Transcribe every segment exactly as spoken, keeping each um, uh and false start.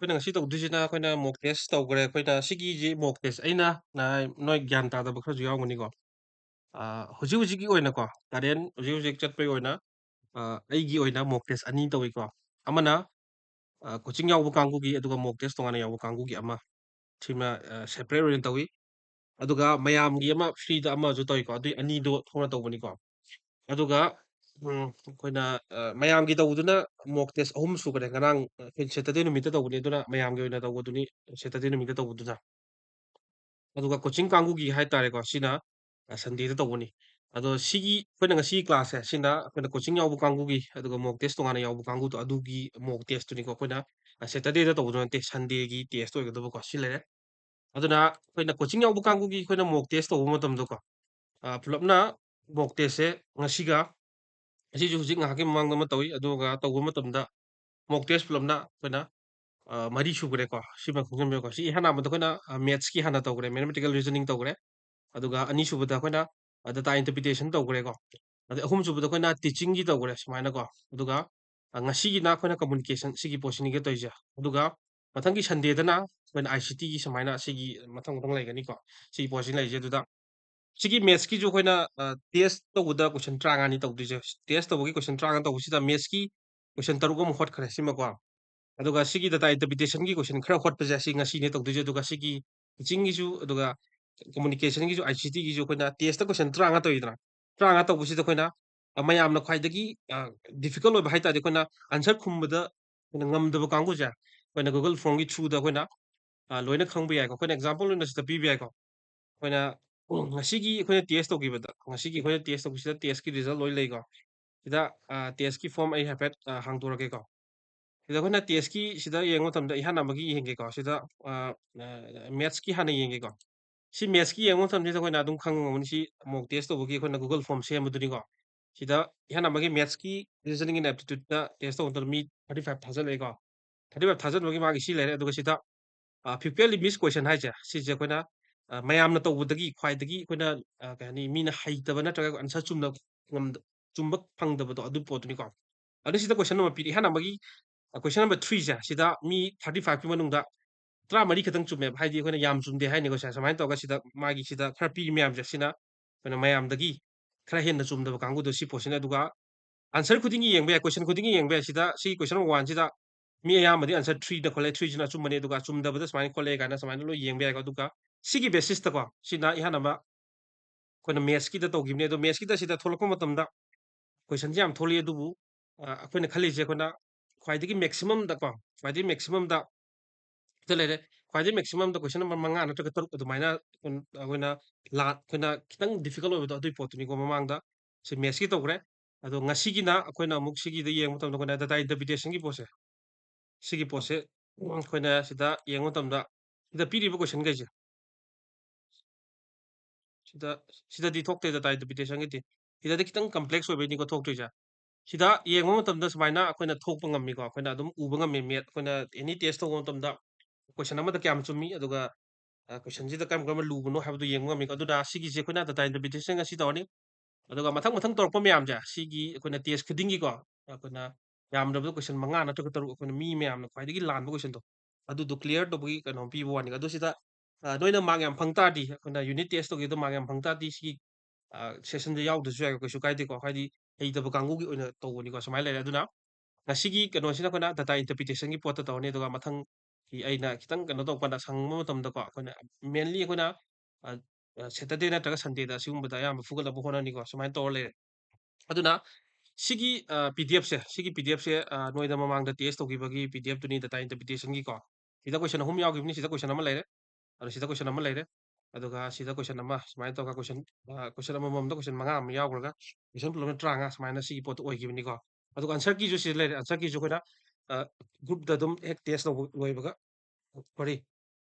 ꯑꯩꯈꯣꯏꯅ ꯉꯁꯤ ꯇꯧꯗꯣꯏꯁꯤꯅ ꯑꯩꯈꯣꯏꯅ mock test ꯇꯧꯈ꯭ꯔꯦ꯫ ꯑꯩꯈꯣꯏꯅ ꯁꯤꯒꯤꯁꯤ mock test ꯑꯩꯅ, ꯅ-, ꯅꯣꯏ ꯒ꯭ꯌꯥꯟ ꯇꯥꯗꯕ ꯈꯔꯁꯨ ꯌꯥꯎꯔꯝꯒꯅꯤꯀꯣ꯫ ꯑ, ꯍꯧꯖꯤꯛ ꯍꯧꯖꯤꯛꯀꯤ ꯑꯣꯏꯅꯀꯣ, current ꯍꯧꯖꯤꯛ ꯍꯧꯖꯤꯛ ꯆꯠꯄꯒꯤ ꯑꯣꯏꯅ, ꯑ, ꯑꯩꯒꯤ ꯑꯣꯏꯅ mock test ꯑꯅꯤ ꯇꯧꯏꯀꯣ꯫ ꯑꯃꯅ, ꯑ, coaching ꯌꯥꯎꯕ ꯀꯥꯡꯕꯨꯒꯤ, ꯑꯗꯨꯒ mock test ꯇꯣꯉꯥꯟꯅ ꯌꯥꯎꯕ ꯀꯥꯡꯕꯨꯒꯤ ꯑꯃ꯫ ꯁꯤꯃ, ꯑ, separate ꯑꯣꯏꯅ ꯇꯧꯏ꯫ ꯑꯗꯨꯒ ꯃꯌꯥꯝꯒꯤ ꯑꯃ freeꯗ ꯑꯃꯁꯨ ꯇꯧꯏꯀꯣ꯫ ꯑꯗꯨꯏ ꯑꯅꯤꯗꯣ ꯊꯣꯛꯅ ꯇꯧꯕꯅꯤꯀꯣ꯫ ꯑꯗꯨꯒ, ꯎꯝ, ꯑꯩꯈꯣꯏꯅ, ꯑ, ꯃꯌꯥꯝꯒꯤ ꯇꯧꯕꯗꯨꯅ mock test ꯑꯍꯨꯝ ꯁꯨꯈ꯭ꯔꯦ꯫ ꯉꯔꯥꯡ, ꯑ, ꯑꯩꯈꯣꯏ Saturday ꯅꯨꯃꯤꯠꯇ ꯇꯧꯕꯅꯤ꯫ ꯑꯗꯨꯅ ꯃꯌꯥꯝꯒꯤ ꯑꯣꯏꯅ ꯇꯧꯕꯗꯨꯅꯤ Saturday ꯅꯨꯃꯤꯠꯇ ꯇꯧꯕꯗꯨꯅ꯫ ꯑꯗꯨꯒ coaching ꯀꯥꯡꯕꯨꯒꯤ ꯍꯥꯏꯇꯥꯔꯦꯀꯣ, ꯁꯤꯅ, ꯑ, Sundayꯗ ꯇꯧꯕꯅꯤ꯫ ꯑꯗꯣ ꯁꯤꯒꯤ ꯑꯩꯈꯣꯏꯅ ꯉꯁꯤꯒꯤ classꯁꯦ, ꯁꯤꯅ ꯑꯩꯈꯣꯏꯅ coaching ꯌꯥꯎꯕ ꯀꯥꯡꯕꯨꯒꯤ, ꯑꯗꯨꯒ mock test ꯇꯣꯉꯥꯟꯅ ꯌꯥꯎꯕ ꯀꯥꯡꯕꯨꯗꯣ, ꯑꯗꯨꯒꯤ mock testꯇꯨꯅꯤꯀꯣ꯫ ꯑꯩꯈꯣꯏꯅ, ꯑ, Saturdayꯗ ꯇꯧꯕꯗꯣ ꯅꯠꯇꯦ, Sundayꯒꯤ test ꯑꯣꯏꯒꯗꯕꯀꯣ꯫ ꯁꯤ ꯂꯩꯔꯦ꯫ ꯑꯗꯨꯅ ꯑꯩꯈꯣꯏꯅ coaching ꯌꯥꯎꯕ ꯀꯥꯡꯕꯨꯒꯤ ꯑꯩꯈꯣꯏꯅ mock test ꯇꯧꯕ ꯃꯇꯝꯗꯀꯣ, ꯑ, ꯄꯨꯂꯞꯅ mock testꯁꯦ ꯉꯁꯤꯒ, ꯑꯁꯤꯁꯨ ꯍꯧꯖꯤꯛ ꯉꯥꯏꯍꯥꯛꯀꯤ ꯃꯃꯥꯡꯗ ꯑꯃ ꯇꯧꯏ, ꯑꯗꯨꯒ ꯇꯧꯕ ꯃꯇꯝꯗ mock test ꯄꯨꯂꯞꯅ ꯑꯩꯈꯣꯏꯅ, ꯑ, ꯃꯔꯤ ꯁꯨꯈ꯭ꯔꯦꯀꯣ꯫ ꯁꯤꯃ ꯈꯪꯖꯟꯕꯤꯌꯨꯀꯣ꯫ ꯁꯤ ꯏꯍꯥꯟ ꯍꯥꯟꯕꯗ ꯑꯩꯈꯣꯏꯅ, ꯑ, mathsꯀꯤ ꯍꯥꯟꯅ ꯇꯧꯈ꯭ꯔꯦ, mathematical reasoning ꯇꯧꯈ꯭ꯔꯦ꯫ ꯑꯗꯨꯒ ꯑꯅꯤꯁꯨꯕꯗ ꯑꯩꯈꯣꯏꯅ, ꯑ, data interpretation ꯇꯧꯈ꯭ꯔꯦꯀꯣ꯫ ꯑꯗꯩ ꯑꯍꯨꯝꯁꯨꯕꯗ ꯑꯩꯈꯣꯏꯅ teachingꯒꯤ ꯇꯧꯈ꯭ꯔꯦ ꯁꯨꯃꯥꯏꯅꯀꯣ꯫ ꯑꯗꯨꯒ, ꯑ, ꯉꯁꯤꯒꯤꯅ ꯑꯩꯈꯣꯏꯅ communication ꯁꯤꯒꯤ ꯄꯣꯠꯁꯤꯅꯤꯒ ꯇꯧꯔꯤꯁꯦ꯫ ꯑꯗꯨꯒ ꯃꯊꯪꯒꯤ Sundayꯗꯅ ꯑꯩꯈꯣꯏꯅ ICTꯒꯤ ꯁꯨꯃꯥꯏꯅ ꯁꯤꯒꯤ ꯃꯊꯪ ꯃꯊꯪ ꯂꯩꯒꯅꯤꯀꯣ꯫ ꯁꯤꯒꯤ ꯄꯣꯠꯁꯤ ꯂꯩꯔꯤꯁꯦ꯫ ꯑꯗꯨꯗ ꯁꯤꯒꯤ mathsꯀꯤꯁꯨ ꯑꯩꯈꯣꯏꯅ, ꯑ, test ꯇꯧꯕꯗ question ꯇꯔꯥꯃꯉꯥꯅꯤ ꯇꯧꯗꯣꯏꯁꯦ꯫ Test ꯇꯧꯕꯒꯤ question ꯇꯔꯥꯃꯉꯥ ꯇꯧꯕꯁꯤꯗ mathsꯀꯤ question ꯇꯔꯨꯛ ꯑꯃ ꯍꯣꯠꯈ꯭ꯔꯦ ꯁꯤꯃꯀꯣ꯫ ꯑꯗꯨꯒ ꯁꯤꯒꯤ data interpretationꯒꯤ question ꯈꯔ ꯍꯣꯠꯄꯁꯦ ꯁꯤ ꯉꯁꯤꯅꯦ ꯇꯧꯗꯣꯏꯁꯦ꯫ ꯑꯗꯨꯒ ꯁꯤꯒꯤ teachingꯒꯤꯁꯨ, ꯑꯗꯨꯒ communicationꯒꯤꯁꯨ, ICTꯒꯤꯁꯨ ꯑꯩꯈꯣꯏꯅ testꯇ question ꯇꯔꯥꯃꯉꯥ ꯇꯧꯋꯤꯗꯅ꯫ ꯇꯔꯥꯃꯉꯥ ꯇꯧꯕꯁꯤꯗ ꯑꯩꯈꯣꯏꯅ, ꯑ, ꯃꯌꯥꯝꯅ ꯈ꯭ꯋꯥꯏꯗꯒꯤ, ꯑ, difficult ꯑꯣꯏꯕ ꯍꯥꯏ ꯇꯥꯔꯗꯤ ꯑꯩꯈꯣꯏꯅ answer ꯈꯨꯝꯕꯗ ꯑꯩꯈꯣꯏꯅ ꯉꯝꯗꯕ ꯀꯥꯡꯕꯨꯁꯦ ꯑꯩꯈꯣꯏꯅ Google Formꯒꯤ throughꯗ ꯑꯩꯈꯣꯏꯅ, ꯑ, ꯂꯣꯏꯅ ꯈꯪꯕ ꯌꯥꯏꯀꯣ꯫ ꯑꯩꯈꯣꯏꯅ example ꯑꯣꯏꯅ ꯁꯤꯗ ꯄꯤꯕ ꯌꯥꯏꯀꯣ꯫ ꯑꯩꯈꯣꯏꯅ ꯉꯁꯤꯒꯤ ꯑꯩꯈꯣꯏꯅ test ꯇꯧꯈꯤꯕꯗ, ꯉꯁꯤꯒꯤ ꯑꯩꯈꯣꯏꯅ test ꯇꯧꯕꯁꯤꯗ testꯀꯤ result ꯂꯣꯏ ꯂꯩꯀꯣ꯫ ꯁꯤꯗ, ꯑ, testꯀꯤ form ꯑꯩ ꯍꯥꯏꯐꯦꯠ, ꯑ, ꯍꯥꯡꯗꯣꯔꯛꯀꯦꯀꯣ꯫ ꯁꯤꯗ ꯑꯩꯈꯣꯏꯅ testꯀꯤ ꯁꯤꯗ ꯌꯦꯡꯕ ꯃꯇꯝꯗ ꯏꯍꯥꯟ ꯍꯥꯟꯕꯒꯤ ꯌꯦꯡꯒꯦꯀꯣ꯫ ꯁꯤꯗ, ꯑ, ꯑ, mathsꯀꯤ ꯍꯥꯟꯅ ꯌꯦꯡꯒꯦꯀꯣ꯫ ꯁꯤ mathsꯀꯤ ꯌꯦꯡꯕ ꯃꯇꯝꯁꯤꯗ ꯑꯩꯈꯣꯏꯅ ꯑꯗꯨꯝ ꯈꯪꯉꯝꯒꯅꯤ ꯁꯤ mock test ꯇꯧꯕꯒꯤ ꯑꯩꯈꯣꯏꯅ Google Form ꯁꯦꯝꯕꯗꯨꯅꯤꯀꯣ꯫ ꯁꯤꯗ ꯏꯍꯥꯟ ꯍꯥꯟꯕꯒꯤ mathsꯀꯤ reasoning and aptitudeꯇ test ꯇꯧꯕ ꯃꯇꯝꯗ ꯃꯤ thirty five ꯊꯥꯖꯤꯜꯂꯛꯑꯦꯀꯣ꯫ Thirty five ꯊꯥꯖꯤꯟꯕꯒꯤ ꯃꯥꯒꯤ ꯁꯤ ꯂꯩꯔꯦ꯫ ꯑꯗꯨꯒ ꯁꯤꯗ, ꯑ, frequently missed question ꯍꯥꯏꯁꯦ, ꯁꯤꯁꯦ ꯑꯩꯈꯣꯏꯅ, ꯑ, ꯃꯌꯥꯝꯅ ꯇꯧꯕꯗꯒꯤ ꯈ꯭ꯋꯥꯏꯗꯒꯤ ꯑꯩꯈꯣꯏꯅ, ꯑ, ꯀꯩ ꯍꯥꯏꯅꯤ, ꯃꯤꯅ ꯍꯩꯇꯕ ꯅꯠꯇ꯭ꯔꯒ answer ꯆꯨꯝꯅ ꯉꯝꯗ-, ꯆꯨꯝꯕ ꯐꯪꯗꯕꯗꯣ ꯑꯗꯨ ꯄꯣꯠꯇꯨꯅꯤꯀꯣ꯫ ꯑꯗꯨ ꯁꯤꯗ question ꯑꯃ ꯄꯤꯔꯤ꯫ ꯏꯍꯥꯟ ꯍꯥꯟꯕꯒꯤ ꯀꯣꯏꯁꯟ ꯅꯝꯕꯔ ꯊ꯭ꯔꯤꯁꯦ ꯁꯤꯗ ꯃꯤ ꯊꯥꯔꯇꯤ ꯐꯥꯏꯚꯀꯤ ꯃꯅꯨꯡꯗ ꯇꯔꯥꯃꯔꯤ ꯈꯛꯇꯪ ꯆꯨꯝꯃꯦꯕ, ꯍꯥꯏꯗꯤ ꯑꯩꯈꯣꯏꯅ ꯌꯥꯝ ꯆꯨꯝꯗꯦ ꯍꯥꯏꯅꯤꯀꯣ꯫ ꯁꯦ, ꯁꯨꯃꯥꯏꯅ ꯇꯧꯔꯒ ꯁꯤꯗ ꯃꯥꯒꯤ ꯁꯤꯗ ꯈꯔ ꯄꯤꯔꯤ ꯃꯌꯥꯝꯁꯦ ꯁꯤꯅ ꯑꯩꯈꯣꯏꯅ ꯃꯌꯥꯝꯗꯒꯤ ꯈꯔ ꯍꯦꯟꯅ ꯆꯨꯝꯗꯕ ꯀꯥꯡꯕꯨꯗꯣ ꯁꯤ ꯄꯣꯠꯁꯤꯅ꯫ ꯑꯗꯨꯒ ꯑꯟꯁꯔ ꯈꯨꯗꯤꯡꯒꯤ ꯌꯦꯡꯕ ꯌꯥꯏ, ꯀꯣꯏꯁꯟ ꯈꯨꯗꯤꯡꯒꯤ ꯌꯦꯡꯕ ꯌꯥꯏ꯫ ꯁꯤꯗ ꯁꯤ ꯀꯣꯏꯁꯟ ꯅꯝꯕꯔ ꯋꯥꯟꯁꯤꯗ ꯃꯤ ꯑꯌꯥꯝꯕꯗꯤ ꯑꯟꯁꯔ ꯊ꯭ꯔꯤꯗ ꯈꯣꯠꯂꯦ, ꯊ꯭ꯔꯤꯁꯤꯅ ꯑꯆꯨꯝꯕꯅꯦ, ꯑꯗꯨꯒ ꯑꯆꯨꯝꯗꯕꯗ ꯁꯨꯃꯥꯏꯅ ꯈꯣꯠꯂꯦ ꯀꯥꯏꯅ ꯁꯨꯃꯥꯏꯅ ꯂꯣꯏ ꯌꯦꯡꯕ ꯌꯥꯏꯀꯣ꯫ ꯑꯗꯨꯒ ꯁꯤꯒꯤ ꯕꯦꯁꯤꯁꯇꯀꯣ, ꯁꯤꯅ ꯏꯍꯥꯟ ꯑꯃ ꯑꯩꯈꯣꯏꯅ ꯃꯦꯠꯁꯀꯤꯗ ꯇꯧꯈꯤꯕꯅꯦ꯫ ꯑꯗꯣ ꯃꯦꯠꯁꯀꯤꯗ ꯁꯤꯗ ꯊꯣꯛꯂꯛꯄ ꯃꯇꯝꯗ ꯀꯣꯏꯁꯟꯁꯦ ꯌꯥꯝ ꯊꯣꯛꯂꯛꯑꯦ, ꯑꯗꯨꯕꯨ ꯑ, ꯑꯩꯈꯣꯏꯅ ꯈꯜꯂꯤꯁꯦ ꯑꯩꯈꯣꯏꯅ ꯈ꯭ꯋꯥꯏꯗꯒꯤ ꯃꯦꯛꯁꯤꯃꯝꯗꯀꯣ, ꯈ꯭ꯋꯥꯏꯗꯒꯤ ꯃꯦꯛꯁꯤꯃꯝꯗ ꯁꯤꯗ ꯂꯩꯔꯦ꯫ ꯈ꯭ꯋꯥꯏꯗꯒꯤ ꯃꯦꯛꯁꯤꯃꯝꯗ ꯀꯣꯏꯁꯟ ꯅꯝꯕꯔ ꯃꯉꯥ ꯅꯠꯇ꯭ꯔꯒ ꯇꯔꯨꯛ ꯑꯗꯨꯃꯥꯏꯅ ꯑꯩꯈꯣꯏꯅ, ꯑꯩꯈꯣꯏꯅ ꯂꯥ-, ꯑꯩꯈꯣꯏꯅ ꯈꯤꯇꯪ ꯗꯤꯐꯤꯀꯜꯠ ꯑꯣꯏꯕꯗꯣ ꯑꯗꯨꯒꯤ ꯄꯣꯠꯇꯨꯅꯤꯀꯣ ꯃꯃꯥꯡꯗ꯫ ꯁꯤ ꯃꯦꯠꯁꯀꯤ ꯇꯧꯈ꯭ꯔꯦ꯫ ꯑꯗꯣ ꯉꯁꯤꯒꯤꯅ ꯑꯩꯈꯣꯏꯅ ꯑꯃꯨꯛ ꯁꯤꯒꯤꯗ ꯌꯦꯡꯕ ꯃꯇꯝꯗ ꯑꯩꯈꯣꯏꯅ ꯗꯥꯇꯥ ꯏꯟꯇꯔꯄ꯭ꯔꯤꯇꯦꯁꯟꯒꯤ ꯄꯣꯠꯁꯦ, ꯁꯤꯒꯤ ꯄꯣꯠꯁꯦ ꯑꯩꯈꯣꯏꯅ ꯁꯤꯗ ꯌꯦꯡꯕ ꯃꯇꯝꯗ ꯁꯤꯗ ꯄꯤꯔꯤꯕ ꯀꯣꯏꯁꯟꯈꯩꯁꯦ ꯁꯤꯗ, ꯁꯤꯗꯗꯤ ꯊꯣꯛꯇꯦ ꯗꯥꯇꯥ ꯏꯟꯇꯔꯄ꯭ꯔꯤꯇꯦꯁꯟꯒꯤꯗꯤ꯫ ꯁꯤꯗꯗꯤ ꯈꯤꯇꯪ ꯀꯝꯄ꯭ꯂꯦꯛꯁ ꯑꯣꯏꯕꯩꯅꯤꯀꯣ ꯊꯣꯛꯇ꯭ꯔꯤꯁꯦ꯫ ꯁꯤꯗ ꯌꯦꯡꯕ ꯃꯇꯝꯗ ꯁꯨꯃꯥꯏꯅ ꯑꯩꯈꯣꯏꯅ ꯊꯣꯛꯄ ꯉꯝꯃꯤꯀꯣ, ꯑꯩꯈꯣꯏꯅ ꯑꯗꯨꯝ ꯎꯕ ꯉꯝꯃꯤ꯫ ꯃꯦꯠ ꯑꯩꯈꯣꯏꯅ ꯑꯦꯅꯤ ꯇꯦꯁ ꯇꯧꯕ ꯃꯇꯝꯗ ꯀꯣꯏꯁꯟ ꯑꯃꯗ ꯀꯌꯥꯝ ꯆꯨꯝꯃꯤ, ꯑꯗꯨꯒ, ꯑ, ꯀꯣꯏꯁꯟꯁꯤꯗ ꯀꯔꯝ ꯀꯔꯝꯕ ꯂꯨꯕꯅꯣ ꯍꯥꯏꯕꯗꯨ ꯌꯦꯡꯕ ꯉꯝꯃꯤꯀꯣ꯫ ꯑꯗꯨꯅ ꯁꯤꯒꯤꯁꯦ ꯑꯩꯈꯣꯏꯅ ꯗꯥꯇꯥ ꯏꯟꯇꯔꯄ꯭ꯔꯤꯇꯦꯁꯟ ꯉꯁꯤ ꯇꯧꯔꯅꯤ꯫ ꯑꯗꯨꯒ ꯃꯊꯪ ꯃꯊꯪ ꯇꯧꯔꯛꯄ ꯃꯌꯥꯝꯁꯦ, ꯁꯤꯒꯤ ꯑꯩꯈꯣꯏꯅ ꯇꯦꯁ ꯈꯨꯗꯤꯡꯒꯤꯀꯣ, ꯑꯩꯈꯣꯏꯅ ꯌꯥꯝꯗ꯭ꯔꯕꯗ ꯀꯣꯏꯁꯟ ꯃꯉꯥ ꯅꯠꯇ꯭ꯔꯒ ꯇꯔꯨꯛ, ꯑꯩꯈꯣꯏꯅ ꯃꯤ ꯃꯌꯥꯝꯅ ꯈ꯭ꯋꯥꯏꯗꯒꯤ ꯂꯥꯟꯕ ꯀꯣꯏꯁꯟꯗꯣ, ꯑꯗꯨꯗꯣ ꯀ꯭ꯂꯤꯌꯥꯔ ꯇꯧꯕꯒꯤ ꯀꯩꯅꯣ ꯄꯤꯕ ꯋꯥꯅꯤꯀꯣ꯫ ꯑꯗꯨ ꯁꯤꯗ, ꯑ, ꯅꯣꯏꯅ ꯃꯥꯔꯛ ꯌꯥꯝ ꯐꯪ ꯇꯥꯔꯗꯤ, ꯑꯩꯈꯣꯏꯅ ꯌꯨꯅꯤꯠ ꯇꯦꯁ ꯇꯧꯈꯤꯕꯗ ꯃꯥꯔꯛ ꯌꯥꯝ ꯐꯪ ꯇꯥꯔꯗꯤ, ꯁꯤꯒꯤ, ꯑ, ꯁꯦꯁꯟꯗ ꯌꯥꯎꯗ꯭ꯔꯁꯨ ꯌꯥꯏꯀꯣ, ꯀꯩꯁꯨ ꯀꯥꯏꯗꯦꯀꯣ꯫ ꯍꯥꯏꯗꯤ ꯍꯩꯇꯕ ꯀꯥꯡꯕꯨꯒꯤ ꯑꯣꯏꯅ ꯇꯧꯕꯅꯤꯀꯣ꯫ ꯁꯨꯃꯥꯏꯅ ꯂꯩꯔꯦ꯫ ꯑꯗꯨꯅ ꯉꯁꯤꯒꯤ ꯀꯩꯅꯣꯁꯤꯅ ꯑꯩꯈꯣꯏꯅ ꯗꯥꯇꯥ ꯏꯟꯇꯔꯄ꯭ꯔꯤꯇꯦꯁꯟꯒꯤ ꯄꯣꯠꯇ ꯇꯧꯔꯅꯤ, ꯑꯗꯨꯒ ꯃꯊꯪꯒꯤ ꯑꯩꯅ ꯈꯤꯇꯪ ꯀꯩꯅꯣ ꯇꯧꯕ ꯀꯥꯟꯗ, ꯁꯪꯕ ꯃꯇꯝꯗꯀꯣ, ꯑꯩꯈꯣꯏꯅ mainly ꯑꯩꯈꯣꯏꯅ, ꯑ, ꯑ, ꯁꯦꯇꯔꯗꯦ ꯅꯠꯇ꯭ꯔꯒ ꯁꯟꯗꯦꯗ ꯑꯁꯤꯒꯨꯝꯕꯗ ꯑꯌꯥꯝꯕ ꯐꯨꯒꯠꯅꯕ ꯍꯣꯠꯅꯅꯤꯀꯣ꯫ ꯁꯨꯃꯥꯏꯅ ꯇꯧꯔ ꯂꯩꯔꯦ꯫ ꯑꯗꯨꯅ ꯁꯤꯒꯤ, ꯑ, ꯄꯤ ꯗꯤ ꯑꯦꯐꯁꯦ, ꯁꯤꯒꯤ ꯄꯤ ꯗꯤ ꯑꯦꯐꯁꯦ, ꯑ, ꯅꯣꯏꯗ ꯃꯃꯥꯡꯗ ꯇꯦꯁ ꯇꯧꯈꯤꯕꯒꯤ ꯄꯤ ꯗꯤ ꯑꯦꯐꯇꯨꯅꯤ, ꯗꯥꯇꯥ ꯏꯟꯇꯔꯄ꯭ꯔꯤꯇꯦꯁꯟꯒꯤꯀꯣ꯫ ꯁꯤꯗ ꯀꯣꯏꯁꯟ ꯑꯍꯨꯝ ꯌꯥꯎꯈꯤꯕꯅꯤ, ꯁꯤꯗ ꯀꯣꯏꯁꯟ ꯑꯃ ꯂꯩꯔꯦ, ꯑꯗꯣ ꯁꯤꯗ ꯀꯣꯏꯁꯟ ꯑꯃ ꯂꯩꯔꯦ, ꯑꯗꯨꯒ ꯁꯤꯗ ꯀꯣꯏꯁꯟ ꯑꯃ, ꯁꯨꯃꯥꯏꯅ ꯇꯧꯔꯒ ꯀꯣꯏꯁꯟ, ꯑ, ꯀꯣꯏꯁꯟ ꯑꯃꯃꯝꯗ ꯀꯣꯏꯁꯟ ꯃꯉꯥ ꯑꯃ ꯌꯥꯎꯈ꯭ꯔꯒ ꯀꯣꯏꯁꯟ ꯄꯨꯂꯞꯅ ꯇꯔꯥꯃꯉꯥ ꯁꯨꯃꯥꯏꯅ ꯁꯤꯒꯤ ꯄꯣꯠꯇꯣ ꯑꯣꯏꯈꯤꯕꯅꯤꯀꯣ꯫ ꯑꯗꯨꯒ ꯑꯟꯁꯔ ꯀꯤꯁꯨ ꯁꯤꯗ ꯂꯩꯔꯦ, ꯑꯟꯁꯔ ꯀꯤꯁꯨ ꯑꯩꯈꯣꯏꯅ, ꯑ, ꯒ꯭ꯔꯨꯞꯇ ꯑꯗꯨꯝ ꯍꯦꯛ ꯇꯦꯁ ꯇꯧꯕ ꯂꯣꯏꯕꯒ, ꯁꯣꯔꯤ,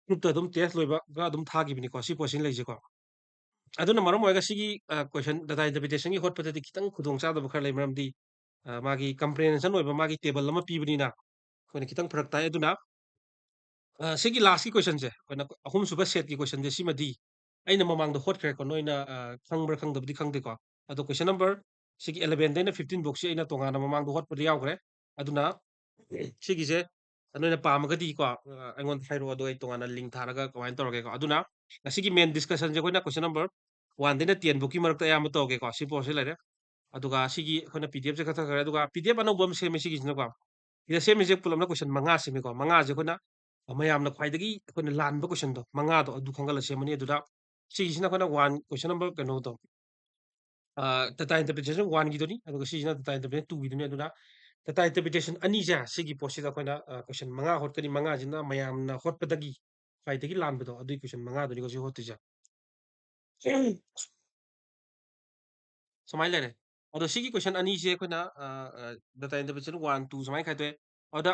ꯒ꯭ꯔꯨꯞꯇ ꯑꯗꯨꯝ ꯇꯦꯁ ꯂꯣꯏꯕꯒ ꯑꯗꯨꯝ ꯊꯥꯈꯤꯕꯅꯤꯀꯣ, ꯁꯤ ꯄꯣꯠꯁꯤꯅ ꯂꯩꯁꯦꯀꯣ꯫ ꯑꯗꯨꯅ ꯃꯔꯝ ꯑꯣꯏꯔꯒ ꯁꯤꯒꯤ, ꯑ, ꯀꯣꯏꯁꯟ ꯗꯥꯇꯥ ꯏꯟꯇꯔꯄ꯭ꯔꯤꯇꯦꯁꯟꯒꯤ ꯍꯣꯠꯄꯗꯗꯤ ꯈꯤꯇꯪ ꯈꯨꯗꯣꯡꯆꯥꯗꯕ ꯈꯔ ꯂꯩ, ꯃꯔꯝꯗꯤ, ꯑ, ꯃꯥꯒꯤ ꯀꯝꯄ꯭ꯔꯤꯍꯦꯟꯁꯟ ꯑꯣꯏꯕ ꯃꯥꯒꯤ ꯇꯦꯕꯜ ꯑꯃ ꯄꯤꯕꯅꯤꯅ ꯑꯩꯈꯣꯏꯅ ꯈꯤꯇꯪ ꯐꯔꯛ ꯇꯥꯏ꯫ ꯑꯗꯨꯅ, ꯑ, ꯁꯤꯒꯤ ꯂꯥꯁꯀꯤ ꯀꯣꯏꯁꯟꯁꯦ, ꯑꯩꯈꯣꯏꯅ ꯑꯍꯨꯝꯁꯨꯕ ꯁꯦꯠꯀꯤ ꯀꯣꯏꯁꯟꯁꯦ, ꯁꯤꯃꯗꯤ ꯑꯩꯅ ꯃꯃꯥꯡꯗ ꯍꯣꯠꯈ꯭ꯔꯦꯀꯣ, ꯅꯣꯏꯅ, ꯑ, ꯈꯪꯕ꯭ꯔꯥ ꯈꯪꯗꯕꯗꯤ ꯈꯪꯗꯦꯀꯣ꯫ ꯑꯗꯣ ꯀꯣꯏꯁꯟ ꯅꯝꯕꯔ ꯁꯤꯒꯤ elevenꯗꯩꯅ fifteen ꯐꯥꯎꯁꯤ ꯑꯩꯅ ꯇꯣꯉꯥꯟꯅ ꯃꯃꯥꯡꯗ ꯍꯣꯠꯄꯗ ꯌꯥꯎꯈ꯭ꯔꯦ꯫ ꯑꯗꯨꯅ ꯁꯤꯒꯤꯁꯦ ꯅꯣꯏꯅ ꯄꯥꯝꯃꯒꯗꯤꯀꯣ, ꯑ, ꯑꯩꯉꯣꯟꯗ ꯍꯥꯏꯔꯛꯑꯣ, ꯑꯗꯨꯒ ꯑꯩ ꯇꯣꯉꯥꯟꯅ ꯂꯤꯡ ꯊꯥꯔꯒ ꯀꯃꯥꯏꯅ ꯇꯧꯔꯒꯦꯀꯣ꯫ ꯑꯗꯨꯅ ꯉꯁꯤꯒꯤ ꯃꯦꯟ ꯗꯤꯁꯀꯁꯟꯁꯦ ꯑꯩꯈꯣꯏꯅ ꯀꯣꯏꯁꯟ ꯅꯝꯕꯔ ꯋꯥꯟꯗꯩꯅ ꯇꯦꯟ ꯐꯥꯎꯒꯤ ꯃꯔꯛꯇ ꯑꯌꯥꯝꯕ ꯇꯧꯔꯒꯦꯀꯣ꯫ ꯁꯤ ꯄꯣꯠꯁꯦ ꯂꯩꯔꯦ꯫ ꯑꯗꯨꯒ ꯁꯤꯒꯤ ꯑꯩꯈꯣꯏꯅ ꯄꯤ ꯗꯤ ꯑꯦꯐꯁꯦ ꯀꯛꯊꯠꯈ꯭ꯔꯦ꯫ ꯑꯗꯨꯒ ꯄꯤ ꯗꯤ ꯑꯦꯐ ꯑꯅꯧꯕ ꯑꯃ ꯁꯦꯝꯃꯦ ꯁꯤꯒꯤꯁꯤꯅꯀꯣ꯫ ꯁꯤꯗ ꯁꯦꯝꯃꯤꯁꯦ ꯄꯨꯂꯞꯅ ꯀꯣꯏꯁꯟ ꯃꯉꯥ ꯁꯦꯝꯃꯦꯀꯣ꯫ ꯃꯉꯥꯁꯦ ꯑꯩꯈꯣꯏꯅ ꯃꯌꯥꯝꯅ ꯈ꯭ꯋꯥꯏꯗꯒꯤ ꯑꯩꯈꯣꯏꯅ ꯂꯥꯟꯕ ꯀꯣꯏꯁꯟꯗꯣ ꯃꯉꯥꯗꯣ ꯑꯗꯨ ꯈꯟꯒꯠꯂ ꯁꯦꯝꯃꯅꯤ꯫ ꯑꯗꯨꯗ ꯁꯤꯒꯤꯁꯤꯅ ꯑꯩꯈꯣꯏꯅ ꯋꯥꯟ, ꯀꯣꯏꯁꯟ ꯅꯝꯕꯔ ꯀꯩꯅꯣꯗꯣ, ꯑ, ꯗꯥꯇꯥ ꯏꯟꯇꯔꯄ꯭ꯔꯤꯇꯦꯁꯟ ꯋꯥꯟꯒꯤꯗꯨꯅꯤ, ꯑꯗꯨꯒ ꯁꯤꯁꯤꯅ ꯗꯥꯇꯥ ꯏꯟꯇꯔꯄ꯭ꯔꯤꯇꯦꯁꯟ ꯇꯨꯒꯤꯗꯨꯅꯤ꯫ ꯑꯗꯨꯅ ꯗꯥꯇꯥ ꯏꯟꯇꯔꯄ꯭ꯔꯤꯇꯦꯁꯟ ꯑꯅꯤꯁꯦ ꯁꯤꯒꯤ ꯄꯣꯠꯁꯤꯗ ꯑꯩꯈꯣꯏꯅ, ꯑ, ꯀꯣꯏꯁꯟ ꯃꯉꯥ ꯍꯣꯠꯀꯅꯤ꯫ ꯃꯉꯥꯁꯤꯅ ꯃꯌꯥꯝꯅ ꯍꯣꯠꯄꯗꯒꯤ ꯈ꯭ꯋꯥꯏꯗꯒꯤ ꯂꯥꯟꯕꯗꯣ ꯑꯗꯨꯒꯤ ꯀꯣꯏꯁꯟ ꯃꯉꯥꯗꯨꯅꯤꯀꯣ ꯁꯤ ꯍꯣꯠꯇꯣꯏꯁꯦ꯫ ꯁꯨꯃꯥꯏꯅ ꯂꯩꯔꯦ꯫ ꯑꯗꯣ ꯁꯤꯒꯤ ꯀꯣꯏꯁꯟ ꯑꯅꯤꯁꯦ ꯑꯩꯈꯣꯏꯅ, ꯑ, ꯑ, ꯗꯥꯇꯥ ꯏꯟꯇꯔꯄ꯭ꯔꯤꯇꯦꯁꯟ ꯋꯥꯟ, ꯇꯨ ꯁꯨꯃꯥꯏꯅ ꯈꯥꯏꯗꯣꯛꯑꯦ꯫ ꯑꯗ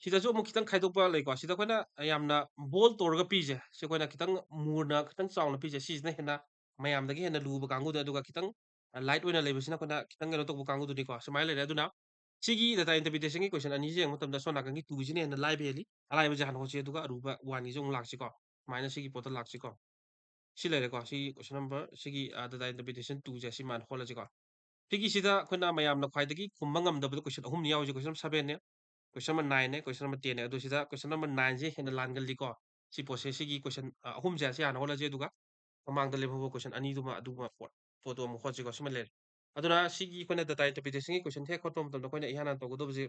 ꯁꯤꯗꯁꯨ ꯑꯃꯨꯛ ꯈꯤꯇꯪ ꯈꯥꯏꯗꯣꯛꯄ ꯂꯩꯀꯣ꯫ ꯁꯤꯗ ꯑꯩꯈꯣꯏꯅ ꯌꯥꯝꯅ ꯕꯣꯜ ꯇꯧꯔꯒ ꯄꯤꯁꯦ, ꯁꯤ ꯑꯩꯈꯣꯏꯅ ꯈꯤꯇꯪ ꯃꯨꯅ, ꯈꯤꯇꯪ ꯆꯥꯎꯅ ꯄꯤꯁꯦ, ꯁꯤꯁꯤꯅ ꯍꯦꯟꯅ ꯃꯌꯥꯝꯗꯒꯤ ꯍꯦꯟꯅ ꯂꯨꯕ ꯀꯥꯡꯕꯨꯗꯨꯅꯤ꯫ ꯑꯗꯨꯒ ꯈꯤꯇꯪ, ꯑ, ꯂꯥꯏꯠ ꯑꯣꯏꯅ ꯂꯩꯕꯁꯤꯅ ꯑꯩꯈꯣꯏꯅ ꯈꯤꯇꯪ ꯀꯩꯅꯣ ꯇꯧꯕ ꯀꯥꯡꯕꯨꯗꯨꯅꯤꯀꯣ꯫ ꯁꯨꯃꯥꯏꯅ ꯂꯩꯔꯦ꯫ ꯑꯗꯨꯅ ꯁꯤꯒꯤ ꯗꯥꯇꯥ ꯏꯟꯇꯔꯄ꯭ꯔꯤꯇꯦꯁꯟꯒꯤ ꯀꯣꯏꯁꯟ ꯑꯅꯤꯁꯦ ꯌꯦꯡꯕ ꯃꯇꯝꯗ ꯁꯣꯝ ꯅꯥꯀꯟꯒꯤ ꯇꯨꯁꯤꯅ ꯍꯦꯟꯅ ꯂꯥꯏꯕ ꯍꯦꯜꯂꯤ꯫ ꯑꯂꯥꯏꯕꯁꯦ ꯍꯥꯟꯅ ꯍꯣꯠꯁꯤ, ꯑꯗꯨꯒ ꯑꯔꯨꯕ ꯋꯥꯟꯒꯤꯁꯦ ꯑꯃꯨꯛ ꯂꯥꯛꯁꯤꯀꯣ꯫ ꯁꯨꯃꯥꯏꯅ ꯁꯤꯒꯤ ꯄꯣꯠꯇ ꯂꯥꯛꯁꯤꯀꯣ꯫ ꯁꯤ ꯂꯩꯔꯦꯀꯣ꯫ ꯁꯤ ꯀꯣꯏꯁꯟ ꯅꯝꯕꯔ ꯁꯤꯒꯤ, ꯑ, ꯗꯥꯇꯥ ꯏꯟꯇꯔꯄ꯭ꯔꯤꯇꯦꯁꯟ ꯇꯨꯁꯦ ꯁꯤ ꯃꯥꯅ ꯍꯣꯠꯂꯁꯤꯀꯣ꯫ ꯁꯤꯒꯤꯁꯤꯗ ꯑꯩꯈꯣꯏꯅ ꯃꯌꯥꯝꯅ ꯈ꯭ꯋꯥꯏꯗꯒꯤ ꯈꯨꯝꯕ ꯉꯝꯗꯕꯗ ꯀꯣꯏꯁꯟ ꯑꯍꯨꯝꯅꯤ ꯌꯥꯎꯔꯤꯁꯦ꯫ ꯀꯣꯏꯁꯟ ꯅꯝꯕꯔ ꯁꯕꯦꯟꯅꯦ, ꯀꯣꯏꯁꯟ ꯅꯝꯕꯔ ꯅꯥꯏꯟꯅꯦ, ꯀꯣꯏꯁꯟ ꯅꯝꯕꯔ ꯇꯦꯟꯅꯦ꯫ ꯑꯗꯨ ꯁꯤꯗ ꯀꯣꯏꯁꯟ ꯅꯝꯕꯔ ꯅꯥꯏꯟꯁꯦ ꯍꯦꯟꯅ ꯂꯥꯟꯒꯜꯂꯤꯀꯣ꯫ ꯁꯤ ꯄꯣꯠꯁꯦ ꯁꯤꯒꯤ ꯀꯣꯏꯁꯟ, ꯑ, ꯑꯍꯨꯝꯁꯦ ꯁꯤ ꯍꯥꯟꯅ ꯍꯣꯠꯂꯁꯤ꯫ ꯑꯗꯨꯒ ꯃꯃꯥꯡꯗ ꯂꯦꯝꯍꯧꯕ ꯀꯣꯏꯁꯟ ꯑꯅꯤꯗꯨꯃ ꯑꯗꯨꯃ ꯄꯣꯠ, ꯄꯣꯠꯇꯣ ꯑꯃꯨꯛ ꯍꯣꯠꯁꯤꯀꯣ꯫ ꯁꯤꯃ ꯂꯩꯔꯦ꯫ ꯑꯗꯨꯅ ꯁꯤꯒꯤ ꯑꯩꯈꯣꯏꯅ ꯗꯥꯇꯥ ꯏꯟꯇꯔꯄ꯭ꯔꯤꯇꯦꯁꯟꯒꯤ ꯀꯣꯏꯁꯟ ꯍꯦꯛ ꯍꯣꯠꯄ ꯃꯇꯝꯗ ꯑꯩꯈꯣꯏꯅ ꯏꯍꯥꯟ ꯍꯥꯟꯅ ꯇꯧꯒꯗꯧꯕꯁꯤ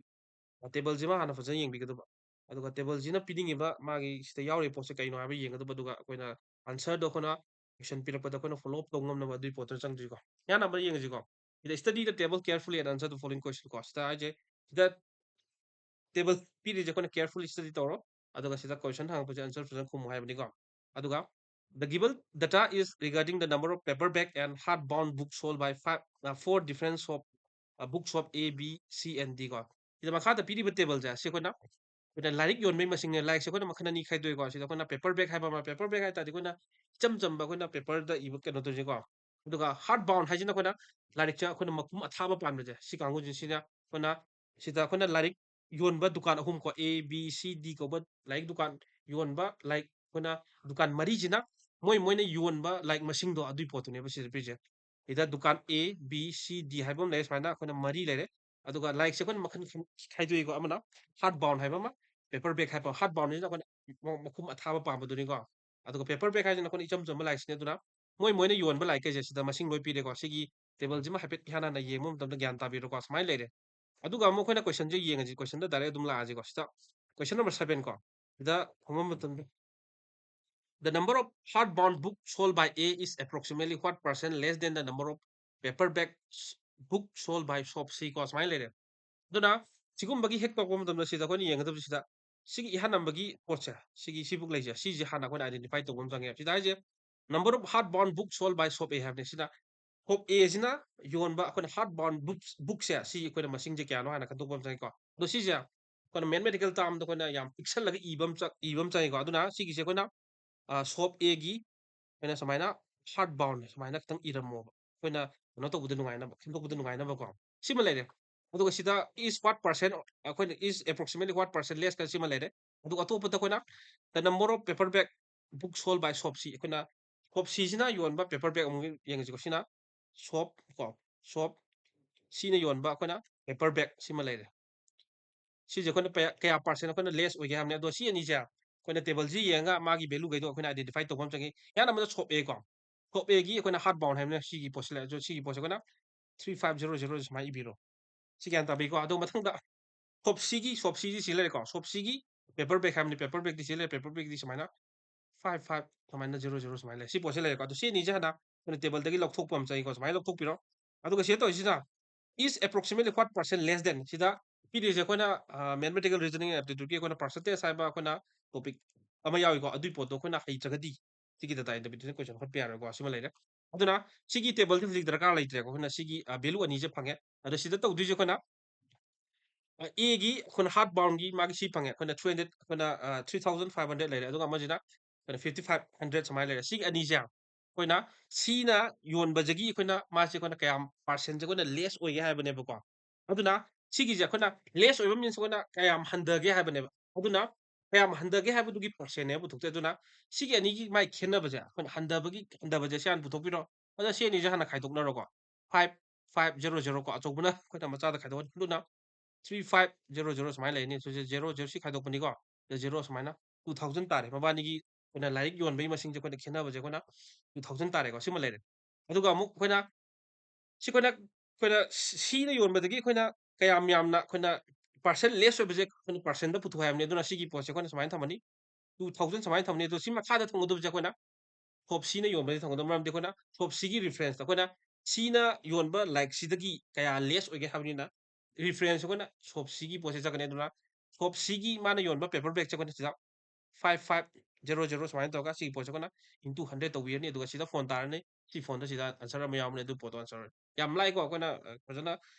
ꯇꯦꯕꯜꯁꯤꯃ ꯍꯥꯟꯅ ꯐꯖꯅ ꯌꯦꯡꯕꯤꯒꯗꯕ꯫ ꯑꯗꯨꯒ ꯇꯦꯕꯜꯁꯤꯅ ꯄꯤꯅꯤꯡꯉꯤꯕ ꯃꯥꯒꯤ ꯁꯤꯗ ꯌꯥꯎꯔꯤꯕ ꯄꯣꯠꯁꯦ ꯀꯩꯅꯣ ꯍꯥꯏꯕ ꯌꯦꯡꯒꯗꯕ꯫ ꯑꯗꯨꯒ ꯑꯩꯈꯣꯏꯅ ꯑꯟꯁꯔꯗꯣ ꯑꯩꯈꯣꯏꯅ ꯀꯣꯏꯁꯟ ꯄꯤꯔꯛꯄꯗ ꯑꯩꯈꯣꯏꯅ ꯐꯣꯂꯣ ꯑꯞ ꯇꯧ ꯉꯝꯅꯕ ꯑꯗꯨꯒꯤ ꯄꯣꯠꯇꯨꯅ ꯆꯪꯗꯣꯏꯀꯣ꯫ ꯏꯍꯥꯟ ꯍꯥꯟꯕꯗ ꯌꯦꯡꯉꯁꯤꯀꯣ꯫ ꯁꯤꯗ study the table carefully and answer the following question ꯀꯣ꯫ ꯁꯤꯗ ꯍꯥꯏꯁꯦ, ꯁꯤꯗ ꯇꯦꯕꯜ ꯄꯤꯔꯤꯁꯦ ꯑꯩꯈꯣꯏꯅ carefully study ꯇꯧꯔꯣ꯫ ꯑꯗꯨꯒ ꯁꯤꯗ ꯀꯣꯏꯁꯟ ꯍꯪꯉꯛꯄꯁꯦ ꯑꯟꯁꯔ ꯐꯖꯅ ꯈꯨꯝꯃꯨ ꯍꯥꯏꯕꯅꯤꯀꯣ꯫ ꯑꯗꯨꯒ the given data is regarding the number of paperback and hardbound books sold by five, uh, four different shop, uh, book shop A, B, C and D ꯀꯣ꯫ ꯁꯤꯗ ꯃꯈꯥꯗ ꯄꯤꯔꯤꯕ ꯇꯦꯕꯜꯁꯦ ꯁꯤ ꯑꯩꯈꯣꯏꯅ, ꯑꯩꯈꯣꯏꯅ ꯂꯥꯏꯔꯤꯛ ꯌꯣꯟꯕꯒꯤ ꯃꯁꯤꯡꯅꯦ꯫ ꯂꯥꯏꯔꯤꯛꯁꯦ ꯑꯩꯈꯣꯏꯅ ꯃꯈꯜ ꯑꯅꯤ ꯈꯥꯏꯗꯣꯛꯏꯀꯣ꯫ ꯁꯤꯗ ꯑꯩꯈꯣꯏꯅ paperback ꯍꯥꯏꯕ ꯑꯃ, paperback ꯍꯥꯏ ꯇꯥꯔꯗꯤ ꯑꯩꯈꯣꯏꯅ ꯏꯆꯝ ꯆꯝꯕ ꯑꯩꯈꯣꯏꯅ ꯄꯦꯄꯔꯗ ꯏꯕ ꯀꯩꯅꯣ ꯇꯧꯔꯤꯁꯦꯀꯣ꯫ ꯑꯗꯨꯒ hardbound ꯍꯥꯏꯁꯤꯅ ꯑꯩꯈꯣꯏꯅ ꯂꯥꯏꯔꯤꯛꯁꯦ ꯑꯩꯈꯣꯏꯅ ꯃꯄꯨꯝ ꯑꯊꯥꯕ ꯄꯥꯟꯕꯁꯦ, ꯁꯤ ꯀꯥꯡꯕꯨꯁꯤꯁꯤꯅ ꯑꯩꯈꯣꯏꯅ ꯁꯤꯗ ꯑꯩꯈꯣꯏꯅ ꯂꯥꯏꯔꯤꯛ ꯌꯣꯟꯕ ꯗꯨꯀꯥꯟ ꯑꯍꯨꯝ ꯀꯣ, A, B, C, D ꯀꯧꯕ ꯂꯥꯏꯔꯤꯛ ꯗꯨꯀꯥꯟ ꯌꯣꯟꯕ, ꯂꯥꯏꯔꯤꯛ ꯑꯩꯈꯣꯏꯅ ꯗꯨꯀꯥꯟ ꯃꯔꯤꯁꯤꯅ ꯃꯣꯏ ꯃꯣꯏꯅ ꯌꯣꯟꯕ ꯂꯥꯏꯔꯤꯛ ꯃꯁꯤꯡꯗꯣ ꯑꯗꯨꯒꯤ ꯄꯣꯠꯇꯨꯅꯦꯕ ꯁꯤꯗ ꯄꯤꯔꯤꯁꯦ꯫ ꯁꯤꯗ ꯗꯨꯀꯥꯟ A, B, C, D ꯍꯥꯏꯕ ꯑꯃ ꯂꯩꯔꯦ꯫ ꯁꯨꯃꯥꯏꯅ ꯑꯩꯈꯣꯏꯅ ꯃꯔꯤ ꯂꯩꯔꯦ꯫ ꯑꯗꯨꯒ ꯂꯥꯏꯔꯤꯛꯁꯦ ꯑꯩꯈꯣꯏꯅ ꯃꯈꯜ ꯈꯥꯏꯗꯣꯛꯏꯀꯣ꯫ ꯑꯃꯅ ꯍꯥꯔꯠ ꯕꯥꯎꯟ ꯍꯥꯏꯕ ꯑꯃ, ꯄꯦꯄꯔ ꯕꯦꯛ ꯍꯥꯏꯕ ꯑꯃ꯫ ꯍꯥꯔꯠ ꯕꯥꯎꯟꯁꯤꯅ ꯑꯩꯈꯣꯏꯅ ꯃꯈꯨꯝ ꯑꯊꯥꯕ ꯄꯥꯝꯕꯗꯨꯅꯤꯀꯣ꯫ ꯑꯗꯨꯒ ꯄꯦꯄꯔ ꯕꯦꯛ ꯍꯥꯏꯁꯤꯅ ꯑꯩꯈꯣꯏꯅ ꯏꯆꯝ ꯆꯝꯕ ꯂꯥꯏꯔꯤꯛꯁꯤꯅꯤ꯫ ꯑꯗꯨꯅ ꯃꯣꯏ ꯃꯣꯏꯅ ꯌꯣꯟꯕ ꯂꯥꯏꯔꯤꯛꯈꯩꯁꯦ ꯁꯤꯗ ꯃꯁꯤꯡ ꯂꯣꯏ ꯄꯤꯔꯦꯀꯣ꯫ ꯁꯤꯒꯤ ꯇꯦꯕꯜꯁꯤꯃ ꯍꯥꯏꯐꯦꯠ ꯏꯍꯥꯟ ꯍꯥꯟꯅ ꯌꯦꯡꯕ ꯃꯇꯝꯗ ꯒ꯭ꯌꯥꯟ ꯇꯥꯕꯤꯔꯣꯀꯣ꯫ ꯁꯨꯃꯥꯏꯅ ꯂꯩꯔꯦ꯫ ꯑꯗꯨꯒ ꯑꯃꯨꯛ ꯑꯩꯈꯣꯏꯅ ꯀꯣꯏꯁꯟꯁꯦ ꯌꯦꯡꯉꯁꯤ꯫ ꯀꯣꯏꯁꯟꯗ ꯗꯥꯏꯔꯦꯛ ꯑꯗꯨꯝ ꯂꯥꯛꯑꯁꯤꯀꯣ꯫ ꯁꯤꯗ ꯀꯣꯏꯁꯟ ꯅꯝꯕꯔ ꯁꯕꯦꯟ ꯀꯣ꯫ ꯁꯤꯗ ꯈꯨꯝꯕ ꯃꯇꯝꯗ, "The number of hardbound book sold by A is approximately what percent less than the number of paperback book sold by shop C" ꯀꯣ꯫ ꯁꯨꯃꯥꯏꯅ ꯂꯩꯔꯦ꯫ ꯑꯗꯨꯅ ꯁꯤꯒꯨꯝꯕꯒꯤ ꯍꯦꯛ ꯇꯧꯔꯛꯄ ꯃꯇꯝꯗ ꯁꯤꯗ ꯑꯩꯈꯣꯏꯅ ꯌꯦꯡꯒꯗꯕꯁꯤꯗ ꯁꯤꯒꯤ ꯏꯍꯥꯟ ꯍꯥꯟꯕꯒꯤ ꯄꯣꯠꯁꯦ, ꯁꯤꯒꯤ ꯁꯤ ꯕꯨꯛ ꯂꯩꯁꯦ, ꯁꯤꯁꯦ ꯍꯥꯟꯅ ꯑꯩꯈꯣꯏꯅ identify ꯇꯧꯕ ꯑꯃ ꯆꯪꯉꯦ꯫ ꯁꯤꯗ ꯍꯥꯏꯁꯦ number of hardbound book sold by shop A ꯍꯥꯏꯕꯅꯦ꯫ ꯁꯤꯅ shop A ꯁꯤꯅ ꯌꯣꯟꯕ ꯑꯩꯈꯣꯏꯅ hardbound books, ꯕꯨꯛꯁꯦ ꯁꯤ ꯑꯩꯈꯣꯏꯅ ꯃꯁꯤꯡꯁꯦ ꯀꯌꯥꯅꯣ ꯍꯥꯏꯅ ꯈꯟꯗꯣꯛꯄ ꯑꯃ ꯆꯪꯉꯤꯀꯣ꯫ ꯑꯗꯣ ꯁꯤꯁꯦ ꯑꯩꯈꯣꯏꯅ mathematical termꯗ ꯑꯩꯈꯣꯏꯅ ꯌꯥꯝ ꯄꯤꯛꯁꯜꯂꯒ ꯏꯕ ꯑꯃ ꯆ-, ꯏꯕ ꯑꯃ ꯆꯪꯉꯤꯀꯣ꯫ ꯑꯗꯨꯅ ꯁꯤꯒꯤꯁꯦ ꯑꯩꯈꯣꯏꯅ, ꯑ, shop A ꯒꯤ ꯑꯩꯈꯣꯏꯅ ꯁꯨꯃꯥꯏꯅ hardbound ꯁꯨꯃꯥꯏꯅ ꯈꯤꯇꯪ ꯏꯔꯝꯃꯣꯕ꯫ ꯑꯩꯈꯣꯏꯅ ꯀꯩꯅꯣ ꯇꯧꯕꯗ ꯅꯨꯡꯉꯥꯏꯅꯕ, ꯈꯦꯠꯗꯣꯛꯄꯗ ꯅꯨꯡꯉꯥꯏꯅꯕꯀꯣ꯫ ꯁꯤꯃ ꯂꯩꯔꯦ꯫ ꯑꯗꯨꯒ ꯁꯤꯗ is what percent, ꯑꯩꯈꯣꯏꯅ is approximately what percent less ꯀ ꯁꯤꯃ ꯂꯩꯔꯦ꯫ ꯑꯗꯨꯒ ꯑꯇꯣꯞꯄꯗ ꯑꯩꯈꯣꯏꯅ the number of paperback book sold by shop C, ꯑꯩꯈꯣꯏꯅ shop C ꯁꯤꯅ ꯌꯣꯟꯕ paperback ꯑꯃꯨꯛ ꯌꯦꯡꯉꯁꯤꯀꯣ꯫ ꯁꯤꯅ shop ꯀꯣ, shop C ꯅ ꯌꯣꯟꯕ ꯑꯩꯈꯣꯏꯅ paperback ꯁꯤꯃ ꯂꯩꯔꯦ꯫ ꯁꯤꯁꯦ ꯑꯩꯈꯣꯏꯅ ꯄꯌꯥ-, ꯀꯌꯥ percent ꯑꯩꯈꯣꯏꯅ less ꯑꯣꯏꯒꯦ ꯍꯥꯏꯕꯅꯦ꯫ ꯑꯗꯣ ꯁꯤ ꯑꯅꯤꯁꯦ ꯑꯩꯈꯣꯏꯅ ꯇꯦꯕꯜꯁꯤ ꯌꯦꯡꯉꯒ ꯃꯥꯒꯤ value ꯈꯩꯗꯣ ꯑꯩꯈꯣꯏꯅ identify ꯇꯧꯕ ꯑꯃ ꯆꯪꯉꯤ꯫ ꯏꯍꯥꯟ ꯑꯃꯗ shop A ꯀꯣ, shop A ꯒꯤ ꯑꯩꯈꯣꯏꯅ hardbound ꯍꯥꯏꯕꯅ ꯁꯤꯒꯤ ꯄꯣꯠꯁꯤ ꯂꯩ꯫ ꯑꯗꯣ ꯁꯤꯒꯤ ꯄꯣꯠꯁꯦ ꯑꯩꯈꯣꯏꯅ three five zero zero ꯁꯨꯃꯥꯏꯅ ꯏꯕꯤꯔꯣ꯫ ꯁꯤ ꯒ꯭ꯌꯥꯟ ꯇꯥꯕꯤꯀꯣ? ꯑꯗꯣ ꯃꯊꯪꯗ shop C ꯒꯤ, shop C ꯁꯤ ꯁꯤ ꯂꯩꯔꯦꯀꯣ꯫ Shop C ꯒꯤ paperback ꯍꯥꯏꯕꯅꯤ, paperback ꯇꯤ ꯁꯤ ꯂꯩꯔꯦ, paperback ꯇꯤ ꯁꯨꯃꯥꯏꯅ five five ꯁꯨꯃꯥꯏꯅ zero zero ꯁꯨꯃꯥꯏꯅ ꯂꯩ꯫ ꯁꯤ ꯄꯣꯠꯁꯦ ꯂꯩꯔꯦꯀꯣ꯫ ꯑꯗꯣ ꯁꯤ ꯑꯅꯤꯁꯦ ꯍꯥꯟꯅ ꯑꯩꯈꯣꯏꯅ ꯇꯦꯕꯜꯗꯒꯤ ꯂꯧꯊꯣꯛꯄ ꯑꯃ ꯆꯪꯉꯤꯀꯣ꯫ ꯁꯨꯃꯥꯏꯅ ꯂꯧꯊꯣꯛꯄꯤꯔꯣ꯫ ꯑꯗꯨꯒ ꯁꯤꯗ ꯇꯧꯔꯤꯁꯤꯅ is approximately what percent less than, ꯁꯤꯗ ꯄꯤꯔꯤꯁꯦ ꯑꯩꯈꯣꯏꯅ, ꯑ, mathematical reasoning aptitude ꯀꯤ ꯑꯩꯈꯣꯏꯅ percentage ꯍꯥꯏꯕ ꯑꯩꯈꯣꯏꯅ topic ꯑꯃ ꯌꯥꯎꯏꯀꯣ꯫ ꯑꯗꯨꯏ ꯄꯣꯠꯇꯣ ꯑꯩꯈꯣꯏꯅ ꯍꯩꯇ꯭ꯔꯒꯗꯤ ꯁꯤꯒꯤ data interpretation ꯍꯣꯠꯄ ꯌꯥꯔꯣꯏꯀꯣ꯫ ꯁꯤꯃ ꯂꯩꯔꯦ꯫ ꯑꯗꯨꯅ ꯁꯤꯒꯤ ꯇꯦꯕꯜꯁꯤ ꯍꯧꯖꯤꯛ ꯗꯔꯀꯥꯔ ꯂꯩꯇ꯭ꯔꯦꯀꯣ꯫ ꯑꯩꯈꯣꯏꯅ ꯁꯤꯒꯤ, ꯑ, value ꯑꯅꯤꯁꯦ ꯐꯪꯉꯦ꯫ ꯑꯗꯣ ꯁꯤꯗ ꯇꯧꯗꯣꯏꯁꯦ ꯑꯩꯈꯣꯏꯅ, ꯑ, A ꯒꯤ ꯑꯩꯈꯣꯏꯅ hardbound ꯒꯤ ꯃꯥꯒꯤ ꯁꯤ ꯐꯪꯉꯦ꯫ ꯑꯩꯈꯣꯏꯅ three hundred, ꯑꯩꯈꯣꯏꯅ, ꯑ, three thousand five hundred ꯂꯩꯔꯦ꯫ ꯑꯗꯨꯒ ꯑꯃꯁꯤꯅ ꯑꯩꯈꯣꯏꯅ fifty five hundred ꯁꯨꯃꯥꯏꯅ ꯂꯩꯔꯦ꯫ ꯁꯤꯒꯤ ꯑꯅꯤꯁꯦ ꯑꯩꯈꯣꯏꯅ C ꯅ ꯌꯣꯟꯕꯗꯒꯤ ꯑꯩꯈꯣꯏꯅ ꯃꯥꯁꯦ ꯑꯩꯈꯣꯏꯅ ꯀꯌꯥꯝ percent ꯁꯦ ꯑꯩꯈꯣꯏꯅ less ꯑꯣꯏꯒꯦ ꯍꯥꯏꯕꯅꯦꯕꯀꯣ꯫ ꯑꯗꯨꯅ ꯁꯤꯒꯤꯁꯦ ꯑꯩꯈꯣꯏꯅ less ꯑꯣꯏꯕ means ꯑꯩꯈꯣꯏꯅ ꯀꯌꯥꯝ ꯍꯟꯊꯒꯦ ꯍꯥꯏꯕꯅꯦꯕ꯫ ꯑꯗꯨꯅ ꯀꯌꯥꯝ ꯍꯟꯊꯒꯦ ꯍꯥꯏꯕꯗꯨꯒꯤ percent ꯅꯦꯕ ꯄꯨꯊꯣꯛꯇꯣꯏ꯫ ꯑꯗꯨꯅ ꯁꯤꯒꯤ ꯑꯅꯤꯒꯤ ꯃꯥꯏ ꯈꯦꯠꯅꯕꯁꯦ ꯑꯩꯈꯣꯏꯅ ꯍꯟꯊꯕꯒꯤ, ꯍꯟꯊꯕꯁꯦ ꯁꯤ ꯍꯥꯟꯅ ꯄꯨꯊꯣꯛꯄꯤꯔꯣ꯫ ꯑꯗ ꯁꯤ ꯑꯅꯤꯁꯦ ꯍꯥꯟꯅ ꯈꯥꯏꯗꯣꯛꯅꯔꯣꯀꯣ꯫ Five five zero zero ꯀꯣ, ꯑꯆꯧꯕꯅ ꯑꯩꯈꯣꯏꯅ ꯃꯆꯥꯗ ꯈꯥꯏꯗꯣꯛꯑꯅꯤ꯫ ꯑꯗꯨꯅ three five zero zero ꯁꯨꯃꯥꯏꯅ ꯂꯩꯔꯅꯤ꯫ ꯁꯤꯁꯦ zero, zero ꯁꯤ ꯈꯥꯏꯗꯣꯛꯄꯅꯤꯀꯣ꯫ Zero ꯁꯨꯃꯥꯏꯅ two thousand ꯇꯥꯔꯦ꯫ ꯃꯕꯥꯅꯤꯒꯤ ꯑꯩꯈꯣꯏꯅ ꯂꯥꯏꯔꯤꯛ ꯌꯣꯟꯕꯒꯤ ꯃꯁꯤꯡꯁꯦ ꯑꯩꯈꯣꯏꯅ ꯈꯦꯠꯅꯕꯁꯦ ꯑꯩꯈꯣꯏꯅ two thousand ꯇꯥꯔꯦꯀꯣ꯫ ꯁꯤꯃ ꯂꯩꯔꯦ꯫ ꯑꯗꯨꯒ ꯑꯃꯨꯛ ꯑꯩꯈꯣꯏꯅ, ꯁꯤ ꯑꯩꯈꯣꯏꯅ, ꯑꯩꯈꯣꯏꯅ ꯁꯤꯅ ꯌꯣꯟꯕꯗꯒꯤ ꯑꯩꯈꯣꯏꯅ ꯀꯌꯥꯝ ꯌꯥꯝꯅ ꯑꯩꯈꯣꯏꯅ percent less ꯑꯣꯏꯕꯁꯦ ꯑꯩꯈꯣꯏꯅ percentꯗ ꯄꯨꯊꯣꯛ ꯍꯥꯏꯕꯅꯤ꯫ ꯑꯗꯨꯅ ꯁꯤꯒꯤ ꯄꯣꯠꯁꯦ ꯑꯩꯈꯣꯏꯅ ꯁꯨꯃꯥꯏꯅ ꯊꯝꯃꯅꯤ, two thousand ꯁꯨꯃꯥꯏꯅ ꯊꯝꯃꯅꯤ꯫ ꯑꯗꯣ ꯁꯤ ꯃꯈꯥꯗ ꯊꯝꯒꯗꯕꯁꯦ ꯑꯩꯈꯣꯏꯅ shop Cꯅ ꯌꯣꯟꯕꯗꯤ ꯊꯝꯒꯗꯕ, ꯃꯔꯝꯗꯤ ꯑꯩꯈꯣꯏꯅ shop Cꯒꯤ referenceꯇ ꯑꯩꯈꯣꯏꯅ ꯁꯤꯅ ꯌꯣꯟꯕ ꯂꯥꯏꯔꯤꯛꯁꯤꯗꯒꯤ ꯀꯌꯥ less ꯑꯣꯏꯒꯦ ꯍꯥꯏꯕꯅꯤꯅ reference ꯑꯩꯈꯣꯏꯅ shop Cꯒꯤ ꯄꯣꯠꯁꯦ ꯆꯠꯀꯅꯤ꯫ ꯑꯗꯨꯅ shop Cꯒꯤ ꯃꯥꯅ ꯌꯣꯟꯕ paperbackꯁꯦ ꯑꯩꯈꯣꯏꯅ ꯁꯤꯗ five five zero zero ꯁꯨꯃꯥꯏꯅ ꯇꯧꯔꯒ ꯁꯤꯒꯤ ꯄꯣꯠꯁꯦ ꯑꯩꯈꯣꯏꯅ into hundred ꯇꯧꯕꯤꯔꯅꯤ꯫ ꯑꯗꯨꯒ ꯁꯤꯗ phone ꯇꯥꯔꯅꯤ꯫ ꯁꯤ phoneꯗ ꯁꯤꯗ answer ꯑꯃ ꯌꯥꯎꯕꯅꯦ, ꯑꯗꯨ ꯄꯣꯠꯇꯣ answer ꯑꯣꯏꯔꯅꯤ꯫ ꯌꯥꯝ ꯂꯥꯏꯀꯣ, ꯑꯩꯈꯣꯏꯅ, ꯑ, ꯐꯖꯅ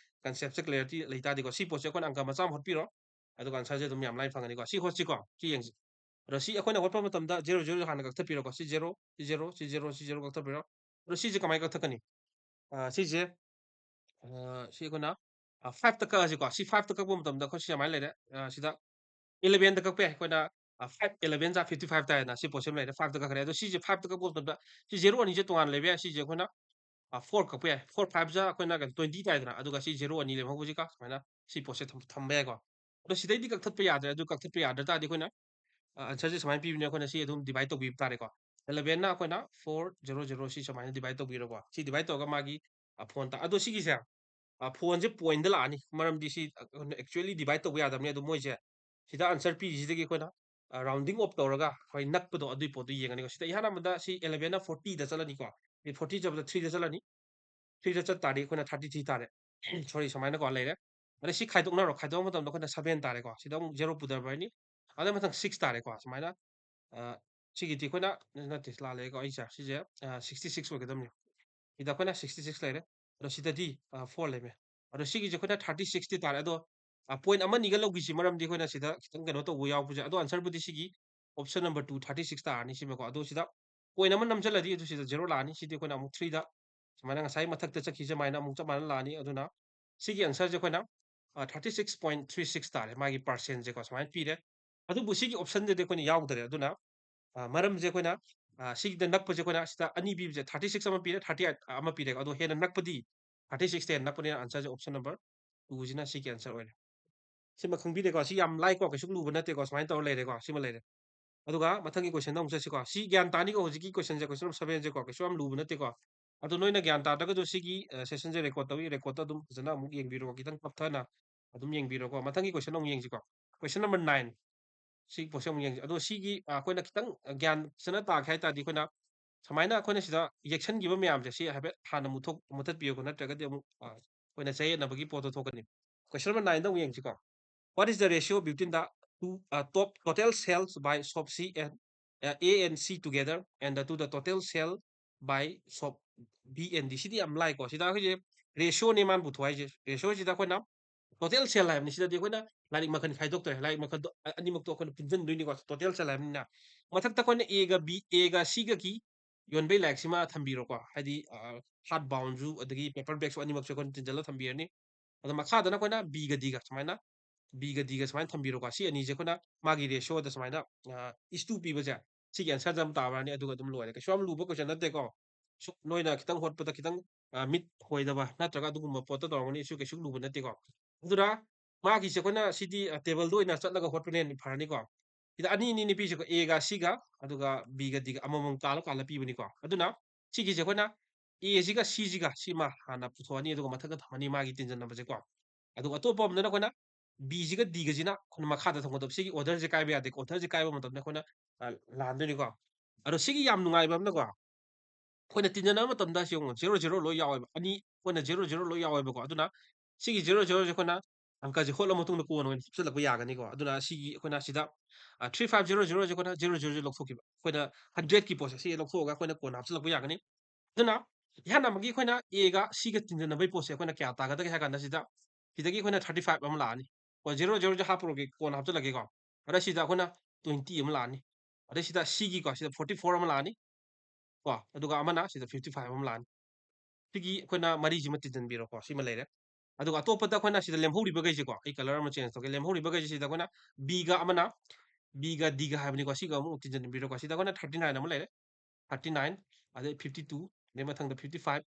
conceptꯁꯦ clarity ꯂꯩ ꯇꯥꯔꯗꯤꯀꯣ꯫ ꯁꯤ ꯄꯣꯠꯁꯦ ꯑꯩꯈꯣꯏꯅ ꯑꯪꯀ ꯃꯆꯥ ꯑꯃ ꯍꯣꯠꯄꯤꯔꯣ, ꯑꯗꯨꯒ answerꯁꯦ ꯑꯗꯨꯝ ꯌꯥꯝ ꯂꯥꯏꯅ ꯐꯪꯒꯅꯤꯀꯣ꯫ ꯁꯤ ꯍꯣꯠꯁꯤꯀꯣ, ꯁꯤ ꯌꯦꯡꯁꯤ꯫ ꯑꯗꯣ ꯁꯤ ꯑꯩꯈꯣꯏꯅ ꯍꯣꯠꯄ ꯃꯇꯝꯗ zero zero ꯍꯥꯟꯅ ꯀꯛꯊꯠꯄꯤꯔꯣꯀꯣ꯫ ꯁꯤ zero, ꯁꯤ zero, ꯁꯤ zero, ꯁꯤ zero ꯀꯛꯊꯠꯄꯤꯔꯣ꯫ ꯑꯗꯣ ꯁꯤꯁꯦ ꯀꯃꯥꯏꯅ ꯀꯛꯊꯠꯀꯅꯤ? ꯑ, ꯁꯤꯁꯦ, ꯑ, ꯁꯤ ꯑꯩꯈꯣꯏꯅ, ꯑ, fiveꯇ ꯀꯛꯑꯁꯤꯀꯣ꯫ ꯁꯤ fiveꯇ ꯀꯛꯄ ꯃꯇꯝꯗ ꯑꯩꯈꯣꯏ ꯁꯤ ꯁꯨꯃꯥꯏꯅ ꯂꯩꯔꯦ꯫ ꯑ, ꯁꯤꯗ elevenꯗ ꯀꯛꯄ ꯌꯥꯏ꯫ ꯑꯩꯈꯣꯏꯅ, ꯑ, five eleven ꯖꯥ fifty five ꯇꯥꯏꯅ ꯁꯤ ꯄꯣꯠꯁꯤꯃ ꯂꯩꯔꯦ꯫ Fiveꯇ ꯀꯛꯈ꯭ꯔꯦ꯫ ꯑꯗꯣ ꯁꯤꯁꯦ fiveꯇ ꯀꯛꯄ ꯃꯇꯝꯗ ꯁꯤ zero ꯑꯅꯤꯁꯦ ꯇꯣꯉꯥꯟꯅ ꯂꯩꯕ ꯌꯥꯏ꯫ ꯁꯤꯁꯦ ꯑꯩꯈꯣꯏꯅ, ꯑ, four ꯀꯛꯄ ꯌꯥꯏ꯫ Four five ꯖꯥ ꯑꯩꯈꯣꯏꯅ ꯀꯩꯅꯣ twenty ꯇꯥꯏꯗꯅ, ꯑꯗꯨꯒ ꯁꯤ zero ꯑꯅꯤ ꯂꯦꯝꯍꯧꯕꯁꯤꯒ ꯁꯨꯃꯥꯏꯅ ꯁꯤ ꯄꯣꯠꯁꯦ ꯊꯝ-, ꯊꯝꯕ ꯌꯥꯏꯀꯣ꯫ ꯑꯗꯣ ꯁꯤꯗꯩꯗꯤ ꯀꯛꯊꯠꯄ ꯌꯥꯗ꯭ꯔꯦ꯫ ꯑꯗꯨ ꯀꯛꯊꯠꯄ ꯌꯥꯗ꯭ꯔ ꯇꯥꯔꯗꯤ ꯑꯩꯈꯣꯏꯅ, ꯑ, answerꯁꯦ ꯁꯨꯃꯥꯏꯅ ꯄꯤꯕꯅꯦ, ꯑꯩꯈꯣꯏꯅ ꯁꯤ ꯑꯗꯨꯝ divide ꯇꯧꯕꯤꯕ ꯇꯥꯔꯦꯀꯣ꯫ Elevenꯅ ꯑꯩꯈꯣꯏꯅ four zero zero ꯁꯤ ꯁꯨꯃꯥꯏꯅ divide ꯇꯧꯕꯤꯔꯣꯀꯣ꯫ ꯁꯤ divide ꯇꯧꯔꯒ ꯃꯥꯒꯤ, ꯑ, phone ꯇꯥ-, ꯑꯗꯣ ꯁꯤꯒꯤꯁꯦ, ꯑ, phoneꯁꯦ pointꯗ ꯂꯥꯛꯑꯅꯤ, ꯃꯔꯝꯗꯤ ꯁꯤ, ꯑ, actually divide ꯇꯧꯕ ꯌꯥꯗꯕꯅꯤ꯫ ꯑꯗꯣ ꯃꯣꯏꯁꯦ ꯁꯤꯗ answer ꯄꯤꯔꯤꯁꯤꯗꯒꯤ ꯑꯩꯈꯣꯏꯅ, ꯑ, rounding off ꯇꯧꯔꯒ ꯑꯩꯈꯣꯏ ꯅꯛꯄꯗꯣ ꯑꯗꯨꯒꯤ ꯄꯣꯠꯇꯣ ꯌꯦꯡꯉꯅꯤꯀꯣ꯫ ꯁꯤꯗ ꯏꯍꯥꯟ ꯍꯥꯟꯕꯗ ꯁꯤ elevenꯅ fortyꯗ ꯆꯠꯂꯅꯤꯀꯣ꯫ ꯁꯤ forty ꯆꯠꯄꯗ threeꯗ ꯆꯠꯂꯅꯤ꯫ Threeꯗ ꯆꯠ ꯇꯥꯔꯗꯤ ꯑꯩꯈꯣꯏꯅ thirty three ꯇꯥꯔꯦ꯫ Sorry, ꯁꯨꯃꯥꯏꯅꯀꯣ ꯂꯩꯔꯦ꯫ ꯑꯗꯩ ꯁꯤ ꯈꯥꯏꯗꯣꯛꯅꯔꯣ꯫ ꯈꯥꯏꯗꯣꯛꯄ ꯃꯇꯝꯗ ꯑꯩꯈꯣꯏꯅ seven ꯇꯥꯔꯦꯀꯣ꯫ ꯁꯤꯗ ꯑꯃꯨꯛ zero ꯄꯨꯊꯔꯕꯅꯤ꯫ ꯑꯗꯩ ꯃꯊꯪ six ꯇꯥꯔꯦꯀꯣ꯫ ꯁꯨꯃꯥꯏꯅ, ꯑ, ꯁꯤꯒꯤꯗꯤ ꯑꯩꯈꯣꯏꯅ, ꯅꯠꯇꯦ, ꯂꯥꯜꯂꯦꯀꯣ ꯑꯩꯁꯦ꯫ ꯁꯤꯁꯦ, ꯑ, sixty six ꯑꯣꯏꯒꯗꯕꯅꯤ꯫ ꯁꯤꯗ ꯑꯩꯈꯣꯏꯅ sixty six ꯂꯩꯔꯦ꯫ ꯑꯗꯣ ꯁꯤꯗꯗꯤ, ꯑ, four ꯂꯩꯔꯦ꯫ ꯑꯗꯣ ꯁꯤꯒꯤꯁꯦ ꯑꯩꯈꯣꯏꯅ thirty sixꯇꯤ ꯇꯥꯔꯦ꯫ ꯑꯗꯣ, ꯑ, point ꯑꯃ ꯑꯅꯤꯒ ꯂꯧꯈꯤꯁꯤ, ꯃꯔꯝꯗꯤ ꯑꯩꯈꯣꯏꯅ ꯁꯤꯗ ꯈꯤꯇꯪ ꯀꯩꯅꯣ ꯇꯧꯕ ꯌꯥꯎꯕꯁꯦ꯫ ꯑꯗꯣ answerꯕꯨꯗꯤ ꯁꯤꯒꯤ option number two thirty six ꯇꯥꯔꯅꯤ ꯁꯤꯃꯀꯣ꯫ ꯑꯗꯣ ꯁꯤꯗ point ꯑꯃ ꯅꯝꯁꯤꯜꯂꯗꯤ ꯑꯗꯨ ꯁꯤꯗ zero ꯂꯥꯛꯑꯅꯤ꯫ ꯁꯤꯗꯤ ꯑꯩꯈꯣꯏꯅ ꯑꯃꯨꯛ threeꯗ ꯁꯨꯃꯥꯏꯅ ꯉꯁꯥꯏ ꯃꯊꯛꯇ ꯆꯠꯈꯤ ꯁꯨꯃꯥꯏꯅ ꯑꯃꯨꯛ ꯆꯞ ꯃꯥꯟꯅ ꯂꯥꯛꯑꯅꯤ꯫ ꯑꯗꯨꯅ ꯁꯤꯒꯤ answerꯁꯦ ꯑꯩꯈꯣꯏꯅ, ꯑ, thirty six point three six ꯇꯥꯔꯦ, ꯃꯥꯒꯤ percentꯁꯦꯀꯣ, ꯁꯨꯃꯥꯏꯅ ꯄꯤꯔꯦ꯫ ꯑꯗꯨꯕꯨ ꯁꯤꯒꯤ optionꯗꯗꯤ ꯑꯩꯈꯣꯏꯅ ꯌꯥꯎꯗ꯭ꯔꯦ꯫ ꯑꯗꯨꯅ, ꯑ, ꯃꯔꯝꯁꯦ ꯑꯩꯈꯣꯏꯅ, ꯑ, ꯁꯤꯒꯤꯗ ꯅꯛꯄꯁꯦ ꯑꯩꯈꯣꯏꯅ ꯁꯤꯗ ꯑꯅꯤ ꯄꯤꯕꯁꯦ, thirty six ꯑꯃ ꯄꯤꯔꯦ, thirty eight ꯑꯃ ꯄꯤꯔꯦ꯫ ꯑꯗꯣ ꯍꯦꯟꯅ ꯅꯛꯄꯗꯤ Thirty six ten ꯅꯞꯄꯅꯤꯅ answer ꯁꯦ option number two ꯁꯤꯅ ꯁꯤꯒꯤ answer ꯑꯣꯏꯔꯦ꯫ ꯁꯤꯃ ꯈꯪꯕꯤꯔꯦꯀꯣ? ꯁꯤ ꯌꯥꯝ ꯂꯥꯏꯀꯣ, ꯀꯩꯁꯨ ꯂꯨꯕ ꯅꯠꯇꯦꯀꯣ꯫ ꯁꯨꯃꯥꯏꯅ ꯇꯧꯔ ꯂꯩꯔꯦꯀꯣ, ꯁꯤꯃ ꯂꯩꯔꯦ꯫ ꯑꯗꯨꯒ ꯃꯊꯪꯒꯤ question ꯗ ꯑꯃꯨꯛ ꯆꯠꯁꯤꯀꯣ꯫ ꯁꯤ ꯒ꯭ꯌꯥꯟ ꯇꯥꯅꯤꯀꯣ, ꯍꯧꯖꯤꯛꯀꯤ question ꯁꯦ, question number seven ꯁꯦꯀꯣ, ꯀꯩꯁꯨ ꯌꯥꯝ ꯂꯨꯕ ꯅꯠꯇꯦꯀꯣ꯫ ꯑꯗꯣ ꯅꯣꯏꯅ ꯒ꯭ꯌꯥꯟ ꯇꯥꯗ꯭ꯔꯒꯁꯨ ꯁꯤꯒꯤ, ꯑ, session ꯁꯦ record ꯇꯧꯏ, record ꯇ ꯑꯗꯨꯝ ꯐꯖꯅ ꯑꯃꯨꯛ ꯌꯦꯡꯕꯤꯔꯣ, ꯈꯤꯇꯪ ꯇꯞꯊꯅ ꯑꯗꯨꯝ ꯌꯦꯡꯕꯤꯔꯣꯀꯣ꯫ ꯃꯊꯪꯒꯤ question ꯑꯃꯨꯛ ꯌꯦꯡꯁꯤꯀꯣ꯫ Question number nine꯫ ꯁꯤ question ꯑꯃꯨꯛ ꯌꯦꯡꯁꯤ꯫ ꯑꯗꯣ ꯁꯤꯒꯤ, ꯑ, ꯑꯩꯈꯣꯏꯅ ꯈꯤꯇꯪ ꯒ꯭ꯌꯥꯟ ꯐꯖꯅ ꯇꯥꯒꯦ ꯍꯥꯏ ꯇꯥꯔꯗꯤ, ꯑꯩꯈꯣꯏꯅ ꯁꯨꯃꯥꯏꯅ ꯑꯩꯈꯣꯏꯅ ꯁꯤꯗ ꯌꯦꯛꯁꯟꯈꯤꯕ ꯃꯌꯥꯝꯁꯦ, ꯁꯤ ꯍꯥꯏꯐꯦꯠ ꯍꯥꯟꯅ ꯃꯨꯊꯣꯛ-, ꯃꯨꯊꯠꯄꯤꯌꯣꯀꯣ, ꯅꯠꯇ꯭ꯔꯒꯗꯤ ꯑꯃꯨꯛ, ꯑ, ꯑꯩꯈꯣꯏꯅ ꯆꯌꯦꯠꯅꯕꯒꯤ ꯄꯣꯠꯇꯣ ꯊꯣꯛꯀꯅꯤ꯫ Question number nine ꯗ ꯑꯃꯨꯛ ꯌꯦꯡꯁꯤꯀꯣ꯫ What is the ratio between the two, uh, top total sales by shop C and, uh, A and C together and the, to the total sale by shop B and D? ꯁꯤꯗꯤ ꯌꯥꯝ ꯂꯥꯏꯀꯣ꯫ ꯁꯤꯗ ꯑꯩꯈꯣꯏꯁꯦ ratio ꯅꯦ ꯃꯥꯅ ꯄꯨꯊꯣꯛ ꯍꯥꯏꯁꯦ꯫ Ratio ꯁꯤꯗ ꯑꯩꯈꯣꯏꯅ total sale ꯍꯥꯏꯕꯅꯤ꯫ ꯁꯤꯗꯗꯤ ꯑꯩꯈꯣꯏꯅ ꯂꯥꯏꯔꯤꯛ ꯃꯈꯜ ꯈꯥꯏꯗꯣꯛꯇ꯭ꯔꯦ꯫ ꯂꯥꯏꯔꯤꯛ ꯃꯈꯜꯗꯣ ꯑ-, ꯑꯅꯤꯃꯛꯇꯣ ꯑꯩꯈꯣꯏꯅ ꯄꯨꯟꯁꯤꯟꯗꯣꯏꯅꯤꯀꯣ, total sale ꯍꯥꯏꯕꯅꯤꯅ꯫ ꯃꯊꯛꯇ ꯑꯩꯈꯣꯏꯅ A ꯒ B, A ꯒ C ꯒꯒꯤ ꯌꯣꯟꯕꯩ ꯂꯥꯏꯔꯤꯛꯁꯤꯃ ꯊꯝꯕꯤꯔꯣꯀꯣ꯫ ꯍꯥꯏꯗꯤ, ꯑ, hard bound ꯁꯨ ꯑꯗꯒꯤ paper bag ꯁꯨ ꯑꯅꯤꯃꯛꯁꯦ ꯑꯩꯈꯣꯏꯅ ꯇꯤꯟꯁꯤꯜꯂ ꯊꯝꯕꯤꯔꯅꯤ꯫ ꯑꯗꯣ ꯃꯈꯥꯗꯅ ꯑꯩꯈꯣꯏꯅ B ꯒ D ꯒ ꯁꯨꯃꯥꯏꯅ, B ꯒ D ꯒ ꯁꯨꯃꯥꯏꯅ ꯊꯝꯕꯤꯔꯣꯀꯣ꯫ ꯁꯤ ꯑꯅꯤꯁꯦ ꯑꯩꯈꯣꯏꯅ ꯃꯥꯒꯤ ratio ꯗ ꯁꯨꯃꯥꯏꯅ, ꯑ, is to ꯄꯤꯕꯁꯦ, ꯁꯤꯒꯤ answer ꯗ ꯑꯗꯨꯝ ꯇꯥꯕ ꯌꯥꯅꯤ, ꯑꯗꯨꯒ ꯑꯗꯨꯝ ꯂꯣꯏꯔꯦ꯫ ꯀꯩꯁꯨ ꯌꯥꯝ ꯂꯨꯕ question ꯅꯠꯇꯦꯀꯣ꯫ ꯁꯨꯝ ꯅꯣꯏꯅ ꯈꯤꯇꯪ ꯍꯣꯠꯄꯗ ꯈꯤꯇꯪ, ꯑ, ꯃꯤꯠ ꯍꯣꯏꯗꯕ ꯅꯠꯇ꯭ꯔꯒ ꯑꯗꯨꯒꯨꯝꯕ ꯄꯣꯠꯇ ꯇꯧꯔꯝꯒꯅꯤ꯫ ꯁꯤꯁꯨ ꯀꯩꯁꯨ ꯂꯨꯕ ꯅꯠꯇꯦꯀꯣ꯫ ꯑꯗꯨꯅ ꯃꯥꯒꯤꯁꯦ ꯑꯩꯈꯣꯏꯅ ꯁꯤꯗꯤ, ꯑ, table ꯗ ꯑꯣꯏꯅ ꯆꯠꯂꯒ ꯍꯣꯠꯄꯅ ꯍꯦꯟꯅ ꯐꯔꯅꯤꯀꯣ꯫ ꯁꯤꯗ ꯑꯅꯤ, ꯑꯅꯤ, ꯑꯅꯤ ꯄꯤꯁꯦꯀꯣ꯫ A ꯒ C ꯒ, ꯑꯗꯨꯒ B ꯒ D ꯒ ꯑꯃꯃꯝ ꯀꯥꯜꯂ ꯀꯥꯜꯂ ꯄꯤꯕꯅꯤꯀꯣ꯫ ꯑꯗꯨꯅ ꯁꯤꯒꯤꯁꯦ ꯑꯩꯈꯣꯏꯅ A ꯁꯤꯒ C ꯁꯤꯒ ꯁꯤꯃ ꯍꯥꯟꯅ ꯄꯨꯊꯣꯛꯑꯅꯤ, ꯑꯗꯨꯒ ꯃꯊꯛꯇ ꯊꯝꯃꯅꯤ ꯃꯥꯒꯤ ꯇꯤꯟꯖꯟꯅꯕꯁꯦꯀꯣ꯫ ꯑꯗꯨꯒ ꯑꯇꯣꯞꯄ ꯑꯃꯗꯅ ꯑꯩꯈꯣꯏꯅ B ꯁꯤꯒ D ꯒꯁꯤꯅ ꯑꯩꯈꯣꯏꯅ ꯃꯈꯥꯗ ꯊꯝꯒꯗꯕ꯫ ꯁꯤꯒꯤ order ꯁꯦ ꯀꯥꯏꯕ ꯌꯥꯗꯦꯀꯣ꯫ Order ꯁꯦ ꯀꯥꯏꯕ ꯃꯇꯝꯗ ꯑꯩꯈꯣꯏꯅ, ꯑ, ꯂꯥꯟꯗꯣꯏꯅꯤꯀꯣ꯫ ꯑꯗꯣ ꯁꯤꯒꯤ ꯌꯥꯝ ꯅꯨꯡꯉꯥꯏꯕ ꯑꯃꯅꯀꯣ, ꯑꯩꯈꯣꯏꯅ ꯇꯤꯟꯖꯟꯅꯕ ꯃꯇꯝꯗ ꯁꯤ ꯌꯦꯡꯉꯣ, zero zero ꯂꯣꯏ ꯌꯥꯎꯋꯦꯕ꯫ ꯑꯅꯤ, ꯑꯩꯈꯣꯏꯅ zero zero ꯂꯣꯏ ꯌꯥꯎꯋꯦꯕꯀꯣ꯫ ꯑꯗꯨꯅ ꯁꯤꯒꯤ zero zero ꯁꯦ ꯑꯩꯈꯣꯏꯅ ꯑꯪꯀꯁꯦ ꯍꯣꯠꯂ ꯃꯇꯨꯡꯗ ꯀꯣꯟꯅ ꯑꯣꯏꯅ ꯍꯥꯞꯆꯤꯜꯂꯛꯄ ꯌꯥꯒꯅꯤꯀꯣ꯫ ꯑꯗꯨꯅ ꯁꯤꯒꯤ ꯑꯩꯈꯣꯏꯅ ꯁꯤꯗ, ꯑ, three five zero zero ꯁꯦ ꯑꯩꯈꯣꯏꯅ zero zero ꯁꯦ ꯂꯧꯊꯣꯛꯈꯤꯕ꯫ ꯑꯩꯈꯣꯏꯅ hundred ꯀꯤ ꯄꯣꯠꯁꯦ ꯁꯤ ꯂꯧꯊꯣꯛꯑꯒ ꯑꯩꯈꯣꯏꯅ ꯀꯣꯟꯅ ꯍꯥꯞꯆꯤꯜꯂꯛꯄ ꯌꯥꯒꯅꯤ꯫ ꯑꯗꯨꯅ ꯏꯍꯥꯟ ꯍꯥꯟꯕꯒꯤ ꯑꯩꯈꯣꯏꯅ A ꯒ C ꯒ ꯇꯤꯟꯖꯟꯅꯕꯒꯤ ꯄꯣꯠꯁꯦ ꯑꯩꯈꯣꯏꯅ ꯀꯌꯥ ꯇꯥꯒꯗꯒꯦ ꯍꯥꯏ ꯀꯥꯟꯗ ꯁꯤꯗ, ꯁꯤꯗꯒꯤ ꯑꯩꯈꯣꯏꯅ thirty five ꯑꯃ ꯂꯥꯛꯑꯅꯤ꯫ ꯍꯣꯏ, zero zero ꯁꯦ ꯍꯥꯞꯄꯔꯣꯏꯒꯦ, ꯀꯣꯟꯅ ꯍꯥꯞꯆꯤꯜꯂꯛꯀꯦꯀꯣ꯫ ꯑꯗ ꯁꯤꯗ ꯑꯩꯈꯣꯏꯅ twenty ꯑꯃ ꯂꯥꯛꯑꯅꯤ꯫ ꯑꯗꯩ ꯁꯤꯗ C ꯒꯤꯀꯣ, ꯁꯤꯗ forty four ꯑꯃ ꯂꯥꯛꯑꯅꯤ꯫ ꯀꯣ, ꯑꯗꯨꯒ ꯑꯃꯅ ꯁꯤꯗ fifty five ꯑꯃ ꯂꯥꯛꯑꯅꯤ꯫ ꯁꯤꯒꯤ ꯑꯩꯈꯣꯏꯅ ꯃꯔꯤꯁꯤꯃ ꯇꯤꯟꯖꯟꯕꯤꯔꯣꯀꯣ, ꯁꯤꯃ ꯂꯩꯔꯦ꯫ ꯑꯗꯨꯒ ꯑꯇꯣꯞꯄꯗ ꯑꯩꯈꯣꯏꯅ ꯁꯤꯗ ꯂꯦꯝꯍꯧꯔꯤꯕꯈꯩꯁꯦꯀꯣ, ꯑꯩ colour ꯑꯃ change ꯇꯧꯒꯦ꯫ ꯂꯦꯝꯍꯧꯔꯤꯕꯈꯩꯁꯦ ꯁꯤꯗ ꯑꯩꯈꯣꯏꯅ B ꯒ ꯑꯃꯅ, B ꯒ D ꯒ ꯍꯥꯏꯕꯅꯤꯀꯣ, ꯁꯤꯒ ꯑꯃꯨꯛ ꯇꯤꯟꯖꯟꯕꯤꯔꯣꯀꯣ꯫ ꯁꯤꯗ ꯑꯩꯈꯣꯏꯅ thirty nine ꯑꯃ ꯂꯩꯔꯦ, thirty nine, ꯑꯗꯩ fifty two, ꯑꯗꯩ ꯃꯊꯪꯗ fifty five,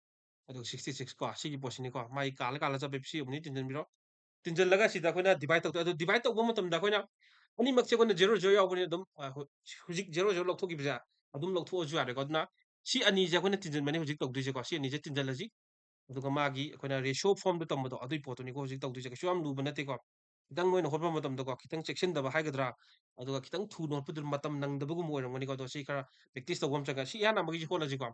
ꯑꯗꯨꯒ sixty six ꯀꯣ, ꯁꯤꯒꯤ ꯄꯣꯠꯁꯤꯅꯤꯀꯣ꯫ ꯃꯥꯒꯤ ꯀꯥꯜꯂ ꯀꯥꯜꯂ ꯆꯠꯄ ꯁꯤ ꯑꯃꯅꯤ ꯇꯤꯟꯖꯟꯕꯤꯔꯣ꯫ ꯇꯤꯟꯖꯜꯂꯒ ꯁꯤꯗ ꯑꯩꯈꯣꯏꯅ divide ꯇꯧꯗꯣꯏ-, ꯑꯗꯣ divide ꯇꯧꯕ ꯃꯇꯝꯗ ꯑꯩꯈꯣꯏꯅ ꯑꯅꯤꯃꯛꯁꯦ ꯑꯩꯈꯣꯏꯅ zero zero ꯌꯥꯎꯕꯅꯤꯅ ꯑꯗꯨꯝ, ꯑ, ꯍꯧ-, ꯍꯧꯖꯤꯛ zero zero ꯂꯧꯊꯣꯛꯈꯤꯕꯁꯦ ꯑꯗꯨꯝ ꯂꯧꯊꯣꯛꯑꯁꯨ ꯌꯥꯔꯦꯀꯣ꯫ ꯑꯗꯨꯅ ꯁꯤ ꯑꯅꯤꯁꯦ ꯑꯩꯈꯣꯏꯅ ꯇꯤꯟꯖꯟꯕꯅꯤ ꯍꯧꯖꯤꯛ ꯇꯧꯗꯣꯏꯁꯦꯀꯣ꯫ ꯁꯤ ꯑꯅꯤꯁꯦ ꯇꯤꯟꯖꯜꯂꯁꯤ꯫ ꯑꯗꯨꯒ ꯃꯥꯒꯤ ꯑꯩꯈꯣꯏꯅ ratio formꯗ ꯇꯝꯕꯗꯣ ꯑꯗꯨꯏ ꯄꯣꯠꯇꯨꯅꯤꯀꯣ ꯍꯧꯖꯤꯛ ꯇꯧꯗꯣꯏꯁꯦ꯫ ꯀꯩꯁꯨ ꯌꯥꯝ ꯂꯨꯕ ꯅꯠꯇꯦꯀꯣ꯫ ꯈꯤꯇꯪ ꯅꯣꯏꯅ ꯍꯣꯠꯄ ꯃꯇꯝꯗꯀꯣ, ꯈꯤꯇꯪ ꯆꯦꯛꯁꯤꯟꯗꯕ ꯍꯥꯏꯒꯗ꯭ꯔꯥ, ꯑꯗꯨꯒ ꯈꯤꯇꯪ ꯊꯨꯅ ꯍꯣꯠꯄꯗꯨ ꯃꯇꯝ ꯅꯪꯗꯕꯒꯨꯝꯕ ꯑꯣꯏꯔꯝꯒꯅꯤꯀꯣ꯫ ꯑꯗꯣ ꯁꯤ ꯈꯔ practice ꯇꯧꯕ ꯑꯃ ꯆꯪꯉꯦ꯫ ꯁꯤ ꯏꯍꯥꯟ ꯍꯥꯟꯕꯒꯤꯁꯤ ꯍꯣꯠꯂꯁꯤꯀꯣ꯫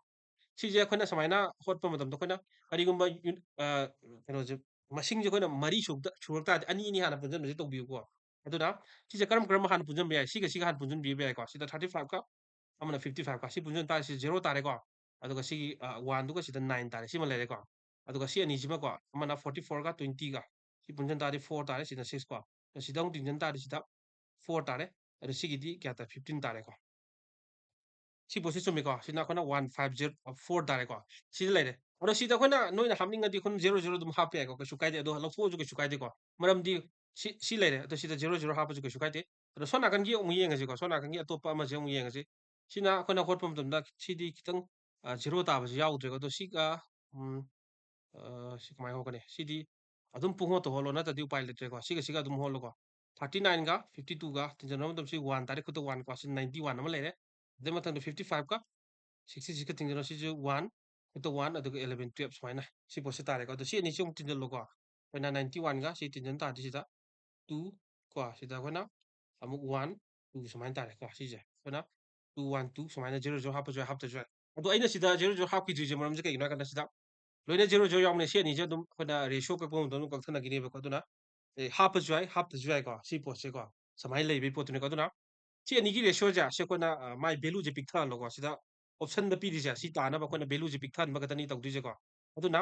ꯁꯤꯁꯦ ꯑꯩꯈꯣꯏꯅ ꯁꯨꯃꯥꯏꯅ ꯍꯣꯠꯄ ꯃꯇꯝꯗ ꯑꯩꯈꯣꯏꯅ ꯀꯔꯤꯒꯨꯝꯕ ꯌꯨ-, ꯑ, ꯀꯩꯅꯣꯁꯦ, ꯃꯁꯤꯡꯁꯦ ꯑꯩꯈꯣꯏꯅ ꯃꯔꯤ ꯁꯨꯕꯗ, ꯁꯨꯔꯛ ꯇꯥꯔꯗꯤ ꯑꯅꯤ ꯑꯅꯤ ꯍꯥꯟꯅ ꯄꯨꯟꯁꯤꯟꯕꯁꯦ ꯇꯧꯕꯤꯌꯨꯀꯣ꯫ ꯑꯗꯨꯅ ꯁꯤꯁꯦ ꯀꯔꯝ ꯀꯔꯝꯕ ꯍꯥꯟꯅ ꯄꯨꯟꯁꯤꯟꯕ ꯌꯥꯏ? ꯁꯤꯒ ꯁꯤꯒ ꯍꯥꯟꯅ ꯄꯨꯟꯁꯤꯟꯕꯤꯕ ꯌꯥꯏꯀꯣ꯫ ꯁꯤꯗ thirty five ꯀ ꯑꯃꯅ fifty five ꯀ ꯁꯤ ꯄꯨꯟꯁꯤꯟ ꯇꯥꯔꯗꯤ ꯁꯤ zero ꯇꯥꯔꯦꯀꯣ꯫ ꯑꯗꯨꯒ ꯁꯤꯒꯤ, ꯑ, one ꯗꯨꯒ ꯁꯤꯗ nine ꯇꯥꯔꯦ꯫ ꯁꯤꯃ ꯂꯩꯔꯦꯀꯣ꯫ ꯑꯗꯨꯒ ꯁꯤ ꯑꯅꯤꯁꯤꯃꯀꯣ, ꯑꯃꯅ forty four ꯒ twenty ꯒ ꯁꯤ ꯄꯨꯟꯁꯤꯟ ꯇꯥꯔꯗꯤ four ꯇꯥꯔꯦ, ꯁꯤꯅ six ꯀꯣ꯫ ꯑꯗꯣ ꯁꯤꯗ ꯑꯃꯨꯛ ꯇꯤꯟꯁꯤꯟ ꯇꯥꯔꯗꯤ ꯁꯤꯗ four ꯇꯥꯔꯦ꯫ ꯑꯗꯣ ꯁꯤꯒꯤꯗꯤ ꯀꯌꯥ ꯇꯥꯔꯦ? Fifteen ꯇꯥꯔꯦꯀꯣ꯫ ꯁꯤ ꯄꯣꯠꯁꯤ ꯆꯨꯝꯃꯤꯀꯣ꯫ ꯁꯤꯅ ꯑꯩꯈꯣꯏꯅ one five zero four ꯇꯥꯔꯦꯀꯣ꯫ ꯁꯤꯗ ꯂꯩꯔꯦ꯫ ꯑꯗꯣ ꯁꯤꯗ ꯑꯩꯈꯣꯏꯅ ꯅꯣꯏꯅ ꯍꯥꯞꯅꯤꯡꯉꯗꯤ ꯑꯩꯈꯣꯏꯅ zero zero ꯑꯗꯨꯝ ꯍꯥꯞꯄ ꯌꯥꯏꯀꯣ꯫ ꯀꯩꯁꯨ ꯀꯥꯏꯗꯦ꯫ ꯑꯗꯣ ꯂꯧꯊꯣꯛꯑꯁꯨ ꯀꯩꯁꯨ ꯀꯥꯏꯗꯦꯀꯣ꯫ ꯃꯔꯝꯗꯤ ꯁꯤ, ꯁꯤ ꯂꯩꯔꯦ꯫ ꯑꯗꯣ ꯁꯤꯗ zero zero ꯍꯥꯞꯄꯁꯨ ꯀꯩꯁꯨ ꯀꯥꯏꯗꯦ꯫ ꯑꯗꯣ ꯁꯣꯝ ꯅꯥꯀꯟꯒꯤ ꯑꯃꯨꯛ ꯌꯦꯡꯉꯁꯤꯀꯣ꯫ ꯁꯣꯝ ꯅꯥꯀꯟꯒꯤ ꯑꯇꯣꯞꯄ ꯑꯃꯁꯦ ꯑꯃꯨꯛ ꯌꯦꯡꯉꯁꯤ꯫ ꯁꯤꯅ ꯑꯩꯈꯣꯏꯅ ꯍꯣꯠꯄ ꯃꯇꯝꯗ ꯁꯤꯗꯤ ꯈꯤꯇꯪ, ꯑ, zero ꯇꯥꯕꯁꯤ ꯌꯥꯎꯗ꯭ꯔꯦꯀꯣ꯫ ꯑꯗꯣ ꯁꯤꯒ, ꯎꯝ, ꯑ, ꯁꯤ ꯀꯃꯥꯏꯅ ꯍꯣꯠꯀꯅꯤ? ꯁꯤꯗꯤ ꯑꯗꯨꯝ ꯄꯨꯡꯍꯣꯠꯇ ꯍꯣꯠꯂꯣ, ꯅꯠꯇ꯭ꯔꯗꯤ ꯎꯄꯥꯏ ꯂꯩꯇ꯭ꯔꯦꯀꯣ꯫ ꯁꯤꯒ ꯁꯤꯒ ꯑꯗꯨꯝ ꯍꯣꯠꯂꯣꯀꯣ꯫ Thirty nine ꯒ fifty two ꯒ ꯇꯤꯟꯖꯟꯕ ꯃꯇꯝꯗ ꯁꯤ one ꯇꯥꯔꯦ, ꯈꯨꯠꯇ one ꯀꯣ꯫ ꯁꯤ ninety one ꯑꯃ ꯂꯩꯔꯦ꯫ ꯑꯗꯩ ꯃꯊꯪꯗ fifty five ꯀ sixty six ꯀ ꯇꯤꯟꯖꯟꯂꯣ꯫ ꯁꯤꯁꯨ one, ꯈꯨꯠꯇ one, ꯑꯗꯨꯒ eleven, twelve ꯁꯨꯃꯥꯏꯅ ꯁꯤ ꯄꯣꯠꯁꯤ ꯇꯥꯔꯦꯀꯣ꯫ ꯑꯗꯣ ꯁꯤ ꯑꯅꯤꯁꯤ ꯑꯃꯨꯛ ꯇꯤꯟꯖꯜꯂꯣꯀꯣ꯫ ꯑꯩꯈꯣꯏꯅ ninety one ꯒ ꯁꯤ ꯇꯤꯟꯖꯟ ꯇꯥꯔꯗꯤ ꯁꯤꯗ two ꯀꯣ, ꯁꯤꯗ ꯑꯩꯈꯣꯏꯅ ꯑꯃꯨꯛ one, two ꯁꯨꯃꯥꯏꯅ ꯇꯥꯔꯦꯀꯣ꯫ ꯁꯤꯁꯦ ꯑꯩꯈꯣꯏꯅ two one two ꯁꯨꯃꯥꯏꯅ zero zero ꯍꯥꯞꯄꯁꯨ ꯌꯥꯏ, ꯍꯥꯞꯇ꯭ꯔꯁꯨ ꯌꯥꯏ꯫ ꯑꯗꯣ ꯑꯩꯅ ꯁꯤꯗ zero zero ꯍꯥꯞꯈꯤꯗ꯭ꯔꯤꯁꯦ ꯃꯔꯝꯁꯦ ꯀꯩꯒꯤꯅꯣ ꯍꯥꯏ ꯀꯥꯟꯗ ꯁꯤꯗ ꯂꯣꯏꯅ zero zero ꯌꯥꯎꯕꯅꯦ꯫ ꯁꯤ ꯑꯅꯤꯁꯦ ꯑꯗꯨꯝ ꯑꯩꯈꯣꯏꯅ ratio ꯀꯛꯄ ꯃꯇꯝꯗ ꯑꯗꯨꯝ ꯀꯛꯊꯠꯅꯈꯤꯅꯦꯕꯀꯣ꯫ ꯑꯗꯨꯅ, ꯑꯦ, ꯍꯥꯞꯄꯁꯨ ꯌꯥꯏ, ꯍꯥꯞꯇ꯭ꯔꯁꯨ ꯌꯥꯏꯀꯣ꯫ ꯁꯤ ꯄꯣꯠꯁꯦꯀꯣ, ꯁꯨꯃꯥꯏꯅ ꯂꯩꯕꯒꯤ ꯄꯣꯠꯇꯨꯅꯤꯀꯣ꯫ ꯑꯗꯨꯅ ꯁꯤ ꯑꯅꯤꯒꯤ ratioꯁꯦ ꯁꯤ ꯑꯩꯈꯣꯏꯅ, ꯑ, ꯃꯥꯏ valueꯁꯦ ꯄꯤꯛꯊꯍꯜꯂꯣꯀꯣ꯫ ꯁꯤꯗ optionꯗ ꯄꯤꯔꯤꯁꯦ ꯁꯤ ꯇꯥꯅꯕ ꯑꯩꯈꯣꯏꯅ valueꯁꯦ ꯄꯤꯛꯊꯍꯟꯕ ꯈꯛꯇꯅꯤ ꯇꯧꯗꯣꯏꯁꯦꯀꯣ꯫ ꯑꯗꯨꯅ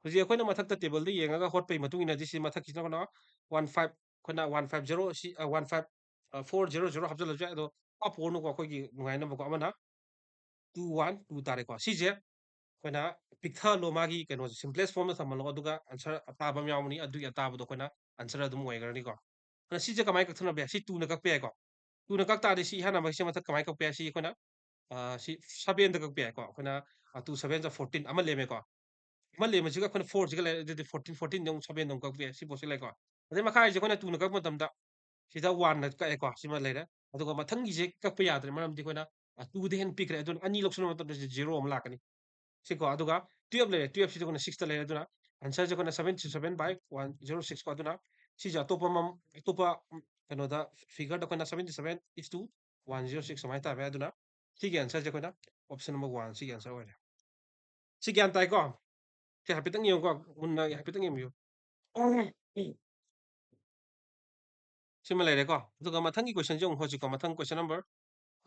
ꯍꯧꯖꯤꯛ ꯑꯩꯈꯣꯏꯅ ꯃꯊꯛꯇ tableꯗ ꯌꯦꯡꯉꯒ ꯍꯣꯠꯄꯒꯤ ꯃꯇꯨꯡ ꯏꯟꯅꯗꯤ ꯁꯤ ꯃꯊꯛꯀꯤꯁꯤꯅ ꯑꯩꯈꯣꯏꯅ one five, ꯑꯩꯈꯣꯏꯅ one five zero ꯁꯤ, ꯑ, one five, ꯑ, four zero zero ꯍꯥꯞꯆꯜꯂꯁꯨ ꯌꯥꯏ꯫ ꯑꯗꯣ ꯍꯥꯞꯄꯨꯔꯅꯨꯀꯣ, ꯑꯩꯈꯣꯏꯒꯤ ꯅꯨꯡꯉꯥꯏꯅꯕꯀꯣ꯫ ꯑꯃꯅ two one two ꯇꯥꯔꯦꯀꯣ꯫ ꯁꯤꯁꯦ ꯑꯩꯈꯣꯏꯅ ꯄꯤꯛꯊꯍꯜꯂꯣ, ꯃꯥꯒꯤ ꯀꯩꯅꯣꯁꯦ simplest formꯗ ꯊꯝꯍꯜꯂꯣ, ꯑꯗꯨꯒ answer ꯑꯇꯥꯕ ꯑꯃ ꯌꯥꯎꯕꯅꯤ, ꯑꯗꯨꯒꯤ ꯑꯇꯥꯕꯗꯣ ꯑꯩꯈꯣꯏꯅ answer ꯑꯗꯨꯝ ꯑꯣꯏꯈ꯭ꯔꯅꯤꯀꯣ꯫ ꯑꯗ ꯁꯤꯁꯦ ꯀꯃꯥꯏꯅ ꯀꯛꯊꯠꯅꯕ ꯌꯥꯏ? ꯁꯤ twoꯅ ꯀꯛꯄ ꯌꯥꯏꯀꯣ꯫ Twoꯅ ꯀꯛ ꯇꯥꯔꯗꯤ ꯁꯤ ꯏꯍꯥꯟ ꯍꯥꯟꯕꯒꯤꯁꯦ ꯃꯊꯛ ꯀꯃꯥꯏꯅ ꯀꯛꯄ ꯌꯥꯏ? ꯁꯤ ꯑꯩꯈꯣꯏꯅ, ꯑ, ꯁꯤ sevenꯗ ꯀꯛꯄ ꯌꯥꯏꯀꯣ꯫ ꯑꯩꯈꯣꯏꯅ, ꯑ, two seven fourteen ꯑꯃ ꯂꯦꯝꯃꯦꯀꯣ꯫ ꯑꯃ ꯂꯦꯝꯕꯁꯤꯒ ꯑꯩꯈꯣꯏꯅ four ꯁꯤꯒ ꯂꯩꯔꯦ, ꯑꯗꯨꯗꯤ fourteen, fourteen ꯗ ꯑꯃꯨꯛ seven ꯗ ꯑꯃꯨꯛ ꯀꯛꯄ ꯌꯥꯏ꯫ ꯁꯤ ꯄꯣꯠꯁꯤ ꯂꯩꯀꯣ꯫ ꯑꯗꯩ ꯃꯈꯥꯁꯦ ꯑꯩꯈꯣꯏꯅ two ꯅ ꯀꯛꯄ ꯃꯇꯝꯗ ꯁꯤꯗ one ꯅ ꯀꯛꯑꯦꯀꯣ꯫ ꯁꯤꯃ ꯂꯩꯔꯦ꯫ ꯑꯗꯨꯒ ꯃꯊꯪꯒꯤꯁꯦ ꯀꯛꯄ ꯌꯥꯗ꯭ꯔꯦ, ꯃꯔꯝꯗꯤ ꯑꯩꯈꯣꯏꯅ, ꯑ, two ꯗ ꯍꯦꯟꯅ ꯄꯤꯛꯈ꯭ꯔꯦ꯫ ꯑꯗꯨꯅ ꯑꯅꯤ ꯂꯧꯁꯤꯟꯕ ꯃꯇꯝꯗ ꯁꯤ zero ꯑꯃ ꯂꯥꯛꯀꯅꯤ꯫ ꯁꯤꯀꯣ꯫ ꯑꯗꯨꯒ twelve ꯂꯩꯔꯦ꯫ twelve ꯁꯤꯗ ꯑꯩꯈꯣꯏꯅ six ꯇ ꯂꯩꯔꯦ꯫ ꯑꯗꯨꯅ answer ꯁꯦ ꯑꯩꯈꯣꯏꯅ seventy seven by one zero six ꯀꯣ꯫ ꯑꯗꯨꯅ ꯁꯤꯁꯦ ꯑꯇꯣꯞꯄ ꯃꯝ-, ꯑꯇꯣꯞꯄ, ꯎꯝ, ꯀꯩꯅꯣꯗ figure ꯗ ꯑꯩꯈꯣꯏꯅ seventy seven is to one zero six ꯁꯨꯃꯥꯏꯅ ꯇꯥꯕ ꯌꯥꯏ꯫ ꯑꯗꯨꯅ ꯁꯤꯒꯤ answer ꯁꯦ ꯑꯩꯈꯣꯏꯅ option number one ꯁꯤꯒꯤ answer ꯑꯣꯏꯔꯦ꯫ ꯁꯤ ꯒ꯭ꯌꯥꯟ ꯇꯥꯏꯀꯣ? ꯁꯤ ꯍꯥꯏꯐꯦꯠꯇꯪ ꯌꯦꯡꯉꯨꯀꯣ, ꯃꯨꯟꯅ ꯍꯥꯏꯐꯦꯠꯇꯪ ꯌꯦꯡꯕꯤꯌꯨ꯫ ꯁꯤꯃ ꯂꯩꯔꯦꯀꯣ꯫ ꯑꯗꯨꯒ ꯃꯊꯪꯒꯤ question ꯁꯦ ꯑꯃꯨꯛ ꯍꯣꯠꯁꯤꯀꯣ꯫ ꯃꯊꯪ question number,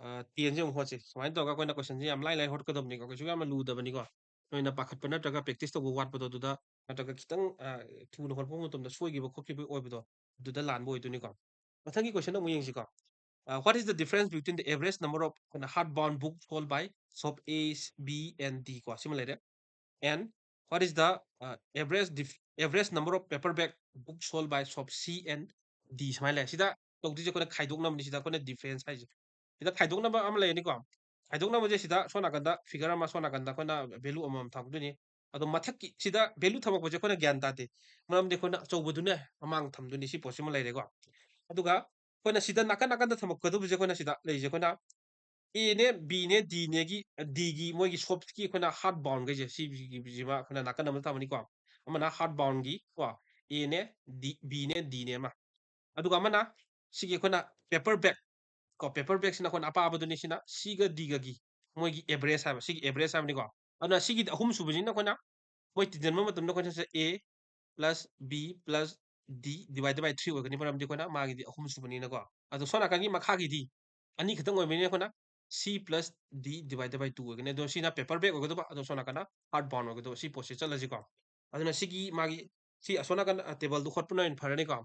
ꯑ, ten ꯁꯦ ꯑꯃꯨꯛ ꯍꯣꯠꯁꯤ꯫ ꯁꯨꯃꯥꯏꯅ ꯇꯧꯔꯒ ꯑꯩꯈꯣꯏꯅ question ꯁꯦ ꯌꯥꯝ ꯂꯥꯏ ꯂꯥꯏ ꯍꯣꯠꯀꯗꯕꯅꯤꯀꯣ꯫ ꯀꯩꯁꯨ ꯌꯥꯝꯅ ꯂꯨꯗꯕꯅꯤꯀꯣ꯫ ꯅꯣꯏꯅ ꯄꯥꯈꯠꯄ ꯅꯠꯇ꯭ꯔꯒ practice ꯇꯧꯕ ꯋꯥꯠꯄꯗꯣ ꯑꯗꯨꯗ, ꯅꯠꯇ꯭ꯔꯒ ꯈꯤꯇꯪ, ꯑ, ꯊꯨꯅ ꯍꯣꯠꯄ ꯃꯇꯝꯗ ꯁꯣꯏꯈꯤꯕ ꯈꯣꯠꯈꯤꯕ ꯑꯣꯏꯕꯗꯣ ꯑꯗꯨꯗ ꯂꯥꯟꯕ ꯑꯣꯏꯗꯣꯏꯅꯤꯀꯣ꯫ ꯃꯊꯪꯒꯤ question ꯑꯃꯨꯛ ꯌꯦꯡꯁꯤꯀꯣ꯫ ꯑ, what is the difference between the average number of ꯑꯩꯈꯣꯏꯅ hard bound book sold by shop A, B and D ꯀꯣ꯫ ꯁꯤꯃ ꯂꯩꯔꯦ꯫ And what is the, uh, average dif-, average number of paperback book sold by shop C and D ꯁꯨꯃꯥꯏꯅ ꯂꯩ꯫ ꯁꯤꯗ ꯇꯧꯗꯣꯏꯁꯦ ꯑꯩꯈꯣꯏꯅ ꯈꯥꯏꯗꯣꯛꯅꯕꯅꯤ꯫ ꯁꯤꯗ ꯑꯩꯈꯣꯏꯅ difference ꯍꯥꯏꯁꯦ꯫ ꯁꯤꯗ ꯈꯥꯏꯗꯣꯛꯅꯕ ꯑꯃ ꯂꯩꯔꯅꯤꯀꯣ꯫ ꯈꯥꯏꯗꯣꯛꯅꯕꯁꯦ ꯁꯤꯗ ꯁꯣꯝ ꯅꯥꯀꯟꯗ figure ꯑꯃ, ꯁꯣꯝ ꯅꯥꯀꯟꯗ ꯑꯩꯈꯣꯏꯅ value ꯑꯃꯃꯝ ꯊꯝꯗꯣꯏꯅꯤ꯫ ꯑꯗꯣ ꯃꯊꯛꯀꯤ ꯁꯤꯗ value ꯊꯝꯃꯛꯄꯁꯦ ꯑꯩꯈꯣꯏꯅ ꯒ꯭ꯌꯥꯟ ꯇꯥꯗꯦ꯫ ꯃꯔꯝꯗꯤ ꯑꯩꯈꯣꯏꯅ ꯑꯆꯧꯕꯗꯨꯅ ꯃꯃꯥꯡ ꯊꯝꯗꯣꯏꯅꯤ꯫ ꯁꯤ ꯄꯣꯠꯁꯤꯃ ꯂꯩꯔꯦꯀꯣ꯫ ꯑꯗꯨꯒ ꯑꯩꯈꯣꯏꯅ ꯁꯤꯗ ꯅꯥꯀꯟ ꯅꯥꯀꯟꯗ ꯊꯝꯃꯛꯀꯗꯧꯕꯁꯦ ꯑꯩꯈꯣꯏꯅ ꯁꯤꯗ ꯂꯩꯔꯤꯁꯦ ꯑꯩꯈꯣꯏꯅ A ꯅꯦ, B ꯅꯦ, D ꯅꯦꯒꯤ, D ꯒꯤ ꯃꯣꯏꯒꯤ shop ꯀꯤ ꯑꯩꯈꯣꯏꯅ hard bound ꯈꯩꯁꯦ ꯁꯤꯁꯤꯃ ꯑꯩꯈꯣꯏꯅ ꯅꯥꯀꯟ ꯑꯃꯗ ꯊꯝꯃꯅꯤꯀꯣ꯫ ꯑꯃꯅ hard bound ꯒꯤ ꯀꯣ, A ꯅꯦ, D, B ꯅꯦ, D ꯅꯦ ꯑꯃ꯫ ꯑꯗꯨꯒ ꯑꯃꯅ ꯁꯤꯒꯤ ꯑꯩꯈꯣꯏꯅ paperback ꯀꯣ, paperback ꯁꯤꯅ ꯑꯩꯈꯣꯏꯅ ꯑꯄꯥꯕꯗꯨꯅꯤ, ꯁꯤꯅ C ꯒ D ꯒꯒꯤ ꯃꯣꯏꯒꯤ average ꯍꯥꯏꯕ, ꯁꯤꯒꯤ average ꯍꯥꯏꯕꯅꯤꯀꯣ꯫ ꯑꯗꯨꯅ ꯁꯤꯒꯤ ꯑꯍꯨꯝ ꯁꯨꯕꯁꯤꯅ ꯑꯩꯈꯣꯏꯅ ꯃꯣꯏ ꯇꯤꯟꯖꯟꯕ ꯃꯇꯝꯗ ꯑꯩꯈꯣꯏꯅ ꯁꯤꯗ A plus B plus D divided by three ꯑꯣꯏꯒꯅꯤ, ꯃꯔꯝꯗꯤ ꯑꯩꯈꯣꯏꯅ ꯃꯥꯒꯤꯗꯤ ꯑꯍꯨꯝ ꯁꯨꯕꯅꯤꯅꯀꯣ꯫ ꯑꯗꯣ ꯁꯣꯝ ꯅꯥꯀꯟꯒꯤ ꯃꯈꯥꯒꯤꯗꯤ ꯑꯅꯤ ꯈꯛꯇꯪ ꯑꯣꯏꯕꯅꯤꯅ ꯑꯩꯈꯣꯏꯅ C plus D divided by two ꯑꯣꯏꯒꯅꯤ꯫ ꯑꯗꯣ ꯁꯤꯅ paperback ꯑꯣꯏꯒꯗꯧꯕ, ꯑꯗꯣ ꯁꯣꯝ ꯅꯥꯀꯟꯗ hard bound ꯑꯣꯏꯒꯗꯧꯕ꯫ ꯁꯤ ꯄꯣꯠꯁꯦ ꯆꯠꯂꯁꯤꯀꯣ꯫ ꯑꯗꯨꯅ ꯁꯤꯒꯤ ꯃꯥꯒꯤ, ꯁꯤ ꯑꯁꯣꯝ ꯅꯥꯀꯟ, ꯑ, table ꯗꯨ ꯈꯣꯠꯄꯅ ꯑꯣꯏꯅ ꯐꯔꯅꯤꯀꯣ꯫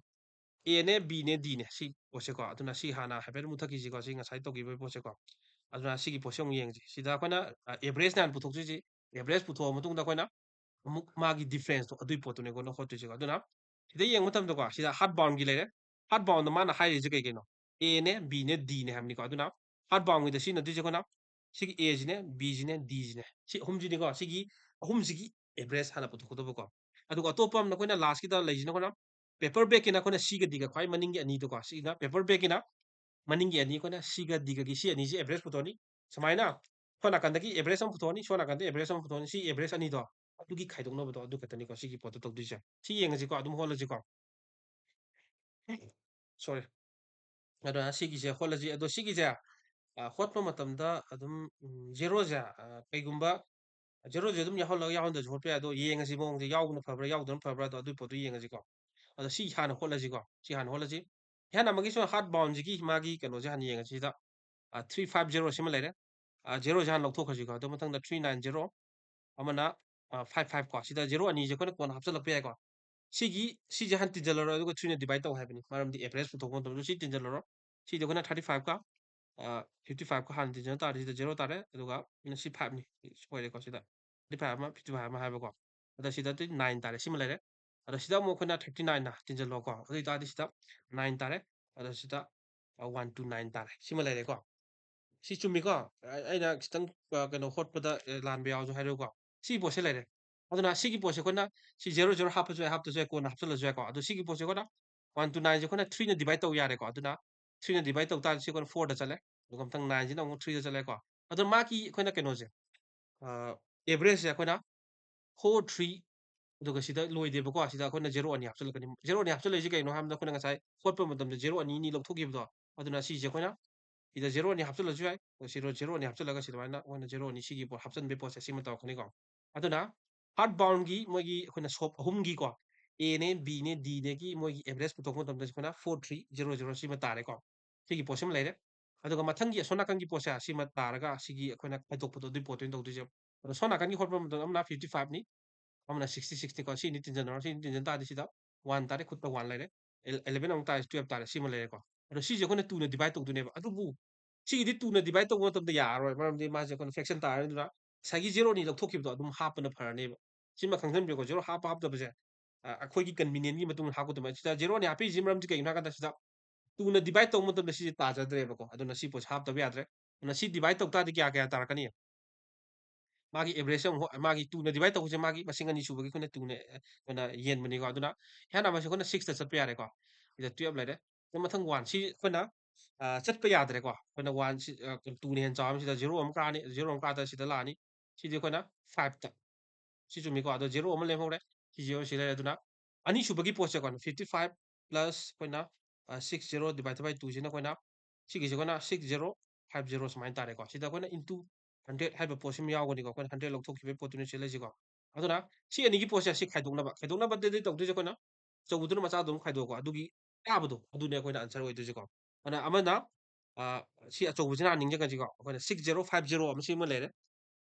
A ꯅꯦ, B ꯅꯦ, D ꯅꯦ, ꯁꯤ ꯄꯣꯠꯁꯦꯀꯣ꯫ ꯑꯗꯨꯅ ꯁꯤ ꯍꯥꯟꯅ ꯍꯥꯏꯐꯦꯠ ꯃꯨꯊꯛꯈꯤꯁꯤꯀꯣ, ꯁꯤ ꯉꯁꯥꯏ ꯇꯧꯈꯤꯕ ꯄꯣꯠꯁꯦꯀꯣ꯫ ꯑꯗꯨꯅ ꯁꯤꯒꯤ ꯄꯣꯠꯁꯦ ꯑꯃꯨꯛ ꯌꯦꯡꯁꯤ꯫ ꯁꯤꯗ ꯑꯩꯈꯣꯏꯅ, ꯑ, average ꯅ ꯍꯥꯟꯅ ꯄꯨꯊꯣꯛꯆꯁꯤ꯫ Average ꯄꯨꯊꯣꯛꯑ ꯃꯇꯨꯡꯗ ꯑꯩꯈꯣꯏꯅ ꯑꯃꯨꯛ ꯃꯥꯒꯤ difference ꯇꯣ, ꯑꯗꯨꯒꯤ ꯄꯣꯠꯇꯨꯅꯦꯀꯣ ꯅꯪ ꯍꯣꯠꯇꯣꯏꯁꯦꯀꯣ꯫ ꯑꯗꯨꯅ ꯁꯤꯗ ꯌꯦꯡꯕ ꯃꯇꯝꯗꯀꯣ, ꯁꯤꯗ hard bound ꯒꯤ ꯂꯩꯔꯦ꯫ Hard bound ꯗ ꯃꯥꯅ ꯍꯥꯏꯔꯤꯁꯦ ꯀꯩ ꯀꯩꯅꯣ? A ꯅꯦ, B ꯅꯦ, D ꯅꯦ ꯍꯥꯏꯕꯅꯤꯀꯣ꯫ ꯑꯗꯨꯅ hard bound ꯒꯤꯗ ꯁꯤꯖꯤꯟꯅꯗꯣꯏꯁꯦ ꯑꯩꯈꯣꯏꯅ ꯁꯤꯒꯤ A ꯁꯤꯅꯦ, B ꯁꯤꯅꯦ, D ꯁꯤꯅꯦ꯫ ꯁꯤ ꯑꯍꯨꯝꯁꯤꯅꯤꯀꯣ꯫ ꯁꯤꯒꯤ ꯑꯍꯨꯝꯁꯤꯒꯤ ꯑꯦꯚꯔꯦꯖ ꯍꯥꯟꯅ ꯄꯨꯊꯣꯛꯀꯗꯕꯀꯣ꯫ ꯑꯗꯨꯒ ꯑꯇꯣꯞꯄ ꯑꯃꯅ ꯑꯩꯈꯣꯏꯅ ꯂꯥꯁꯀꯤꯗ ꯂꯩꯁꯤꯅ ꯑꯩꯈꯣꯏꯅ ꯄꯦꯄꯔ ꯕꯦꯛꯀꯤꯅ ꯑꯩꯈꯣꯏꯅ ꯁꯤꯒ ꯗꯤꯒ ꯈ꯭ꯋꯥꯏ ꯃꯅꯤꯡꯒꯤ ꯑꯅꯤꯗꯣꯀꯣ, ꯁꯤꯅ ꯄꯦꯄꯔ ꯕꯦꯛꯀꯤꯅ ꯃꯅꯤꯡꯒꯤ ꯑꯅꯤ ꯑꯩꯈꯣꯏꯅ ꯁꯤꯒ ꯗꯤꯒꯒꯤ ꯁꯤ ꯑꯅꯤꯁꯤ ꯑꯦꯚꯔꯦꯖ ꯄꯨꯊꯣꯛꯑꯅꯤ꯫ ꯁꯨꯃꯥꯏꯅ ꯁꯣꯝ ꯅꯥꯀꯟꯗꯒꯤ ꯑꯦꯚꯔꯦꯖ ꯑꯃ ꯄꯨꯊꯣꯛꯑꯅꯤ, ꯁꯣꯝ ꯅꯥꯀꯟꯗ ꯑꯦꯚꯔꯦꯖ ꯑꯃ ꯄꯨꯊꯣꯛꯑꯅꯤ, ꯁꯤ ꯑꯦꯚꯔꯦꯖ ꯑꯅꯤꯗꯣ ꯑꯗꯨꯒꯤ ꯈꯥꯏꯗꯣꯛꯅꯕꯗꯣ ꯑꯗꯨ ꯈꯛꯇꯅꯤꯀꯣ ꯁꯤꯒꯤ ꯄꯣꯠꯇꯣ ꯇꯧꯗꯣꯏꯁꯦ꯫ ꯁꯤ ꯌꯦꯡꯉꯁꯤꯀꯣ, ꯑꯗꯨꯝ ꯍꯣꯠꯂꯁꯤꯀꯣ꯫ ꯁꯣꯔꯤ꯫ ꯑꯗꯨꯅ ꯁꯤꯒꯤꯁꯦ ꯍꯣꯠꯂꯁꯤ꯫ ꯑꯗꯣ ꯁꯤꯒꯤꯁꯦ, ꯑ, ꯍꯣꯠꯄ ꯃꯇꯝꯗ ꯑꯗꯨꯝ, ꯎꯝ, ꯖꯦꯔꯣꯁꯦ, ꯑ, ꯀꯩꯒꯨꯝꯕ ꯖꯦꯔꯣꯁꯦ ꯑꯗꯨꯝ ꯌꯥꯎꯍꯜꯂꯒ ꯌꯥꯎꯍꯟꯗꯁꯨ ꯍꯣꯠꯄ ꯌꯥꯏ꯫ ꯑꯗꯣ ꯌꯦꯡꯉꯁꯤ ꯃꯑꯣꯡꯁꯦ ꯌꯥꯎꯕꯅ ꯐꯕ꯭ꯔꯥ ꯌꯥꯎꯗꯕꯅ ꯐꯕ꯭ꯔꯥ, ꯑꯗꯣ ꯑꯗꯨꯒꯤ ꯄꯣꯠꯇꯨ ꯌꯦꯡꯉꯁꯤꯀꯣ꯫ ꯑꯗꯣ ꯁꯤ ꯍꯥꯟꯅ ꯍꯣꯠꯂꯁꯤꯀꯣ꯫ ꯁꯤ ꯍꯥꯟꯅ ꯍꯣꯠꯂꯁꯤ꯫ ꯏꯍꯥꯟ ꯑꯃꯒꯤ ꯁꯨꯝ ꯍꯥꯔꯠ ꯕꯥꯎꯟꯁꯤꯒꯤ ꯃꯥꯒꯤ ꯀꯩꯅꯣꯁꯦ ꯍꯥꯟꯅ ꯌꯦꯡꯉꯁꯤ ꯁꯤꯗ꯫ ꯑ, ꯊ꯭ꯔꯤ ꯐꯥꯏꯚ ꯖꯦꯔꯣ ꯁꯤꯃ ꯂꯩꯔꯦ꯫ ꯑ, ꯖꯦꯔꯣꯁꯦ ꯍꯥꯟꯅ ꯂꯧꯊꯣꯛꯈ꯭ꯔꯁꯤꯀꯣ꯫ ꯑꯗꯨ ꯃꯊꯪꯗ ꯊ꯭ꯔꯤ ꯅꯥꯏꯟ ꯖꯦꯔꯣ, ꯑꯃꯅ, ꯑ, ꯐꯥꯏꯚ ꯐꯥꯏꯚ ꯀꯣ꯫ ꯁꯤꯗ ꯖꯦꯔꯣ ꯑꯅꯤꯁꯦ ꯑꯩꯈꯣꯏꯅ ꯀꯣꯟꯅ ꯍꯥꯞꯆꯤꯜꯂꯛꯄ ꯌꯥꯏꯀꯣ꯫ ꯁꯤꯒꯤ, ꯁꯤꯁꯦ ꯍꯥꯟꯅ ꯇꯤꯟꯖꯜꯂꯔꯣꯏ, ꯑꯗꯨꯒ ꯊ꯭ꯔꯤꯅ ꯗꯤꯚꯥꯏꯠ ꯇꯧ ꯍꯥꯏꯕꯅꯤ꯫ ꯃꯔꯝꯗꯤ ꯑꯦꯚꯔꯦꯖ ꯄꯨꯊꯣꯛꯄ ꯃꯇꯝꯗ ꯁꯤ ꯇꯤꯟꯖꯜꯂꯔꯣꯏ꯫ ꯁꯤꯗ ꯑꯩꯈꯣꯏꯅ ꯊꯥꯔꯇꯤ ꯐꯥꯏꯚꯀ, ꯑ, ꯐꯤꯐꯇꯤ ꯐꯥꯏꯚꯀ ꯍꯥꯟꯅ ꯇꯤꯟꯖꯟ ꯇꯥꯔꯗꯤ ꯁꯤꯗ ꯖꯦꯔꯣ ꯇꯥꯔꯦ, ꯑꯗꯨꯒ ꯁꯤ ꯐꯥꯏꯚꯅꯤ, ꯁꯤ ꯑꯣꯏꯔꯦꯀꯣ꯫ ꯁꯤꯗ ꯊꯥꯔꯇꯤ ꯐꯥꯏꯚ ꯑꯃ, ꯐꯤꯐꯇꯤ ꯐꯥꯏꯚ ꯑꯃ ꯍꯥꯏꯕꯀꯣ꯫ ꯑꯗ ꯁꯤꯗꯗꯤ ꯅꯥꯏꯟ ꯇꯥꯔꯦ, ꯁꯤꯃ ꯂꯩꯔꯦ꯫ ꯑꯗ ꯁꯤꯗ ꯑꯃꯨꯛ ꯑꯩꯈꯣꯏꯅ ꯊꯥꯔꯇꯤ ꯅꯥꯏꯟꯅ ꯇꯤꯟꯖꯜꯂꯣꯀꯣ꯫ ꯑꯗꯨ ꯑꯣꯏꯇꯥꯔꯗꯤ ꯁꯤꯗ ꯅꯥꯏꯟ ꯇꯥꯔꯦ꯫ ꯑꯗ ꯁꯤꯗ, ꯑ, ꯋꯥꯟ ꯇꯨ ꯅꯥꯏꯟ ꯇꯥꯔꯦ꯫ ꯁꯤꯃ ꯂꯩꯔꯦꯀꯣ꯫ ꯁꯤ ꯆꯨꯝꯃꯤꯀꯣ? ꯑ-, ꯑꯩꯅ ꯈꯤꯇꯪ, ꯑ, ꯀꯩꯅꯣ ꯍꯣꯠꯄꯗ, ꯑ, ꯂꯥꯟꯕ ꯌꯥꯎꯔꯁꯨ ꯍꯥꯏꯔꯛꯎꯀꯣ꯫ ꯁꯤ ꯄꯣꯠꯁꯦ ꯂꯩꯔꯦ꯫ ꯑꯗꯨꯅ ꯁꯤꯒꯤ ꯄꯣꯠꯁꯦ ꯑꯩꯈꯣꯏꯅ ꯁꯤ ꯖꯦꯔꯣ ꯖꯦꯔꯣ ꯍꯥꯞꯄꯁꯨ ꯌꯥꯏ, ꯍꯥꯞꯇ꯭ꯔꯁꯨ ꯌꯥꯏ, ꯀꯣꯟꯅ ꯍꯥꯞꯆꯜꯂꯁꯨ ꯌꯥꯏꯀꯣ꯫ ꯑꯗꯣ ꯁꯤꯒꯤ ꯄꯣꯠꯁꯦ ꯑꯩꯈꯣꯏꯅ ꯋꯥꯟ ꯇꯨ ꯅꯥꯏꯟꯁꯦ ꯑꯩꯈꯣꯏꯅ ꯊ꯭ꯔꯤꯅ ꯗꯤꯚꯥꯏꯠ ꯇꯧ ꯌꯥꯔꯦꯀꯣ꯫ ꯑꯗꯨꯅ ꯊ꯭ꯔꯤꯅ ꯗꯤꯚꯥꯏꯠ ꯇꯧ ꯇꯥꯔꯗꯤ ꯁꯤ ꯑꯩꯈꯣꯏꯅ ꯐꯣꯔꯗ ꯆꯠꯂꯦ꯫ ꯑꯗꯨꯒ ꯃꯊꯪ ꯅꯥꯏꯟꯁꯤꯅ ꯑꯃꯨꯛ ꯊ꯭ꯔꯤꯗ ꯆꯠꯂꯦꯀꯣ꯫ ꯑꯗꯣ ꯃꯥꯒꯤ ꯑꯩꯈꯣꯏꯅ ꯀꯩꯅꯣꯁꯦ, ꯑ, ꯑꯦꯚꯔꯦꯖꯁꯦ ꯑꯩꯈꯣꯏꯅ ꯐꯣꯔ ꯊ꯭ꯔꯤ, ꯑꯗꯨꯒ ꯁꯤꯗ ꯂꯣꯏꯗꯦꯕꯀꯣ꯫ ꯁꯤꯗ ꯑꯩꯈꯣꯏꯅ ꯖꯦꯔꯣ ꯑꯅꯤ ꯍꯥꯞꯆꯤꯜꯂꯛꯀꯅꯤ꯫ ꯖꯦꯔꯣ ꯑꯅꯤ ꯍꯥꯞꯆꯤꯜꯂꯛꯏꯁꯦ ꯀꯩꯅꯣ ꯍꯥꯏꯕꯗ ꯑꯩꯈꯣꯏꯅ ꯉꯁꯥꯏ ꯍꯣꯠꯄ ꯃꯇꯝꯗ ꯖꯦꯔꯣ ꯑꯅꯤ ꯑꯅꯤ ꯂꯧꯊꯣꯛꯈꯤꯕꯗꯣ꯫ ꯑꯗꯨꯅ ꯁꯤꯁꯦ ꯑꯩꯈꯣꯏꯅ ꯁꯤꯗ ꯖꯦꯔꯣ ꯑꯅꯤ ꯍꯥꯞꯆꯤꯜꯂꯁꯨ ꯌꯥꯏ꯫ ꯁꯤꯗ ꯖꯦꯔꯣ ꯑꯅꯤ ꯍꯥꯞꯆꯤꯜꯂꯒ ꯁꯤ ꯑꯗꯨꯃꯥꯏꯅ ꯑꯩꯈꯣꯏꯅ ꯖꯦꯔꯣ ꯑꯅꯤ ꯁꯤꯒꯤ ꯄꯣꯠ ꯍꯥꯞꯆꯤꯟꯕꯒꯤ ꯄꯣꯠꯁꯦ ꯁꯤꯃ ꯇꯧꯔꯛꯀꯅꯤꯀꯣ꯫ ꯑꯗꯨꯅ ꯍꯥꯔꯠ ꯕꯥꯎꯟꯒꯤ ꯃꯣꯏꯒꯤ ꯑꯩꯈꯣꯏꯅ ꯁꯣꯞ ꯑꯍꯨꯝꯒꯤꯀꯣ, ꯑꯦꯅꯦ, ꯕꯤꯅꯦ, ꯗꯤꯅꯦꯒꯤ ꯃꯣꯏꯒꯤ ꯑꯦꯚꯔꯦꯖ ꯄꯨꯊꯣꯛꯄ ꯃꯇꯝꯗ ꯑꯩꯈꯣꯏꯅ ꯐꯣꯔ ꯊ꯭ꯔꯤ ꯖꯦꯔꯣ ꯖꯦꯔꯣ ꯁꯤꯃ ꯇꯥꯔꯦꯀꯣ꯫ ꯁꯤꯒꯤ ꯄꯣꯠꯁꯤꯃ ꯂꯩꯔꯦ꯫ ꯑꯗꯨꯒ ꯃꯊꯪꯒꯤ ꯑꯁꯣꯝ ꯅꯥꯀꯟꯒꯤ ꯄꯣꯠꯁꯦ ꯁꯤꯃ ꯇꯥꯔꯒ ꯁꯤꯒꯤ ꯑꯩꯈꯣꯏꯅ ꯈꯥꯏꯗꯣꯛꯄꯗꯣ ꯑꯗꯨꯒꯤ ꯄꯣꯠꯇꯨ ꯑꯣꯏꯅ ꯇꯧꯗꯣꯏꯁꯦ꯫ ꯑꯗꯣ ꯁꯣꯝ ꯅꯥꯀꯟꯒꯤ ꯍꯣꯠꯄ ꯃꯇꯝꯗ ꯑꯃꯅ ꯐꯤꯐꯇꯤ ꯐꯥꯏꯚꯅꯤ, ꯑꯃꯅ ꯁꯤꯛꯁꯇꯤ ꯁꯤꯛꯁꯅꯤꯀꯣ꯫ ꯁꯤꯅꯤ ꯇꯤꯟꯖꯟꯅꯔꯣ, ꯁꯤꯅꯤ ꯇꯤꯟꯖꯟ ꯇꯥꯔꯗꯤ ꯁꯤꯗ ꯋꯥꯟ ꯇꯥꯔꯦ, ꯈꯨꯠꯇ ꯋꯥꯟ ꯂꯩꯔꯦ꯫ ꯑꯦꯜ-, ꯑꯦꯂꯦꯚꯦꯟ ꯑꯃꯨꯛ ꯇꯥꯔꯗꯤ ꯇꯨꯌꯦꯜꯞ ꯇꯥꯔꯦ꯫ ꯁꯤꯃ ꯂꯩꯔꯦꯀꯣ꯫ ꯑꯗꯣ ꯁꯤꯁꯦ ꯑꯩꯈꯣꯏꯅ ꯇꯨꯅ ꯗꯤꯚꯥꯏꯠ ꯇꯧꯗꯣꯏꯅꯦꯕ꯫ ꯑꯗꯨꯕꯨ ꯁꯤꯒꯤꯗꯤ ꯇꯨꯅ ꯗꯤꯚꯥꯏꯠ ꯇꯧꯕ ꯃꯇꯝꯗ ꯌꯥꯔꯔꯣꯏ, ꯃꯔꯝꯗꯤ ꯃꯥꯁꯦ ꯑꯩꯈꯣꯏꯅ ꯐ꯭ꯔꯦꯛꯁꯟ ꯇꯥꯔꯅꯤ꯫ ꯑꯗꯨꯅ ꯉꯁꯥꯏꯒꯤ ꯖꯦꯔꯣ ꯑꯅꯤ ꯂꯧꯊꯣꯛꯈꯤꯕꯗꯣ ꯑꯗꯨꯝ ꯍꯥꯞꯄꯅ ꯐꯔꯅꯦꯕ꯫ ꯁꯤꯃ ꯈꯪꯖꯟꯕꯤꯌꯨꯀꯣ, ꯖꯦꯔꯣ ꯍꯥꯞꯄ ꯍꯥꯞꯇꯕꯁꯦ, ꯑ, ꯑꯩꯈꯣꯏꯒꯤ ꯀꯟꯚꯤꯅꯤꯌꯦꯟꯒꯤ ꯃꯇꯨꯡ ꯏꯟꯅ ꯍꯥꯞꯀꯗꯕꯅꯤ꯫ ꯁꯤꯗ ꯖꯦꯔꯣ ꯑꯅꯤ ꯍꯥꯞꯄꯤꯁꯤ ꯃꯔꯝꯗꯤ ꯀꯩꯒꯤꯅꯣ ꯍꯥꯏ ꯀꯥꯟꯗ ꯁꯤꯗ ꯇꯨꯅ ꯗꯤꯚꯥꯏꯠ ꯇꯧꯕ ꯃꯇꯝꯗ ꯁꯤꯁꯦ ꯇꯥꯖꯗ꯭ꯔꯦꯕꯀꯣ꯫ ꯑꯗꯨꯅ ꯁꯤ ꯄꯣꯠꯁꯦ ꯍꯥꯞꯇꯕ ꯌꯥꯗ꯭ꯔꯦ꯫ ꯑꯗꯨꯅ ꯁꯤ ꯗꯤꯚꯥꯏꯠ ꯇꯧ ꯇꯥꯔꯗꯤ ꯀꯌꯥ ꯀꯌꯥ ꯇꯥꯔꯛꯀꯅꯤ? ꯃꯥꯒꯤ average ꯑꯃꯨꯛ ꯍꯣ-, ꯃꯥꯒꯤ two ꯅ divide ꯇꯧꯕꯁꯦ ꯃꯥꯒꯤ ꯃꯁꯤꯡ ꯑꯅꯤ ꯁꯨꯕꯒꯤ ꯑꯩꯈꯣꯏꯅ two ꯅ, ꯑꯩꯈꯣꯏꯅ ꯌꯦꯟꯕꯅꯤꯀꯣ꯫ ꯑꯗꯨꯅ ꯏꯍꯥꯟ ꯍꯥꯟꯕꯁꯦ ꯑꯩꯈꯣꯏꯅ six ꯇ ꯆꯠꯄ ꯌꯥꯔꯦꯀꯣ꯫ ꯁꯤꯗ twelve ꯂꯩꯔꯦ꯫ ꯑꯗꯨ ꯃꯊꯪ one꯫ ꯁꯤ ꯑꯩꯈꯣꯏꯅ, ꯑ, ꯆꯠꯄ ꯌꯥꯗ꯭ꯔꯦꯀꯣ꯫ ꯑꯩꯈꯣꯏꯅ one ꯁꯤ, ꯑ, two ꯅ ꯍꯦꯟꯅ ꯆꯥꯎꯔꯃꯤꯅ ꯁꯤꯗ zero ꯑꯃ ꯀꯥꯔꯅꯤ, zero ꯑꯃ ꯀꯥꯗ ꯁꯤꯗ ꯂꯥꯛꯑꯅꯤ꯫ ꯁꯤꯗꯤ ꯑꯩꯈꯣꯏꯅ five ꯇ꯫ ꯁꯤ ꯆꯨꯝꯃꯤꯀꯣ꯫ ꯑꯗꯣ zero ꯑꯃ ꯂꯦꯝꯍꯧꯔꯦ꯫ ꯁꯤ zero ꯁꯤ ꯂꯩꯔꯦ꯫ ꯑꯗꯨꯅ ꯑꯅꯤꯁꯨꯕꯒꯤ ꯄꯣꯠꯁꯦꯀꯣ, fifty five plus ꯑꯩꯈꯣꯏꯅ, ꯑ, six zero divide by two ꯁꯤꯅ ꯑꯩꯈꯣꯏꯅ ꯁꯤꯒꯤꯁꯦ ꯑꯩꯈꯣꯏꯅ six zero five zero ꯁꯨꯃꯥꯏꯅ ꯇꯥꯔꯦꯀꯣ꯫ ꯁꯤꯗ ꯑꯩꯈꯣꯏꯅ into hundred ꯍꯥꯏꯕ ꯄꯣꯠꯁꯤꯃ ꯌꯥꯎꯒꯅꯤꯀꯣ꯫ ꯑꯩꯈꯣꯏꯅ hundred ꯂꯧꯊꯣꯛꯈꯤꯕꯒꯤ ꯄꯣꯠꯇꯨꯅ ꯁꯤ ꯂꯩꯁꯤꯀꯣ꯫ ꯑꯗꯨꯅ ꯁꯤ ꯑꯅꯤꯒꯤ ꯄꯣꯠꯁꯦ ꯁꯤ ꯈꯥꯏꯗꯣꯛꯅꯕ, ꯈꯥꯏꯗꯣꯛꯅꯕꯗꯗꯤ ꯇꯧꯗꯣꯏꯁꯦ ꯑꯩꯈꯣꯏꯅ ꯑꯆꯧꯕꯗꯨꯅ ꯃꯆꯥꯗꯣ ꯑꯗꯨꯝ ꯈꯥꯏꯗꯣꯛꯀꯣ꯫ ꯑꯗꯨꯒꯤ ꯑꯇꯥꯕꯗꯣ ꯑꯗꯨꯅꯦ ꯑꯩꯈꯣꯏꯅ answer ꯑꯣꯏꯗꯣꯏꯁꯦꯀꯣ꯫ ꯑꯗꯨꯅ ꯑꯃꯅ, ꯑ, ꯁꯤ ꯑꯆꯧꯕꯁꯤꯅ ꯍꯥꯟꯅ ꯅꯤꯡꯁꯤꯡꯉꯁꯤꯀꯣ꯫ ꯑꯩꯈꯣꯏꯅ six zero five zero ꯑꯃ ꯁꯤꯃ ꯂꯩꯔꯦ꯫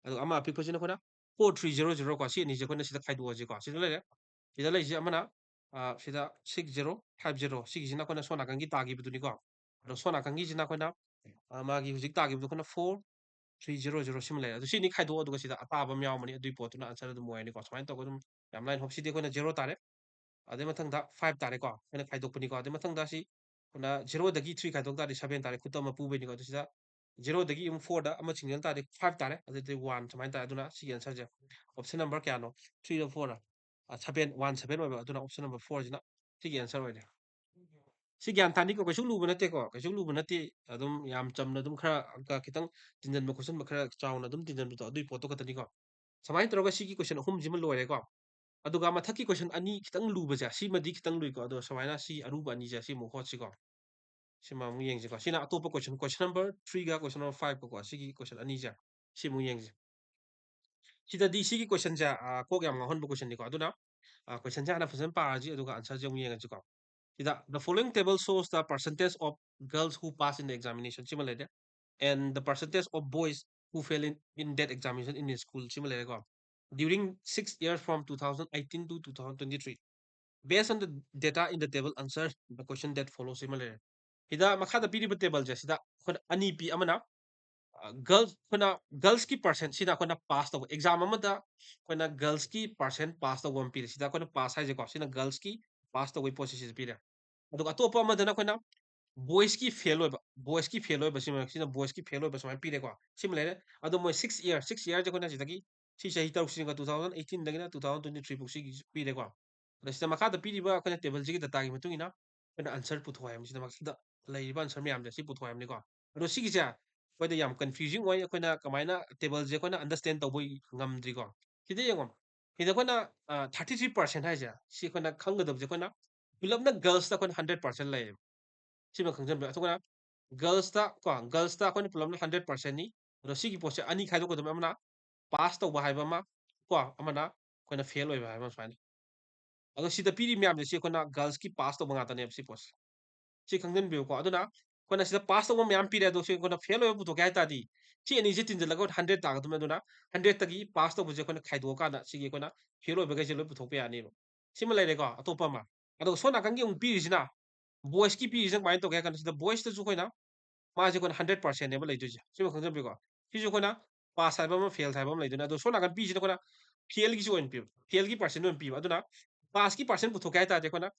ꯑꯗꯨꯒ ꯑꯃ ꯑꯄꯤꯛꯄꯁꯤꯅ ꯑꯩꯈꯣꯏꯅ four three zero zero ꯀꯣ꯫ ꯁꯤ ꯑꯅꯤꯁꯦ ꯑꯩꯈꯣꯏꯅ ꯁꯤꯗ ꯈꯥꯏꯗꯣꯛꯑꯁꯤꯀꯣ꯫ ꯁꯤꯗ ꯂꯩꯔꯦ꯫ ꯁꯤꯗ ꯂꯩꯔꯤꯁꯦ ꯑꯃꯅ, ꯑ, ꯁꯤꯗ six zero five zero, ꯁꯤꯒꯤꯁꯤꯅ ꯑꯩꯈꯣꯏꯅ ꯁꯣꯝ ꯅꯥꯀꯟꯒꯤ ꯇꯥꯈꯤꯕꯗꯨꯅꯤꯀꯣ꯫ ꯑꯗꯣ ꯁꯣꯝ ꯅꯥꯀꯟꯒꯤꯁꯤꯅ ꯑꯩꯈꯣꯏꯅ, ꯑ, ꯃꯥꯒꯤ ꯍꯧꯖꯤꯛ ꯇꯥꯈꯤꯕꯗꯣ ꯑꯩꯈꯣꯏꯅ four three zero zero ꯁꯤꯃ ꯂꯩꯔꯦ꯫ ꯑꯗꯣ ꯁꯤꯅꯤ ꯈꯥꯏꯗꯣꯛꯑꯣ, ꯑꯗꯨꯒ ꯁꯤꯗ ꯑꯇꯥꯕ ꯑꯃ ꯌꯥꯎꯔꯝꯃꯅꯤ, ꯑꯗꯨꯒꯤ ꯄꯣꯠꯇꯨꯅ answer ꯑꯗꯨꯝ ꯑꯣꯏꯔꯅꯤꯀꯣ꯫ ꯁꯨꯃꯥꯏꯅ ꯇꯧꯔꯒ ꯑꯗꯨꯝ ꯌꯥꯝ ꯂꯥꯏꯅ ꯍꯣꯞ꯫ ꯁꯤꯗꯤ ꯑꯩꯈꯣꯏꯅ zero ꯇꯥꯔꯦ꯫ ꯑꯗꯩ ꯃꯊꯪꯗ five ꯇꯥꯔꯦꯀꯣ, ꯑꯩꯈꯣꯏꯅ ꯈꯥꯏꯗꯣꯛꯄꯅꯤꯀꯣ꯫ ꯑꯗꯩ ꯃꯊꯪꯗ ꯁꯤ ꯑꯩꯈꯣꯏꯅ zero ꯗꯒꯤ three ꯈꯥꯏꯗꯣꯛ ꯇꯥꯔꯗꯤ seven ꯇꯥꯔꯦ, ꯈꯨꯠꯇ ꯑꯃ ꯄꯨꯕꯩꯅꯤꯀꯣ꯫ ꯑꯗꯨ ꯁꯤꯗ zero ꯗꯒꯤ ꯑꯃꯨꯛ four ꯗ ꯑꯃ ꯆꯤꯡꯁꯤꯟ ꯇꯥꯔꯗꯤ five ꯇꯥꯔꯦ, ꯑꯗꯨꯗꯤ one ꯁꯨꯃꯥꯏꯅ ꯇꯥꯔꯦ꯫ ꯑꯗꯨꯅ ꯁꯤꯒꯤ answer ꯁꯦ option number ꯀꯌꯥꯅꯣ? Three ꯔ four ꯔ? ꯑ, seven, one seven ꯑꯣꯏꯕ, ꯑꯗꯨꯅ option number four ꯁꯤꯅ ꯁꯤꯒꯤ answer ꯑꯣꯏꯔꯦ꯫ ꯁꯤ ꯒ꯭ꯌꯥꯟ ꯇꯥꯅꯤꯀꯣ, ꯀꯩꯁꯨ ꯂꯨꯕ ꯅꯠꯇꯦꯀꯣ, ꯀꯩꯁꯨ ꯂꯨꯕ ꯅꯠꯇꯦ꯫ ꯑꯗꯨꯝ ꯌꯥꯝ ꯆꯝꯅ ꯑꯗꯨꯝ ꯈꯔ ꯑꯪꯀ ꯈꯤꯇꯪ ꯇꯤꯟꯖꯟꯕ ꯈꯣꯠꯆꯟꯕ, ꯈꯔ ꯆꯥꯎꯅ ꯑꯗꯨꯝ ꯇꯤꯟꯖꯟꯕꯗꯣ, ꯑꯗꯨꯏ ꯄꯣꯠꯇꯣ ꯈꯛꯇꯅꯤꯀꯣ꯫ ꯁꯨꯃꯥꯏꯅ ꯇꯧꯔꯒ ꯁꯤꯒꯤ question ꯑꯍꯨꯝꯁꯤꯃ ꯂꯣꯏꯔꯦꯀꯣ꯫ ꯑꯗꯨꯒ ꯃꯊꯛꯀꯤ question ꯑꯅꯤ ꯈꯤꯇꯪ ꯂꯨꯕꯁꯦ, ꯁꯤꯃꯗꯤ ꯈꯤꯇꯪ ꯂꯨꯏꯀꯣ꯫ ꯑꯗꯣ ꯁꯨꯃꯥꯏꯅ ꯁꯤ ꯑꯔꯨꯕ ꯑꯅꯤꯁꯦ ꯁꯤꯃꯨꯛ ꯍꯣꯠꯁꯤꯀꯣ꯫ ꯁꯤꯃ ꯑꯃꯨꯛ ꯌꯦꯡꯁꯤꯀꯣ꯫ ꯁꯤꯅ ꯑꯇꯣꯞꯄ question, question number three ꯒ question number five ꯀꯀꯣ, ꯁꯤꯒꯤ question ꯑꯅꯤꯁꯦ ꯁꯤꯃꯨꯛ ꯌꯦꯡꯁꯤ꯫ ꯁꯤꯗꯗꯤ ꯁꯤꯒꯤ question ꯁꯦ, ꯑ, ꯀꯣꯛ ꯌꯥꯝ ꯉꯥꯎꯍꯟꯕ question ꯅꯤꯀꯣ꯫ ꯑꯗꯨꯅ, ꯑ, question ꯁꯦ ꯍꯥꯟꯅ ꯐꯖꯅ ꯄꯥꯔꯁꯤ, ꯑꯗꯨꯒ answer ꯁꯦ ꯑꯃꯨꯛ ꯌꯦꯡꯉꯁꯤꯀꯣ꯫ ꯁꯤꯗ, "The following table shows the percentage of girls who pass in the examination" ꯁꯤꯃ ꯂꯩꯔꯦ, "and the percentage of boys who fail in, in that examination in a school" ꯁꯤꯃ ꯂꯩꯔꯦꯀꯣ꯫ "During six years from two thousand eighteen to two thousand twenty-three. Based on the data in the table, answer the question that follows" ꯁꯤꯃ ꯂꯩꯔꯦ꯫ ꯁꯤꯗ ꯃꯈꯥꯗ ꯄꯤꯔꯤꯕ table ꯁꯦ ꯁꯤꯗ ꯑꯩꯈꯣꯏꯅ ꯑꯅꯤ ꯄꯤ, ꯑꯃꯅ, ꯑ, girls, ꯑꯩꯈꯣꯏꯅ girls ꯀꯤ percent ꯁꯤꯗ ꯑꯩꯈꯣꯏꯅ pass ꯇꯧꯕ, exam ꯑꯃꯗ ꯑꯩꯈꯣꯏꯅ girls ꯀꯤ percent pass ꯇꯧꯕ ꯑꯃ ꯄꯤꯔꯦ꯫ ꯁꯤꯗ ꯑꯩꯈꯣꯏꯅ pass ꯍꯥꯏꯁꯦꯀꯣ, ꯁꯤꯅ girls ꯀꯤ pass ꯇꯧꯕꯒꯤ ꯄꯣꯠꯁꯦ ꯁꯤꯗ ꯄꯤꯔꯦ꯫ ꯑꯗꯨꯒ ꯑꯇꯣꯞꯄ ꯑꯃꯗꯅ ꯑꯩꯈꯣꯏꯅ ꯕꯣꯏꯁꯀꯤ ꯐꯦꯜ ꯑꯣꯏꯕ, ꯕꯣꯏꯁꯀꯤ ꯐꯦꯜ ꯑꯣꯏꯕ ꯁꯤꯃ, ꯁꯤꯅ ꯕꯣꯏꯁꯀꯤ ꯐꯦꯜ ꯑꯣꯏꯕ ꯁꯨꯃꯥꯏꯅ ꯄꯤꯔꯦꯀꯣ꯫ ꯁꯤꯃ ꯂꯩꯔꯦ꯫ ꯑꯗꯣ ꯃꯣꯏ ꯁꯤꯛꯁ ꯏꯌꯔ, ꯁꯤꯛꯁ ꯏꯌꯔꯁꯦ ꯑꯩꯈꯣꯏꯅ ꯁꯤꯗꯒꯤ, ꯁꯤ ꯆꯍꯤ ꯇꯔꯨꯛꯁꯤꯒ two thousand eighteen ꯗꯒꯤꯅ two thousand twenty three ꯐꯥꯎ ꯁꯤꯒꯤ ꯄꯤꯔꯦꯀꯣ꯫ ꯑꯗ ꯁꯤꯗ ꯃꯈꯥꯗ ꯄꯤꯔꯤꯕ ꯑꯩꯈꯣꯏꯅ ꯇꯦꯕꯜꯁꯤꯒꯤ ꯗꯇꯥꯒꯤ ꯃꯇꯨꯡ ꯏꯟꯅ ꯑꯩꯈꯣꯏꯅ ꯑꯟꯁꯔ ꯄꯨꯊꯣꯛ ꯍꯥꯏꯕꯁꯤꯗ ꯃꯁꯤꯗ ꯂꯩꯔꯤꯕ ꯑꯟꯁꯔ ꯃꯌꯥꯝꯁꯦ ꯁꯤ ꯄꯨꯊꯣꯛ ꯍꯥꯏꯕꯅꯤꯀꯣ꯫ ꯑꯗꯣ ꯁꯤꯒꯤꯁꯦ ꯑꯩꯈꯣꯏꯗ ꯌꯥꯝ ꯀꯟꯐ꯭ꯌꯨꯖꯤꯡ ꯑꯣꯏ, ꯑꯩꯈꯣꯏꯅ ꯀꯃꯥꯏꯅ ꯇꯦꯕꯜꯁꯦ ꯑꯩꯈꯣꯏꯅ ꯑꯟꯗꯔꯁꯇꯦꯟ ꯇꯧꯕ ꯉꯝꯗ꯭ꯔꯤꯀꯣ꯫ ꯁꯤꯗ ꯌꯦꯡꯉꯣ, ꯁꯤꯗ ꯑꯩꯈꯣꯏꯅ, ꯑ, thirty three percent ꯍꯥꯏꯁꯦ, ꯁꯤ ꯑꯩꯈꯣꯏꯅ ꯈꯪꯒꯗꯕꯁꯦ ꯑꯩꯈꯣꯏꯅ ꯄꯨꯂꯞꯅ ꯒꯔꯜꯁꯇ ꯑꯩꯈꯣꯏꯅ hundred percent ꯂꯩꯌꯦꯕ꯫ ꯁꯤꯃ ꯈꯪꯖꯟꯕ꯫ ꯑꯗꯨꯒ ꯒꯔꯜꯁꯇ ꯀꯣ, ꯒꯔꯜꯁꯇ ꯑꯩꯈꯣꯏꯅ ꯄꯨꯂꯞꯅ hundred percent ꯅꯤ꯫ ꯑꯗꯣ ꯁꯤꯒꯤ ꯄꯣꯠꯁꯦ ꯑꯅꯤ ꯈꯥꯏꯗꯣꯛꯀꯗꯕꯅꯤ, ꯑꯃꯅ ꯄꯥꯁ ꯇꯧꯕ ꯍꯥꯏꯕ ꯑꯃ ꯀꯣ, ꯑꯃꯅ ꯑꯩꯈꯣꯏꯅ ꯐꯦꯜ ꯑꯣꯏꯕ ꯍꯥꯏꯕ ꯑꯃ ꯁꯨꯃꯥꯏꯅ꯫ ꯑꯗꯣ ꯁꯤꯗ ꯄꯤꯔꯤ ꯃꯌꯥꯝꯁꯦ ꯁꯤ ꯑꯩꯈꯣꯏꯅ ꯒꯔꯜꯁꯀꯤ ꯄꯥꯁ ꯇꯧꯕ ꯉꯥꯛꯇꯅꯦꯕ ꯁꯤ ꯄꯣꯠꯁꯦ꯫ ꯁꯤ ꯈꯪꯖꯟꯕꯤꯌꯨꯀꯣ꯫ ꯑꯗꯨꯅ ꯑꯩꯈꯣꯏꯅ ꯁꯤꯗ ꯄꯥꯁ ꯇꯧꯕ ꯃꯌꯥꯝ ꯄꯤꯔꯦ, ꯑꯗꯣ ꯁꯤ ꯑꯩꯈꯣꯏꯅ ꯐꯦꯜ ꯑꯣꯏꯕ ꯄꯨꯊꯣꯛꯀꯦ ꯍꯥꯏ ꯇꯥꯔꯗꯤ ꯁꯤ ꯑꯅꯤꯁꯦ ꯇꯤꯟꯁꯤꯜꯂꯒ hundred ꯇꯥꯒꯗꯕꯅꯤ꯫ ꯑꯗꯨꯅ hundred ꯇꯒꯤ ꯄꯥꯁ ꯇꯧꯕꯁꯦ ꯑꯩꯈꯣꯏꯅ ꯈꯥꯏꯗꯣꯛꯑꯀꯥꯟꯗ ꯁꯤꯒꯤ ꯑꯩꯈꯣꯏꯅ ꯐꯦꯜ ꯑꯣꯏꯕꯈꯩꯁꯦ ꯂꯣꯏ ꯄꯨꯊꯣꯛꯄ ꯌꯥꯅꯤꯕ꯫ ꯁꯤꯃ ꯂꯩꯔꯦꯀꯣ, ꯑꯇꯣꯞꯄ ꯑꯃ꯫ ꯑꯗꯨꯒ ꯁꯣꯝ ꯅꯥꯀꯟꯒꯤ ꯑꯃꯨꯛ ꯄꯤꯔꯤꯁꯤꯅ, ꯕꯣꯏꯁꯀꯤ ꯄꯤꯔꯤꯁꯤꯅ ꯀꯃꯥꯏꯅ ꯇꯧꯒꯦ ꯍꯥꯏ ꯀꯥꯟꯗ ꯁꯤꯗ ꯕꯣꯏꯁꯇꯁꯨ ꯑꯩꯈꯣꯏꯅ ꯃꯥꯁꯦ ꯑꯩꯈꯣꯏꯅ hundred percent ꯅꯦꯕ ꯂꯩꯗꯣꯏꯁꯦ꯫ ꯁꯤꯃ ꯈꯪꯖꯟꯕꯤꯌꯨꯀꯣ꯫ ꯁꯤꯁꯨ ꯑꯩꯈꯣꯏꯅ ꯄꯥꯁ ꯍꯥꯏꯕ ꯑꯃ, ꯐꯦꯜ ꯍꯥꯏꯕ ꯑꯃ ꯂꯩꯗꯣꯏꯅꯦ꯫ ꯑꯗꯣ ꯁꯣꯝ ꯅꯥꯀꯟ ꯄꯤꯁꯤꯅ ꯑꯩꯈꯣꯏꯅ ꯐꯦꯜꯒꯤꯁꯤ ꯑꯣꯏꯅ ꯄꯤꯕ, ꯐꯦꯜꯒꯤ percent ꯑꯣꯏꯅ ꯄꯤꯕ꯫ ꯑꯗꯨꯅ ꯄꯥꯁꯀꯤ percent ꯄꯨꯊꯣꯛꯀꯦ ꯍꯥꯏ ꯇꯥꯔꯗꯤ ꯑꯩꯈꯣꯏꯅ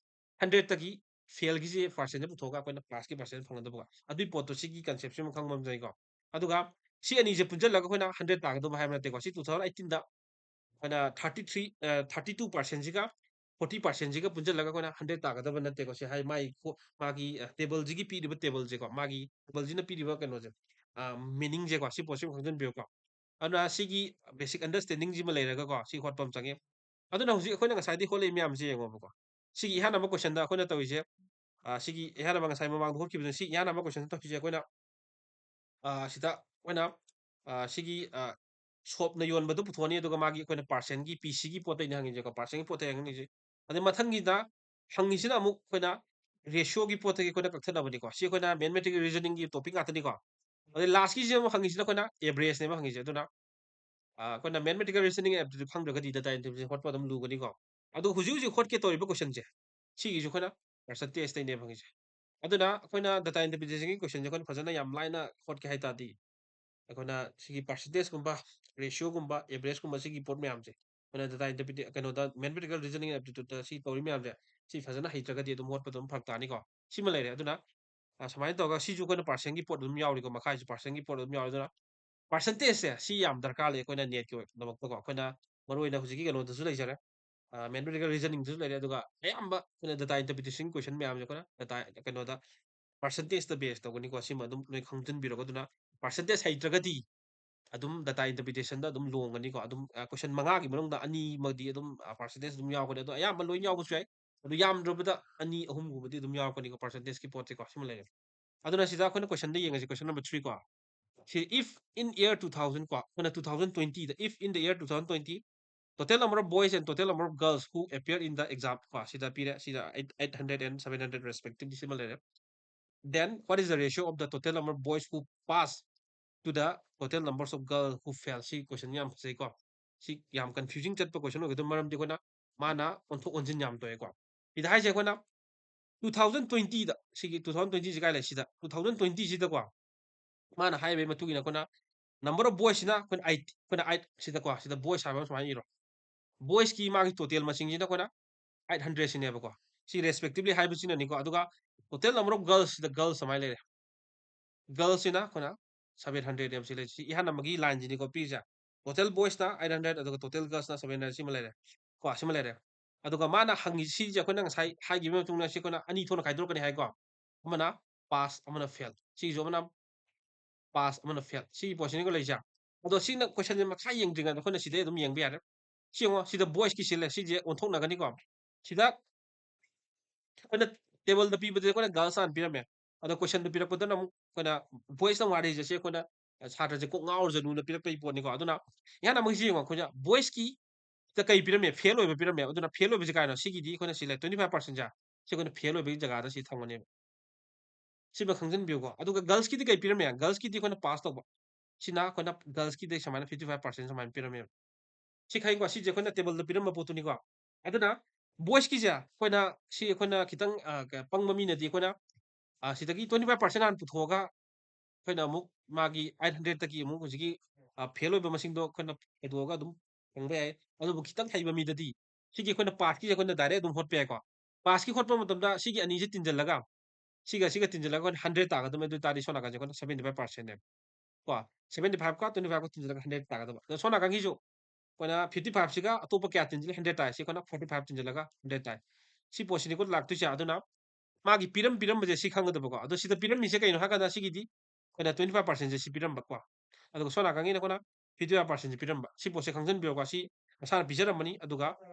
hundred ꯇꯒꯤ ꯐꯦꯜꯒꯤꯁꯤ percent ꯁꯦ ꯄꯨꯊꯣꯛꯑꯒ ꯑꯩꯈꯣꯏꯅ ꯄꯥꯁꯀꯤ percent ꯐꯪꯒꯗꯕ꯫ ꯑꯗꯨꯏ ꯄꯣꯠꯇꯣ ꯁꯤꯒꯤ concept ꯁꯤꯃ ꯈꯪꯕ ꯑꯃ ꯆꯪꯉꯤꯀꯣ꯫ ꯑꯗꯨꯒ ꯁꯤ ꯑꯅꯤꯁꯦ ꯄꯨꯟꯁꯤꯜꯂꯒ ꯑꯩꯈꯣꯏꯅ hundred ꯇꯥꯒꯗꯕ ꯍꯥꯏꯕ ꯅꯠꯇꯦꯀꯣ꯫ ꯁꯤ two thousand eighteen ꯗ ꯑꯩꯈꯣꯏꯅ thirty three, ꯑ, thirty two percent ꯁꯤꯒ forty percent ꯁꯤꯒ ꯄꯨꯟꯁꯤꯜꯂꯒ ꯑꯩꯈꯣꯏꯅ hundred ꯇꯥꯒꯗꯕ ꯅꯠꯇꯦꯀꯣ꯫ ꯁꯤ ꯍꯥꯏ ꯃꯥꯒꯤ ꯈꯣ-, ꯃꯥꯒꯤ, ꯑ, ꯇꯦꯕꯜꯁꯤꯒꯤ ꯄꯤꯔꯤꯕ ꯇꯦꯕꯜꯁꯦꯀꯣ, ꯃꯥꯒꯤ ꯇꯦꯕꯜꯁꯤꯅ ꯄꯤꯔꯤꯕ ꯀꯩꯅꯣꯁꯦ, ꯑ, meaning ꯁꯦꯀꯣ, ꯁꯤ ꯄꯣꯠꯁꯤꯃ ꯈꯪꯖꯟꯕꯤꯌꯨꯀꯣ꯫ ꯑꯗꯨꯅ ꯁꯤꯒꯤ basic understanding ꯁꯤꯃ ꯂꯩꯔꯒꯀꯣ, ꯁꯤ ꯍꯣꯠꯄ ꯑꯃ ꯆꯪꯉꯦ꯫ ꯑꯗꯨꯅ ꯍꯧꯖꯤꯛ ꯑꯩꯈꯣꯏꯅ ꯉꯁꯥꯏꯗꯩ ꯍꯣꯠꯂꯛꯏ ꯃꯌꯥꯝꯁꯦ ꯌꯦꯡꯉꯣꯕꯀꯣ꯫ ꯁꯤꯒꯤ ꯏꯍꯥꯟ ꯑꯃ question ꯗ ꯑꯩꯈꯣꯏꯅ ꯇꯧꯔꯤꯁꯦ, ꯑ, ꯁꯤꯒꯤ ꯏꯍꯥꯟ ꯑꯃ ꯉꯁꯥꯏ ꯃꯃꯥꯡꯗ ꯍꯣꯠꯈꯤꯕꯗꯨꯅ ꯁꯤ ꯏꯍꯥꯟ ꯑꯃ question ꯇꯧꯔꯤꯁꯦ ꯑꯩꯈꯣꯏꯅ, ꯑ, ꯁꯤꯗ ꯑꯩꯈꯣꯏꯅ, ꯑ, ꯁꯤꯒꯤ, ꯑ, ꯁꯣꯞꯅ ꯌꯣꯟꯕꯗꯨ ꯄꯨꯊꯣꯛꯑꯅꯤ, ꯑꯗꯨꯒ ꯃꯥꯒꯤ ꯑꯩꯈꯣꯏꯅ percent ꯒꯤ, ꯄꯤ ꯁꯤ ꯒꯤ ꯄꯣꯠꯇꯩꯅ ꯍꯪꯉꯤꯁꯦꯀꯣ, percent ꯒꯤ ꯄꯣꯠꯇꯩ ꯍꯪꯉꯤꯁꯦ꯫ ꯑꯗꯩ ꯃꯊꯪꯒꯤꯗ ꯍꯪꯉꯤꯁꯤꯅ ꯑꯃꯨꯛ ꯑꯩꯈꯣꯏꯅ ratio ꯒꯤ ꯄꯣꯠꯇꯒꯤ ꯑꯩꯈꯣꯏꯅ ꯀꯛꯊꯠꯂꯕꯅꯤꯀꯣ꯫ ꯁꯤ ꯑꯩꯈꯣꯏꯅ mathematical reasoning ꯒꯤ topic ꯉꯥꯛꯇꯅꯤꯀꯣ꯫ ꯑꯗꯩ last ꯀꯤꯁꯤꯗ ꯑꯃꯨꯛ ꯍꯪꯉꯤꯁꯤꯅ ꯑꯩꯈꯣꯏꯅ average ꯅꯦꯕ ꯍꯪꯉꯤꯁꯦ꯫ ꯑꯗꯨꯅ, ꯑ, ꯑꯩꯈꯣꯏꯅ mathematical reasoning aptitude ꯈꯪꯗ꯭ꯔꯒꯗꯤ data interpretation ꯍꯣꯠꯄ ꯑꯗꯨꯝ ꯂꯨꯒꯅꯤꯀꯣ꯫ ꯑꯗꯣ ꯍꯧꯖꯤꯛ ꯍꯧꯖꯤꯛ ꯍꯣꯠꯀꯦ ꯇꯧꯔꯤꯕ question ꯁꯦ, ꯁꯤꯒꯤꯁꯨ ꯑꯩꯈꯣꯏꯅ percentage ꯇꯩꯅꯦꯕ ꯍꯪꯉꯤꯁꯦ꯫ ꯑꯗꯨꯅ ꯑꯩꯈꯣꯏꯅ data interpretation ꯒꯤ question ꯁꯦ ꯑꯩꯈꯣꯏꯅ ꯐꯖꯅ ꯌꯥꯝ ꯂꯥꯏꯅ ꯍꯣꯠꯀꯦ ꯍꯥꯏ ꯇꯥꯔꯗꯤ, ꯑꯩꯈꯣꯏꯅ ꯁꯤꯒꯤ percentage ꯀꯨꯝꯕ, ratio ꯒꯨꯝꯕ, average ꯀꯨꯝꯕ, ꯁꯤꯒꯤ ꯄꯣꯠ ꯃꯌꯥꯝꯁꯦ ꯑꯩꯈꯣꯏꯅ data interpreta-, ꯀꯩꯅꯣꯗ, mathematical reasoning aptitude ꯇ ꯁꯤ ꯇꯧꯔꯤ ꯃꯌꯥꯝꯁꯦ, ꯁꯤ ꯐꯖꯅ ꯍꯩꯇ꯭ꯔꯒꯗꯤ ꯑꯗꯨꯝ ꯍꯣꯠꯄꯗ ꯑꯗꯨꯝ ꯐꯔꯛ ꯇꯥꯅꯤꯀꯣ꯫ ꯁꯤꯃ ꯂꯩꯔꯦ꯫ ꯑꯗꯨꯅ ꯑ, ꯁꯨꯃꯥꯏꯅ ꯇꯧꯔꯒ ꯁꯤꯁꯨ ꯑꯩꯈꯣꯏꯅ percent ꯀꯤ ꯄꯣꯠ ꯑꯗꯨꯝ ꯌꯥꯎꯔꯤꯀꯣ, ꯃꯈꯥꯏꯁꯨ percent ꯀꯤ ꯄꯣꯠ ꯑꯗꯨꯝ ꯌꯥꯎꯔꯤ꯫ ꯑꯗꯨꯅ percentage ꯁꯦ ꯁꯤ ꯌꯥꯝ ꯗꯔꯀꯥꯔ ꯂꯩ ꯑꯩꯈꯣꯏꯅ NET ꯀꯤ ꯑꯣꯏ-, ꯗꯃꯛꯇꯀꯣ꯫ ꯑꯩꯈꯣꯏꯅ ꯃꯔꯨꯑꯣꯏꯅ ꯍꯧꯖꯤꯛꯀꯤ ꯀꯩꯅꯣꯗꯁꯨ ꯂꯩꯖꯔꯦ, ꯑ, mathematical reasoning ꯗꯁꯨ ꯂꯩꯔꯦ, ꯑꯗꯨꯒ ꯑꯌꯥꯝꯕ ꯑꯩꯈꯣꯏꯅ data interpretation question ꯃꯌꯥꯝꯁꯦ ꯑꯩꯈꯣꯏꯅ data ꯀꯩꯅꯣꯗ percentage ꯇ base ꯇꯧꯒꯅꯤꯀꯣ꯫ ꯁꯤꯃ ꯑꯗꯨꯝ ꯅꯣꯏ ꯈꯪꯖꯤꯟꯕꯤꯔꯣꯀꯣ꯫ ꯑꯗꯨꯅ percentage ꯍꯩꯇ꯭ꯔꯒꯗꯤ ꯑꯗꯨꯝ data interpretation ꯗ ꯑꯗꯨꯝ ꯂꯣꯡꯒꯅꯤꯀꯣ꯫ ꯑꯗꯨꯝ, ꯑ, question ꯃꯉꯥꯒꯤ ꯃꯅꯨꯡꯗ ꯑꯅꯤꯃꯗꯤ ꯑꯗꯨꯝ, ꯑ, percentage ꯑꯗꯨꯝ ꯌꯥꯎꯒꯅꯤ꯫ ꯑꯗꯣ ꯑꯌꯥꯝꯕ ꯂꯣꯏ ꯌꯥꯎꯕꯁꯨ ꯌꯥꯏ꯫ ꯑꯗꯨ ꯌꯥꯝꯗ꯭ꯔꯕꯗ ꯑꯅꯤ ꯑꯍꯨꯝꯒꯨꯝꯕꯗꯤ ꯑꯗꯨꯝ ꯌꯥꯎꯔꯛꯀꯅꯤꯀꯣ, percentage ꯀꯤ ꯄꯣꯠꯁꯦꯀꯣ꯫ ꯁꯤꯃ ꯂꯩꯔꯦ꯫ ꯑꯗꯨꯅ ꯁꯤꯗ ꯑꯩꯈꯣꯏꯅ question ꯗ ꯌꯦꯡꯉꯁꯤ, question number three ꯀꯣ꯫ ꯁꯤ, if in year two thousand ꯀꯣ, ꯑꯩꯈꯣꯏꯅ two thousand twenty the, if in the year two thousand twenty, total number of boys and total number of girls who appear in the exam ꯀꯣ, ꯁꯤꯗ ꯄꯤꯔꯦ, ꯁꯤꯗ eight, eight hundred and seven hundred respectively ꯁꯤꯃ ꯂꯩꯔꯦ꯫ Then what is the ratio of the total number of boys who pass to the total numbers of girls who fail? ꯁꯤ question ꯌꯥꯝ ꯐꯖꯩꯀꯣ꯫ ꯁꯤ ꯌꯥꯝ confusing ꯆꯠꯄ question ꯑꯣꯏꯒꯗꯕ, ꯃꯔꯝꯗꯤ ꯑꯩꯈꯣꯏꯅ ꯃꯥꯅ ꯑꯣꯟꯊꯣꯛ ꯑꯣꯟꯁꯤꯟ ꯌꯥꯝ ꯇꯧꯋꯦꯀꯣ꯫ ꯁꯤꯗ ꯍꯥꯏꯁꯦ ꯑꯩꯈꯣꯏꯅ two thousand twenty ꯗ, ꯁꯤꯒꯤ two thousand twenty ꯁꯤ ꯀꯥꯏ ꯂꯩ? ꯁꯤꯗ two thousand twenty ꯁꯤꯗꯀꯣ, ꯃꯥꯅ ꯍꯥꯏꯔꯤꯕꯒꯤ ꯃꯇꯨꯡ ꯏꯟꯅ ꯑꯩꯈꯣꯏꯅ number of boys ꯁꯤꯅ ꯑꯩꯈꯣꯏꯅ eight, ꯑꯩꯈꯣꯏꯅ eight ꯁꯤꯗꯀꯣ, ꯁꯤꯗ boys ꯍꯥꯏꯕ ꯑꯃ ꯁꯨꯃꯥꯏꯅ ꯏꯔꯣ꯫ Boys ꯀꯤ ꯃꯥꯒꯤ total ꯃꯁꯤꯡꯁꯤꯅ ꯑꯩꯈꯣꯏꯅ eight hundred ꯁꯤꯅꯦꯕꯀꯣ꯫ ꯁꯤ respectively ꯍꯥꯏꯕꯁꯤꯅꯅꯤꯀꯣ꯫ ꯑꯗꯨꯒ total number of girls ꯁꯤꯗ girls ꯁꯨꯃꯥꯏꯅ ꯂꯩꯔꯦ꯫ Girls ꯁꯤꯅ ꯑꯩꯈꯣꯏꯅ seven hundred ꯅꯦꯕ ꯁꯤ ꯂꯩꯔꯤꯁꯤ꯫ ꯁꯤ ꯏꯍꯥꯟ ꯑꯃꯒꯤ line ꯁꯤꯅꯤꯀꯣ ꯄꯤꯔꯤꯁꯦ꯫ Total boys ꯅ eight hundred, ꯑꯗꯨꯒ total girls ꯅ seven hundred, ꯁꯤꯃ ꯂꯩꯔꯦ꯫ ꯀꯣ, ꯁꯤꯃ ꯂꯩꯔꯦ꯫ ꯑꯗꯨꯒ ꯃꯥꯅ ꯍꯪꯉꯤ, ꯁꯤꯁꯦ ꯑꯩꯈꯣꯏꯅ ꯉꯁꯥꯏ ꯍꯥꯏꯈꯤꯕ ꯃꯇꯨꯡꯗ ꯁꯤ ꯑꯩꯈꯣꯏꯅ ꯑꯅꯤ ꯊꯣꯛꯅ ꯈꯥꯏꯗꯣꯔꯛꯀꯅꯤ ꯍꯥꯏꯀꯣ꯫ ꯑꯃꯅ pass, ꯑꯃꯅ fail꯫ ꯁꯤꯒꯤꯁꯨ ꯑꯃꯅ pass, ꯑꯃꯅ fail꯫ ꯁꯤꯒꯤ ꯄꯣꯠꯁꯤꯅꯤꯀꯣ ꯂꯩꯔꯤꯁꯦ꯫ ꯑꯗꯣ ꯁꯤꯅ question ꯁꯦ ꯃꯈꯥ ꯌꯦꯡꯗ꯭ꯔꯤꯉꯩꯗ ꯑꯩꯈꯣꯏꯅ ꯁꯤꯗꯩ ꯑꯗꯨꯝ ꯌꯦꯡꯕ ꯌꯥꯔꯦ꯫ ꯁꯤ ꯌꯦꯡꯉꯣ, ꯁꯤꯗ boys ꯀꯤ ꯁꯤ ꯂꯩ, ꯁꯤꯁꯦ ꯑꯣꯟꯊꯣꯛꯅꯒꯅꯤꯀꯣ꯫ ꯁꯤꯗ ꯑꯩꯈꯣꯏꯅ table ꯗ ꯄꯤꯕꯗꯗꯤ ꯑꯩꯈꯣꯏꯅ girls ꯍꯥꯟꯅ ꯄꯤꯔꯝꯃꯦ꯫ ꯑꯗꯣ question ꯗ ꯄꯤꯔꯛꯄꯗꯅ ꯑꯃꯨꯛ ꯑꯩꯈꯣꯏꯅ boys ꯇꯪ ꯋꯥꯔꯤꯁꯦ, ꯁꯤ ꯑꯩꯈꯣꯏꯅ ꯁꯥꯇ꯭ꯔꯁꯦ ꯀꯣꯛ ꯉꯥꯎꯔꯖꯅꯨꯅ ꯄꯤꯔꯛꯄꯒꯤ ꯄꯣꯠꯅꯤꯀꯣ꯫ ꯑꯗꯨꯅ ꯏꯍꯥꯟ ꯑꯃꯒꯤꯁꯤ ꯌꯦꯡꯉꯣ, ꯑꯩꯈꯣꯏꯅ boys ꯀꯤ ꯁꯤꯗ ꯀꯩ ꯄꯤꯔꯝꯃꯦ? Fail ꯑꯣꯏꯕ ꯄꯤꯔꯝꯃꯦ꯫ ꯑꯗꯨꯅ fail ꯑꯣꯏꯕꯁꯤ ꯀꯥꯏꯅꯣ? ꯁꯤꯒꯤꯗꯤ ꯑꯩꯈꯣꯏꯅ ꯁꯤ ꯂꯩ, twenty five percent ꯁꯦ꯫ ꯁꯤ ꯑꯩꯈꯣꯏꯅ fail ꯑꯣꯏꯕꯒꯤ ꯖꯒꯥꯗ ꯁꯤ ꯊꯝꯒꯅꯦꯕ꯫ ꯁꯤꯃ ꯈꯪꯖꯤꯟꯕꯤꯌꯨꯀꯣ꯫ ꯑꯗꯨꯒ girls ꯀꯤꯗꯤ ꯀꯩ ꯄꯤꯔꯝꯃꯦ? Girls ꯀꯤꯗꯤ ꯑꯩꯈꯣꯏꯅ pass ꯇꯧꯕ꯫ ꯁꯤꯅ ꯑꯩꯈꯣꯏꯅ girls ꯀꯤꯗꯤ ꯁꯨꯃꯥꯏꯅ fifty five percent ꯁꯨꯃꯥꯏꯅ ꯄꯤꯔꯝꯃꯦꯕ꯫ ꯁꯤ ꯈꯪꯉꯤꯀꯣ? ꯁꯤꯁꯦ ꯑꯩꯈꯣꯏꯅ table ꯗ ꯄꯤꯔꯝꯕ ꯄꯣꯠꯇꯨꯅꯤꯀꯣ꯫ ꯑꯗꯨꯅ boys ꯀꯤꯁꯦ ꯑꯩꯈꯣꯏꯅ, ꯁꯤ ꯑꯩꯈꯣꯏꯅ ꯈꯤꯇꯪ, ꯑ, ꯀ-, ꯄꯪꯕ ꯃꯤꯅꯗꯤ ꯑꯩꯈꯣꯏꯅ, ꯑ, ꯁꯤꯗꯒꯤ twenty five percent ꯍꯥꯟꯅ ꯄꯨꯊꯣꯛꯑꯒ ꯑꯩꯈꯣꯏꯅ ꯑꯃꯨꯛ ꯃꯥꯒꯤ eight hundred ꯇꯒꯤ ꯑꯃꯨꯛ ꯍꯧꯖꯤꯛꯀꯤ, ꯑ, fail ꯑꯣꯏꯕ ꯃꯁꯤꯡꯗꯣ ꯑꯩꯈꯣꯏꯅ ꯈꯥꯏꯗꯣꯛꯑꯒ ꯑꯗꯨꯝ ꯐꯪꯕ ꯌꯥꯏ꯫ ꯑꯗꯨꯕꯨ ꯈꯤꯇꯪ ꯍꯩꯕ ꯃꯤꯗꯗꯤ ꯁꯤꯒꯤ ꯑꯩꯈꯣꯏꯅ pass ꯀꯤꯁꯦ ꯑꯩꯈꯣꯏꯅ direct ꯑꯗꯨꯝ ꯍꯣꯠꯄ ꯌꯥꯏꯀꯣ꯫ Pass ꯀꯤ ꯍꯣꯠꯄ ꯃꯇꯝꯗ ꯁꯤꯒꯤ ꯑꯅꯤꯁꯦ ꯇꯤꯟꯖꯜꯂꯒ ꯁꯤꯒ ꯁꯤꯒ ꯇꯤꯟꯁꯤꯜꯂꯒ ꯑꯩꯈꯣꯏꯅ ꯍꯟꯗ꯭ꯔꯦꯠ ꯇꯥꯒꯗꯕꯅꯤ꯫ ꯑꯗꯨ ꯑꯣꯏ ꯇꯥꯔꯗꯤ ꯁꯣꯝ ꯅꯥꯀꯟꯁꯦ ꯑꯩꯈꯣꯏꯅ ꯁꯚꯦꯟꯇꯤ ꯐꯥꯏꯚ ꯄꯥꯔꯁꯦꯟꯅꯦꯕ ꯀꯣ꯫ ꯁꯚꯦꯟꯇꯤ ꯐꯥꯏꯚꯀ ꯇ꯭ꯋꯦꯟꯇꯤ ꯐꯥꯏꯚꯀ ꯇꯤꯟꯁꯤꯜꯂꯒ ꯍꯟꯗ꯭ꯔꯦꯠ ꯇꯥꯒꯗꯕ꯫ ꯑꯗꯣ ꯁꯣꯝ ꯅꯥꯀꯟꯒꯤꯁꯨ ꯑꯩꯈꯣꯏꯅ ꯐꯤꯐꯇꯤ ꯐꯥꯏꯚꯁꯤꯒ ꯑꯇꯣꯞꯄ ꯀꯌꯥ ꯇꯤꯟꯁꯤꯜꯂꯤ? ꯍꯟꯗ꯭ꯔꯦꯠ ꯇꯥꯏ꯫ ꯁꯤ ꯑꯩꯈꯣꯏꯅ ꯐꯣꯔꯇꯤ ꯐꯥꯏꯚ ꯇꯤꯟꯁꯤꯜꯂꯒ ꯍꯟꯗ꯭ꯔꯦꯠ ꯇꯥꯏ꯫ ꯁꯤ ꯄꯣꯠꯁꯤꯅꯤꯀꯣ ꯂꯥꯛꯇꯣꯏꯁꯦ꯫ ꯑꯗꯨꯅ ꯃꯥꯒꯤ ꯄꯤꯔꯝ ꯄꯤꯔꯝꯕꯁꯦ ꯁꯤ ꯈꯪꯒꯗꯕꯀꯣ꯫ ꯑꯗꯣ ꯁꯤꯗ ꯄꯤꯔꯝꯃꯤꯁꯦ ꯀꯩꯅꯣ ꯍꯥꯏ ꯀꯥꯟꯗ ꯁꯤꯒꯤꯗꯤ ꯑꯩꯈꯣꯏꯅ ꯇ꯭ꯋꯦꯟꯇꯤ ꯐꯥꯏꯚ ꯄꯥꯔꯁꯦꯟꯁꯦ ꯁꯤ ꯄꯤꯔꯝꯕꯀꯣ꯫ ꯑꯗꯨꯒ ꯁꯣꯝ ꯅꯥꯀꯟꯒꯤꯅ ꯑꯩꯈꯣꯏꯅ ꯐꯤꯐꯇꯤ ꯐꯥꯏꯚ ꯄꯥꯔꯁꯦꯟꯁꯦ ꯄꯤꯔꯝꯕ꯫ ꯁꯤ ꯄꯣꯠꯁꯦ ꯈꯪꯖꯟꯕꯤꯌꯨꯀꯣ꯫ ꯁꯤ ꯃꯁꯥꯅ ꯄꯤꯖꯔꯝꯃꯅꯤ꯫ ꯑꯗꯨꯒ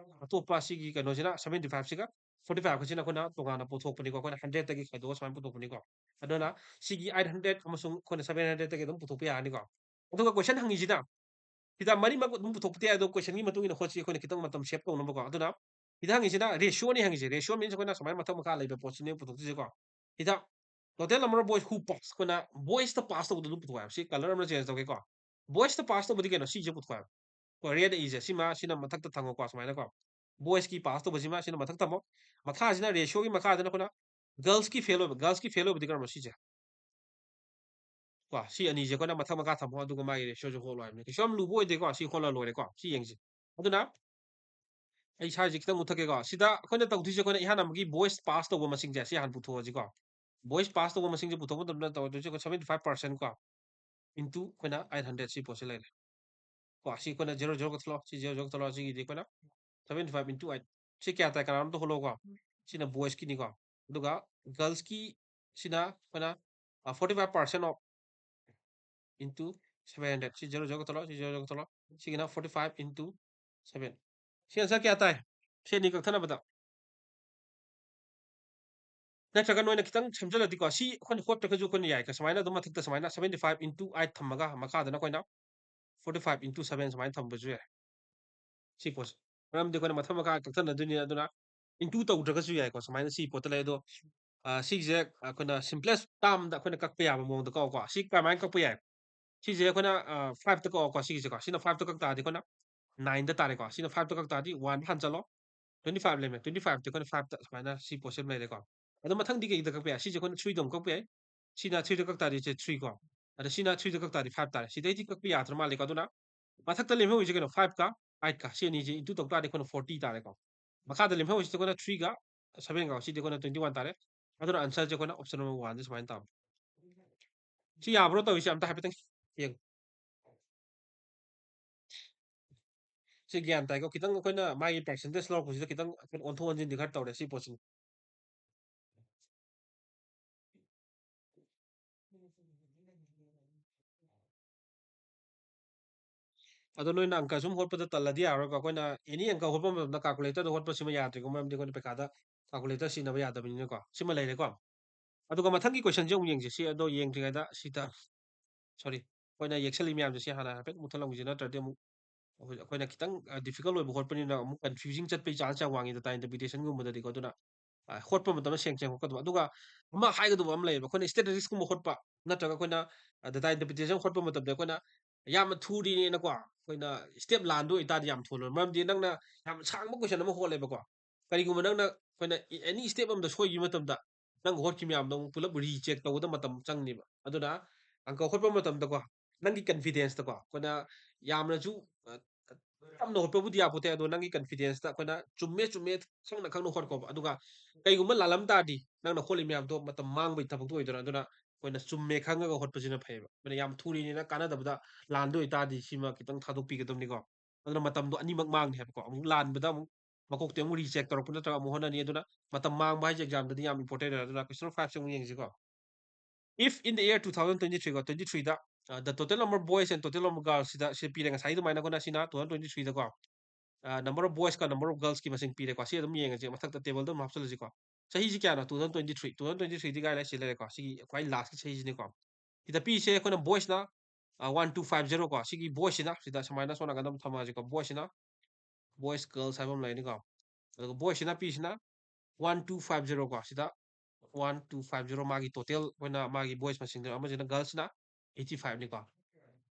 ꯑꯇꯣꯞꯄ ꯁꯤꯒꯤ ꯀꯩꯅꯣꯁꯤꯅ ꯁꯚꯦꯟꯇꯤ ꯐꯥꯏꯚꯁꯤꯒ ꯐꯣꯔꯇꯤ ꯐꯥꯏꯚꯀꯁꯤꯅ ꯑꯩꯈꯣꯏꯅ ꯇꯣꯉꯥꯟꯅ ꯄꯨꯊꯣꯛꯄꯅꯤꯀꯣ꯫ ꯑꯩꯈꯣꯏꯅ ꯍꯟꯗ꯭ꯔꯦꯠꯇꯒꯤ ꯈꯥꯏꯗꯣꯛꯑꯒ ꯁꯨꯃꯥꯏꯅ ꯄꯨꯊꯣꯛꯄꯅꯤꯀꯣ꯫ ꯑꯗꯨꯅ ꯁꯤꯒꯤ ꯑꯩꯠ ꯍꯟꯗ꯭ꯔꯦꯠ ꯑꯃꯁꯨꯡ ꯑꯩꯈꯣꯏꯅ ꯁꯚꯦꯟ ꯍꯟꯗ꯭ꯔꯦꯠꯇꯒꯤ ꯑꯗꯨꯝ ꯄꯨꯊꯣꯛꯄ ꯌꯥꯔꯅꯤꯀꯣ꯫ ꯑꯗꯨꯒ ꯀꯣꯏꯁꯟ ꯍꯪꯉꯤꯁꯤꯅ ꯁꯤꯗ ꯃꯔꯤꯃꯛ ꯑꯗꯨꯝ ꯄꯨꯊꯣꯛꯄꯗꯤ ꯌꯥꯏ꯫ ꯑꯗꯣ ꯀꯣꯏꯁꯟꯒꯤ ꯃꯇꯨꯡ ꯏꯟꯅ ꯍꯣꯠꯁꯤ ꯑꯩꯈꯣꯏꯅ ꯈꯤꯇꯪ ꯃꯇꯝ ꯁꯦꯞ ꯇꯧꯅꯕꯀꯣ꯫ ꯑꯗꯨꯅ ꯁꯤꯗ ꯍꯪꯉꯤꯁꯤꯅ ꯔꯦꯁꯤꯌꯣꯅꯤ ꯍꯪꯉꯤꯁꯦ꯫ ꯔꯦꯁꯤꯌꯣ ꯃꯤꯟꯁ ꯑꯩꯈꯣꯏꯅ ꯁꯨꯃꯥꯏꯅ ꯃꯊꯛ ꯃꯈꯥ ꯂꯩꯕ ꯄꯣꯠꯁꯤꯅꯦ ꯄꯨꯊꯣꯛꯇꯣꯏꯁꯦꯀꯣ꯫ ꯁꯤꯗ total number of boys who pass, ꯑꯩꯈꯣꯏꯅ ꯕꯣꯏꯁꯇ ꯄꯥꯁ ꯇꯧꯕꯗꯣ ꯑꯗꯨꯝ ꯄꯨꯊꯣꯛꯑꯦꯕ꯫ ꯁꯤ ꯀꯂꯔ ꯑꯃ ꯆꯦꯟꯖ ꯇꯧꯒꯦꯀꯣ꯫ ꯕꯣꯏꯁꯇ ꯄꯥꯁ ꯇꯧꯕꯗꯤ ꯀꯩꯅꯣ? ꯁꯤꯁꯦ ꯄꯨꯊꯣꯛꯑꯦꯕ꯫ ꯀꯣ, ꯔꯦꯗ ꯏꯁꯦ ꯁꯤꯃ, ꯁꯤꯅ ꯃꯊꯛꯇ ꯊꯝꯃꯣꯀꯣ ꯁꯨꯃꯥꯏꯅꯀꯣ꯫ ꯕꯣꯏꯁꯀꯤ ꯄꯥꯁ ꯇꯧꯕꯁꯤꯃ ꯁꯤꯅ ꯃꯊꯛ ꯊꯝꯃꯣ꯫ ꯃꯈꯥꯁꯤꯅ ꯔꯦꯁꯤꯌꯣꯒꯤ ꯃꯈꯥꯗꯅ ꯑꯩꯈꯣꯏꯅ ꯒꯔꯜꯁꯀꯤ ꯐꯦꯜ ꯑꯣꯏꯕ꯫ ꯒꯔꯜꯁꯀꯤ ꯐꯦꯜ ꯑꯣꯏꯕꯗꯤ ꯀꯔꯝꯕ? ꯁꯤꯁꯦ꯫ ꯀꯣ, ꯁꯤ ꯑꯅꯤꯁꯦ ꯑꯩꯈꯣꯏꯅ ꯃꯊꯛ ꯃꯈꯥ ꯊꯝꯃꯣ, ꯑꯗꯨꯒ ꯃꯥꯒꯤ ꯔꯦꯁꯤꯌꯣꯁꯨ ꯍꯣꯠꯂꯣ ꯍꯥꯏꯕꯅꯤ꯫ ꯀꯩꯁꯨ ꯌꯥꯝ ꯂꯨꯕ ꯑꯣꯏꯗꯦꯀꯣ꯫ ꯁꯤ ꯍꯣꯠꯂ ꯂꯣꯏꯔꯦꯀꯣ꯫ ꯁꯤ ꯌꯦꯡꯁꯤ꯫ ꯑꯗꯨꯅ ꯑꯩ ꯏꯁꯥꯁꯦ ꯈꯤꯇꯪ ꯃꯨꯠꯊꯛꯀꯦꯀꯣ꯫ ꯁꯤꯗ ꯑꯩꯈꯣꯏꯅ ꯇꯧꯗꯣꯏꯁꯦ ꯑꯩꯈꯣꯏꯅ ꯏꯍꯥꯟ ꯑꯃꯒꯤ ꯕꯣꯏꯁ ꯄꯥꯁ ꯇꯧꯕ ꯃꯁꯤꯡꯁꯦ ꯁꯤ ꯍꯥꯟꯅ ꯄꯨꯊꯣꯛꯑꯁꯤꯀꯣ꯫ ꯕꯣꯏꯁ ꯄꯥꯁ ꯇꯧꯕ ꯃꯁꯤꯡꯁꯦ ꯄꯨꯊꯣꯛꯄ ꯃꯇꯝꯗ ꯇꯧꯗꯣꯏꯁꯦ ꯑꯩꯈꯣꯏ ꯁꯚꯦꯟꯇꯤ ꯐꯥꯏꯚ ꯄꯥꯔꯁꯦꯟ ꯀꯣ, into ꯑꯩꯈꯣꯏꯅ ꯑꯩꯠ ꯍꯟꯗ꯭ꯔꯦꯠ ꯁꯤ ꯄꯣꯠꯁꯤ ꯂꯩꯔꯦ꯫ ꯀꯣ, ꯁꯤ ꯑꯩꯈꯣꯏꯅ ꯖꯦꯔꯣ ꯖꯦꯔꯣ ꯀꯛꯊꯠꯂꯣ, ꯁꯤ ꯖꯦꯔꯣ ꯖꯦꯔꯣ ꯀꯛꯊꯠꯂꯣ, ꯁꯤꯒꯤꯗꯤ ꯑꯩꯈꯣꯏꯅ ꯁꯚꯦꯟꯇꯤ ꯐꯥꯏꯚ into eight꯫ ꯁꯤ ꯀꯌꯥ ꯇꯥꯏ? ꯀꯅꯥꯅꯣꯝꯇ ꯍꯣꯠꯂꯣꯀꯣ꯫ ꯁꯤꯅ ꯕꯣꯏꯁꯀꯤꯅꯤꯀꯣ꯫ ꯑꯗꯨꯒ ꯒꯔꯜꯁꯀꯤ ꯁꯤꯅ ꯑꯩꯈꯣꯏꯅ, ꯑ, forty five percent of into seven hundred꯫ ꯁꯤ ꯖꯦꯔꯣ ꯖꯦꯔꯣ ꯀꯛꯊꯠꯂꯣ, ꯁꯤ ꯖꯦꯔꯣ ꯖꯦꯔꯣ ꯀꯛꯊꯠꯂꯣ꯫ ꯁꯤꯒꯤꯅ forty five into seven꯫ ꯁꯤ ꯑꯟꯁꯔ ꯀꯌꯥ ꯇꯥꯏ? ꯁꯤ ꯑꯅꯤ ꯀꯛꯊꯠꯅꯕꯗ꯫ ꯅꯠꯇ꯭ꯔꯒ ꯅꯣꯏꯅ ꯈꯤꯇꯪ ꯁꯦꯝꯖꯜꯂꯗꯤꯀꯣ, ꯁꯤ ꯑꯩꯈꯣꯏꯅ ꯍꯣꯠꯇ꯭ꯔꯒꯁꯨ ꯑꯩꯈꯣꯏꯅ ꯌꯥꯏꯀꯣ꯫ ꯁꯨꯃꯥꯏꯅ ꯑꯗꯨꯝ ꯃꯊꯛꯇ ꯁꯨꯃꯥꯏꯅ seventy five into eight ꯊꯝꯃꯒ, ꯃꯈꯥꯗꯅ ꯑꯩꯈꯣꯏꯅ forty five into seven ꯁꯨꯃꯥꯏꯅ ꯊꯝꯕꯁꯨ ꯌꯥꯏ꯫ ꯁꯤ ꯄꯣꯠꯁꯦ꯫ ꯃꯔꯝꯗꯤ ꯑꯩꯈꯣꯏꯅ ꯃꯊꯛ ꯃꯈꯥ ꯀꯛꯊꯠꯅꯗꯣꯏꯅꯤ, ꯑꯗꯨꯅ into ꯇꯧꯗ꯭ꯔꯒꯁꯨ ꯌꯥꯏꯀꯣ꯫ ꯁꯨꯃꯥꯏꯅ ꯁꯤ ꯄꯣꯠꯇ ꯂꯩ꯫ ꯑꯗꯣ, ꯑ, ꯁꯤꯒꯤꯁꯦ ꯑꯩꯈꯣꯏꯅ simplest termꯗ ꯑꯩꯈꯣꯏꯅ ꯀꯛꯄ ꯌꯥꯕ ꯃꯑꯣꯡꯗ ꯀꯛꯑꯣꯀꯣ꯫ ꯁꯤ ꯀꯃꯥꯏꯅ ꯀꯛꯄ ꯌꯥꯏ? ꯁꯤꯁꯦ ꯑꯩꯈꯣꯏꯅ, ꯑ, fiveꯇ ꯀꯛꯑꯣꯀꯣ꯫ ꯁꯤꯒꯤꯁꯦꯀꯣ꯫ ꯁꯤꯅ fiveꯇ ꯀꯛ ꯇꯥꯔꯗꯤ ꯑꯩꯈꯣꯏꯅ nineꯗ ꯇꯥꯔꯦꯀꯣ꯫ ꯁꯤꯅ fiveꯇ ꯀꯛ ꯇꯥꯔꯗꯤ one ꯍꯟꯖꯜꯂꯣ꯫ Twenty five ꯂꯩꯔꯝꯃꯦ꯫ Twenty fiveꯇꯤ ꯑꯩꯈꯣꯏꯅ fiveꯇ ꯁꯨꯃꯥꯏꯅ ꯁꯤ ꯄꯣꯠꯁꯦ ꯑꯃ ꯂꯩꯔꯦꯀꯣ꯫ ꯑꯗꯣ ꯃꯊꯪꯗꯤ ꯀꯩꯗ ꯀꯛꯄ ꯌꯥꯏ? ꯁꯤꯁꯦ ꯑꯩꯈꯣꯏꯅ threeꯗ ꯑꯃꯨꯛ ꯀꯛꯄ ꯌꯥꯏ꯫ ꯁꯤꯅ threeꯗ ꯀꯛ ꯇꯥꯔꯗꯤ ꯁꯦ three ꯀꯣ꯫ ꯑꯗ ꯁꯤꯅ threeꯗ ꯀꯛ ꯇꯥꯔꯗꯤ five ꯇꯥꯔꯦ꯫ ꯁꯤꯗꯩꯗꯤ ꯀꯛꯄ ꯌꯥꯗ꯭ꯔ ꯃꯥꯜꯂꯦꯀꯣ꯫ ꯑꯗꯨꯅ ꯃꯊꯛꯇ ꯂꯦꯝꯍꯧꯔꯤꯁꯦ ꯀꯩꯅꯣ? Fiveꯀ eightꯀ꯫ ꯁꯤ ꯑꯅꯤꯁꯦ into ꯇꯧ ꯇꯥꯔꯗꯤ ꯑꯩꯈꯣꯏꯅ forty ꯇꯥꯔꯦꯀꯣ꯫ ꯃꯈꯥꯗ ꯂꯦꯝꯍꯧꯔꯤꯁꯤꯗ ꯑꯩꯈꯣꯏꯅ threeꯒ sevenꯒ, ꯁꯤꯗꯤ ꯑꯩꯈꯣꯏꯅ twenty one ꯇꯥꯔꯦ꯫ ꯑꯗꯨꯅ answer ꯁꯦ ꯑꯩꯈꯣꯏꯅ option number one ꯁꯦ ꯁꯨꯃꯥꯏꯅ ꯇꯥꯕ꯫ ꯁꯤ ꯌꯥꯕ꯭ꯔꯣ ꯇꯧꯔꯤꯁꯦ? ꯑꯝꯇ ꯍꯥꯏꯐꯦꯠꯇꯪ ꯌꯦꯡꯉꯨ꯫ ꯁꯤ ꯒ꯭ꯌꯥꯟ ꯇꯥꯏꯀꯣ? ꯈꯤꯇꯪ ꯑꯩꯈꯣꯏꯅ ꯃꯥꯒꯤ percentage ꯂꯧꯔꯛꯄꯁꯤꯗ ꯈꯤꯇꯪ ꯑꯩꯈꯣꯏꯅ ꯑꯣꯟꯊꯣꯛ ꯑꯣꯟꯁꯤꯟꯗꯤ ꯈꯔ ꯇꯧꯔꯦ ꯁꯤ ꯄꯣꯠꯁꯤꯅ꯫ ꯑꯗꯣ ꯅꯣꯏꯅ ꯑꯪꯀ ꯁꯨꯝ ꯍꯣꯠꯄꯗ ꯇꯜꯂꯗꯤ ꯌꯥꯔꯔꯣꯏꯀꯣ꯫ ꯑꯩꯈꯣꯏꯅ any ꯑꯪꯀ ꯍꯣꯠꯄ ꯃꯇꯝꯗ calculator ꯗ ꯍꯣꯠꯄꯁꯤꯃ ꯌꯥꯗ꯭ꯔꯤꯀꯣ, ꯃꯔꯝꯗꯤ ꯑꯩꯈꯣꯏꯅ ꯄꯩꯈꯥꯗ calculator ꯁꯤꯖꯤꯟꯅꯕ ꯌꯥꯗꯕꯅꯤꯅꯀꯣ꯫ ꯁꯤꯃ ꯂꯩꯔꯦꯀꯣ꯫ ꯑꯗꯨꯒ ꯃꯊꯪꯒꯤ question ꯁꯦ ꯑꯃꯨꯛ ꯌꯦꯡꯁꯤ꯫ ꯁꯤ ꯑꯗꯣ ꯌꯦꯡꯗ꯭ꯔꯤꯉꯩꯗ ꯁꯤꯗ, sorry, ꯑꯩꯈꯣꯏꯅ ꯌꯦꯛꯁꯜꯂꯤ ꯃꯌꯥꯝꯁꯦ ꯁꯤ ꯍꯥꯟꯅ ꯍꯥꯏꯐꯦꯠ ꯃꯨꯠꯊꯠꯍꯧꯈꯤꯁꯦ, ꯅꯠꯇ꯭ꯔꯗꯤ ꯑꯃꯨꯛ ꯑꯩꯈꯣꯏ, ꯑꯩꯈꯣꯏꯅ ꯈꯤꯇꯪ, ꯑ, difficult ꯑꯣꯏꯕ ꯍꯣꯠꯄꯅꯤꯅ ꯑꯃꯨꯛ confusing ꯆꯠꯄꯒꯤ chance ꯌꯥꯝ ꯋꯥꯡꯉꯤ data interpretation ꯒꯨꯝꯕꯗꯗꯤꯀꯣ꯫ ꯑꯗꯨꯅ, ꯑ, ꯍꯣꯠꯄ ꯃꯇꯝꯗ ꯁꯦꯡ ꯁꯦꯡ ꯍꯣꯠꯀꯗꯕ꯫ ꯑꯗꯨꯒ ꯑꯃ ꯍꯥꯏꯒꯗꯕ ꯑꯃ ꯂꯩꯌꯦꯕ, ꯑꯩꯈꯣꯏꯅ statistics ꯀꯨꯝꯕ ꯍꯣꯠꯄ ꯅꯠꯇ꯭ꯔꯒ ꯑꯩꯈꯣꯏꯅ, ꯑ, data interpretation ꯍꯣꯠꯄ ꯃꯇꯝꯗ ꯑꯩꯈꯣꯏꯅ ꯌꯥꯝꯅ ꯊꯨꯔꯤꯅꯦꯅꯀꯣ, ꯑꯩꯈꯣꯏꯅ step ꯂꯥꯟꯗ ꯑꯣꯏꯇꯥꯔꯗꯤ ꯌꯥꯝ ꯊꯨꯅ, ꯃꯔꯝꯗꯤ ꯅꯪꯅ ꯌꯥꯝ ꯁꯥꯡꯕ question ꯑꯃ ꯍꯣꯠꯂꯦꯕꯀꯣ꯫ ꯀꯔꯤꯒꯨꯝꯕ ꯅꯪꯅ, ꯑꯩꯈꯣꯏꯅ any step ꯑꯃꯗ ꯁꯣꯏꯈꯤꯕ ꯃꯇꯝꯗ ꯅꯪ ꯍꯣꯠꯈꯤꯕ ꯃꯌꯥꯝꯗꯣ ꯑꯃꯨꯛ ꯄꯨꯂꯞ recheck ꯇꯧꯕꯗ ꯃꯇꯝ ꯆꯪꯅꯤꯕ꯫ ꯑꯗꯨꯅ ꯑꯪꯀ ꯍꯣꯠꯄ ꯃꯇꯝꯗꯀꯣ, ꯅꯪꯒꯤ confidence ꯇꯀꯣ, ꯑꯩꯈꯣꯏꯅ ꯌꯥꯝꯅꯁꯨ, ꯑ, ꯇꯞꯅ ꯍꯣꯠꯄꯕꯨꯗꯤ ꯌꯥꯄꯣꯠꯇꯦ, ꯑꯗꯣ ꯅꯪꯒꯤ confidence ꯇ ꯑꯩꯈꯣꯏꯅ ꯆꯨꯝꯃꯦ, ꯆꯨꯝꯃꯦ ꯈꯪꯅ ꯈꯪꯅ ꯍꯣꯠꯀꯣꯕ꯫ ꯑꯗꯨꯒ ꯀꯩꯒꯨꯝꯕ ꯂꯥꯜꯂꯝ ꯇꯥꯔꯗꯤ ꯅꯪꯅ ꯍꯣꯠꯂꯤ ꯃꯌꯥꯝꯗꯣ ꯃꯇꯝ ꯃꯥꯡꯕꯒꯤ ꯊꯕꯛꯇꯣ ꯑꯣꯏꯗꯣꯏꯅ꯫ ꯑꯗꯨꯅ ꯑꯩꯈꯣꯏꯅ ꯆꯨꯝꯃꯦ ꯈꯪꯉꯒ ꯍꯣꯠꯄꯁꯤꯅ ꯐꯩꯌꯦꯕ꯫ ꯑꯩꯈꯣꯏꯅ ꯌꯥꯝ ꯊꯨꯔꯤꯅꯤꯅ ꯀꯥꯟꯅꯗꯕꯗ ꯂꯥꯟꯗ ꯑꯣꯏꯇꯥꯔꯗꯤ ꯁꯤꯃ ꯈꯤꯇꯪ ꯊꯥꯗꯣꯛꯄꯤꯒꯗꯕꯅꯤꯀꯣ꯫ ꯑꯗꯨꯅ ꯃꯇꯝꯗꯣ ꯑꯅꯤꯃꯛ ꯃꯥꯡꯅꯤ ꯍꯥꯏꯕꯀꯣ꯫ ꯑꯃꯨꯛ ꯂꯥꯟꯕꯗ ꯑꯃꯨꯛ ꯃꯀꯣꯛꯇꯩ ꯑꯃꯨꯛ recheck ꯇꯧꯔꯛꯄ ꯅꯠꯇ꯭ꯔꯒ ꯑꯃꯨꯛ ꯍꯣꯠꯅꯅꯤ꯫ ꯑꯗꯨꯅ ꯃꯇꯝ ꯃꯥꯡꯕ ꯍꯥꯏꯁꯦ exam ꯗꯗꯤ ꯌꯥꯝ important ꯑꯣꯏꯔꯦ꯫ ꯑꯗꯨꯅ question number five ꯁꯦ ꯑꯃꯨꯛ ꯌꯦꯡꯁꯤꯀꯣ꯫ If in the year two thousand twenty three ꯀꯣ, twenty three ꯗ, ꯑ, the total number of boys and total number of girls ꯁꯤꯗ, ꯁꯤ ꯄꯤꯔꯦ ꯉꯁꯥꯏ ꯑꯗꯨꯃꯥꯏꯅ꯫ ꯑꯩꯈꯣꯏꯅ ꯁꯤꯅ two thousand twenty three ꯗꯀꯣ, ꯑ, number of boys ꯀ number of girls ꯀꯤ ꯃꯁꯤꯡ ꯄꯤꯔꯦꯀꯣ꯫ ꯁꯤ ꯑꯗꯨꯝ ꯌꯦꯡꯉꯁꯦ, ꯃꯊꯛꯇ table ꯗ ꯑꯗꯨꯝ ꯍꯥꯞꯆꯜꯂꯁꯤꯀꯣ꯫ ꯆꯍꯤꯁꯤ ꯀꯌꯥꯅꯣ? Two thousand twenty three꯫ Two thousand twenty three ꯗꯤ ꯀꯥꯏ ꯂꯩ? ꯁꯤ ꯂꯩꯔꯦꯀꯣ꯫ ꯁꯤꯒꯤ ꯈ꯭ꯋꯥꯏ last ꯀꯤ ꯆꯍꯤꯁꯤꯅꯤꯀꯣ꯫ ꯁꯤꯗ ꯄꯤꯁꯦ ꯑꯩꯈꯣꯏꯅ boys ꯅ, ꯑ, one two five zero ꯀꯣ꯫ ꯁꯤꯒꯤ boys ꯁꯤꯅ ꯁꯤꯗ ꯁꯨꯃꯥꯏꯅ ꯁꯣꯝ ꯅꯥꯀꯟꯗ ꯑꯃꯨꯛ ꯊꯝꯃꯁꯤꯀꯣ꯫ Boys ꯁꯤꯅ, boys, girls ꯍꯥꯏꯕ ꯑꯃ ꯂꯩꯅꯤꯀꯣ꯫ ꯑꯗꯨꯒ boys ꯁꯤꯅ ꯄꯤꯁꯤꯅ one two five zero ꯀꯣ꯫ ꯁꯤꯗ one two five zero ꯃꯥꯒꯤ total ꯑꯣꯏꯅ ꯃꯥꯒꯤ boys ꯃꯁꯤꯡꯗ, ꯑꯃꯁꯤꯅ girls ꯅ eighty five ꯅꯤꯀꯣ꯫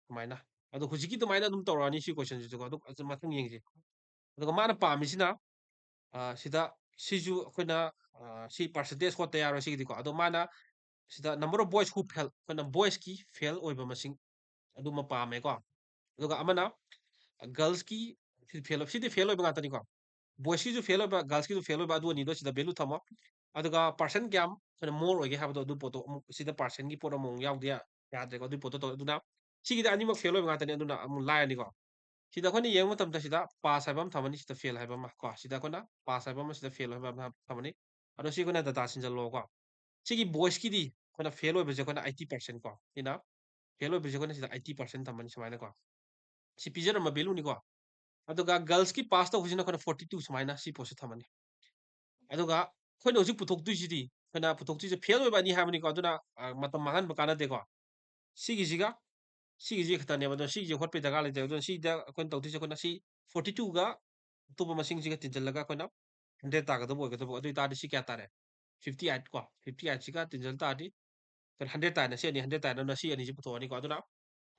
ꯑꯗꯨꯃꯥꯏꯅ꯫ ꯑꯗꯣ ꯍꯧꯖꯤꯛꯀꯤ ꯑꯗꯨꯃꯥꯏꯅ ꯑꯗꯨꯝ ꯇꯧꯔꯛꯑꯅꯤ ꯁꯤ question ꯁꯤꯁꯨꯀꯣ꯫ ꯑꯗꯨ, ꯑꯗꯨ ꯃꯊꯪ ꯌꯦꯡꯁꯤ꯫ ꯑꯗꯨꯒ ꯃꯥꯅ ꯄꯥꯝꯃꯤꯁꯤꯅ, ꯑ, ꯁꯤꯗ ꯁꯤꯁꯨ ꯑꯩꯈꯣꯏꯅ, ꯑ, ꯁꯤ percentage ꯍꯣꯠꯇ ꯌꯥꯔꯣꯏ ꯁꯤꯒꯤꯗꯤꯀꯣ꯫ ꯑꯗꯣ ꯃꯥꯅ ꯁꯤꯗ number of boys who fail, ꯑꯩꯈꯣꯏꯅ boys ꯀꯤ fail ꯑꯣꯏꯕ ꯃꯁꯤꯡ ꯑꯗꯨꯃ ꯄꯥꯝꯃꯦꯀꯣ꯫ ꯑꯗꯨꯒ ꯑꯃꯅ girls ꯀꯤ ꯁꯤ fail, ꯁꯤꯗꯤ fail ꯑꯣꯏꯕ ꯉꯥꯛꯇꯅꯤꯀꯣ꯫ Boys ꯀꯤꯁꯨ fail ꯑꯣꯏꯕ, girls ꯀꯤꯁꯨ fail ꯑꯣꯏꯕ, ꯑꯗꯨ ꯑꯅꯤꯗꯣ ꯁꯤꯗ value ꯊꯝꯃꯣ꯫ ꯑꯗꯨꯒ percent ꯀꯌꯥꯝ ꯑꯩꯈꯣꯏꯅ more ꯑꯣꯏꯒꯦ ꯍꯥꯏꯕꯗꯣ, ꯑꯗꯨ ꯄꯣꯠꯇꯣ ꯑꯃꯨꯛ ꯁꯤꯗ percent ꯒꯤ ꯄꯣꯠ ꯑꯃꯃꯨꯛ ꯌꯥꯎꯗ ꯌꯥ-, ꯌꯥꯗ꯭ꯔꯦꯀꯣ꯫ ꯑꯗꯨꯏ ꯄꯣꯠꯇꯣ ꯇꯧ-, ꯑꯗꯨꯅ ꯁꯤꯒꯤꯗꯤ ꯑꯅꯤꯃꯛ fail ꯑꯣꯏꯕ ꯉꯥꯛꯇꯅꯤ꯫ ꯑꯗꯨꯅ ꯑꯃꯨꯛ ꯂꯥꯏꯔꯅꯤꯀꯣ꯫ ꯁꯤꯗ ꯑꯩꯈꯣꯏꯅ ꯌꯦꯡꯕ ꯃꯇꯝꯗ ꯁꯤꯗ pass ꯍꯥꯏꯕ ꯑꯃ ꯊꯝꯃꯅꯤ, ꯁꯤꯗ fail ꯍꯥꯏꯕ ꯑꯃ ꯀꯣ꯫ ꯁꯤꯗ ꯑꯩꯈꯣꯏꯅ pass ꯍꯥꯏꯕ ꯑꯃ, ꯁꯤꯗ fail ꯍꯥꯏꯕ ꯑꯃ ꯊꯝꯃꯅꯤ꯫ ꯑꯗꯣ ꯁꯤ ꯑꯩꯈꯣꯏꯅ data ꯁꯤꯟꯖꯜꯂꯣꯀꯣ꯫ ꯁꯤꯒꯤ boys ꯀꯤꯗꯤ ꯑꯩꯈꯣꯏꯅ fail ꯑꯣꯏꯕꯁꯦ ꯑꯩꯈꯣꯏꯅ eighty percent ꯀꯣ꯫ ꯁꯤꯅ fail ꯑꯣꯏꯕꯁꯦ ꯑꯩꯈꯣꯏꯅ ꯁꯤꯗ eighty percent ꯊꯝꯃꯅꯤ ꯁꯨꯃꯥꯏꯅꯀꯣ꯫ ꯁꯤ ꯄꯤꯖꯔꯝꯕ value ꯅꯤꯀꯣ꯫ ꯑꯗꯨꯒ girls ꯀꯤ pass ꯇꯧꯕꯁꯤꯅ ꯑꯩꯈꯣꯏꯅ forty two ꯁꯨꯃꯥꯏꯅ ꯁꯤ ꯄꯣꯠꯁꯦ ꯊꯝꯃꯅꯤ꯫ ꯑꯗꯨꯒ ꯑꯩꯈꯣꯏꯅ ꯍꯧꯖꯤꯛ ꯄꯨꯊꯣꯛꯇꯣꯏꯁꯤꯗꯤ, ꯑꯩꯈꯣꯏꯅ ꯄꯨꯊꯣꯛꯇꯣꯏꯁꯦ fail ꯑꯣꯏꯕ ꯑꯅꯤ ꯍꯥꯏꯕꯅꯤꯀꯣ, ꯑꯗꯨꯅ, ꯑ, ꯃꯇꯝ ꯃꯥꯡꯍꯟꯕ ꯀꯥꯟꯅꯗꯦꯀꯣ꯫ ꯁꯤꯒꯤꯁꯤꯒ ꯁꯤꯒꯤꯁꯤ ꯈꯛꯇꯅꯦꯕ, ꯑꯗꯨꯅ ꯁꯤꯒꯤꯁꯦ ꯍꯣꯠꯄꯒꯤ ꯗꯔꯀꯥꯔ ꯂꯩꯇꯦ꯫ ꯑꯗꯨꯅ ꯁꯤꯗ ꯑꯩꯈꯣꯏꯅ ꯇꯧꯗꯣꯏꯁꯦ, ꯑꯩꯈꯣꯏꯅ ꯁꯤ forty two ꯒ ꯑꯇꯣꯞꯄ ꯃꯁꯤꯡꯁꯤꯒ ꯇꯤꯟꯁꯤꯜꯂꯒ ꯑꯩꯈꯣꯏꯅ hundred ꯇꯥꯒꯗꯕ ꯑꯣꯏꯒꯗꯕ꯫ ꯑꯗꯨ ꯑꯣꯏꯇꯥꯔꯗꯤ ꯁꯤ ꯀꯌꯥ ꯇꯥꯔꯦ? Fifty eight ꯀꯣ꯫ Fifty eight ꯁꯤꯒ ꯇꯤꯟꯁꯤꯜ ꯇꯥꯔꯗꯤ ꯑꯩꯈꯣꯏꯅ hundred ꯇꯥꯔꯦꯅ, ꯁꯤ ꯑꯅꯤ hundred ꯇꯥꯔꯦꯅ, ꯁꯤ ꯑꯅꯤꯁꯤ ꯄꯨꯊꯣꯛꯑꯅꯤꯀꯣ꯫ ꯑꯗꯨꯅ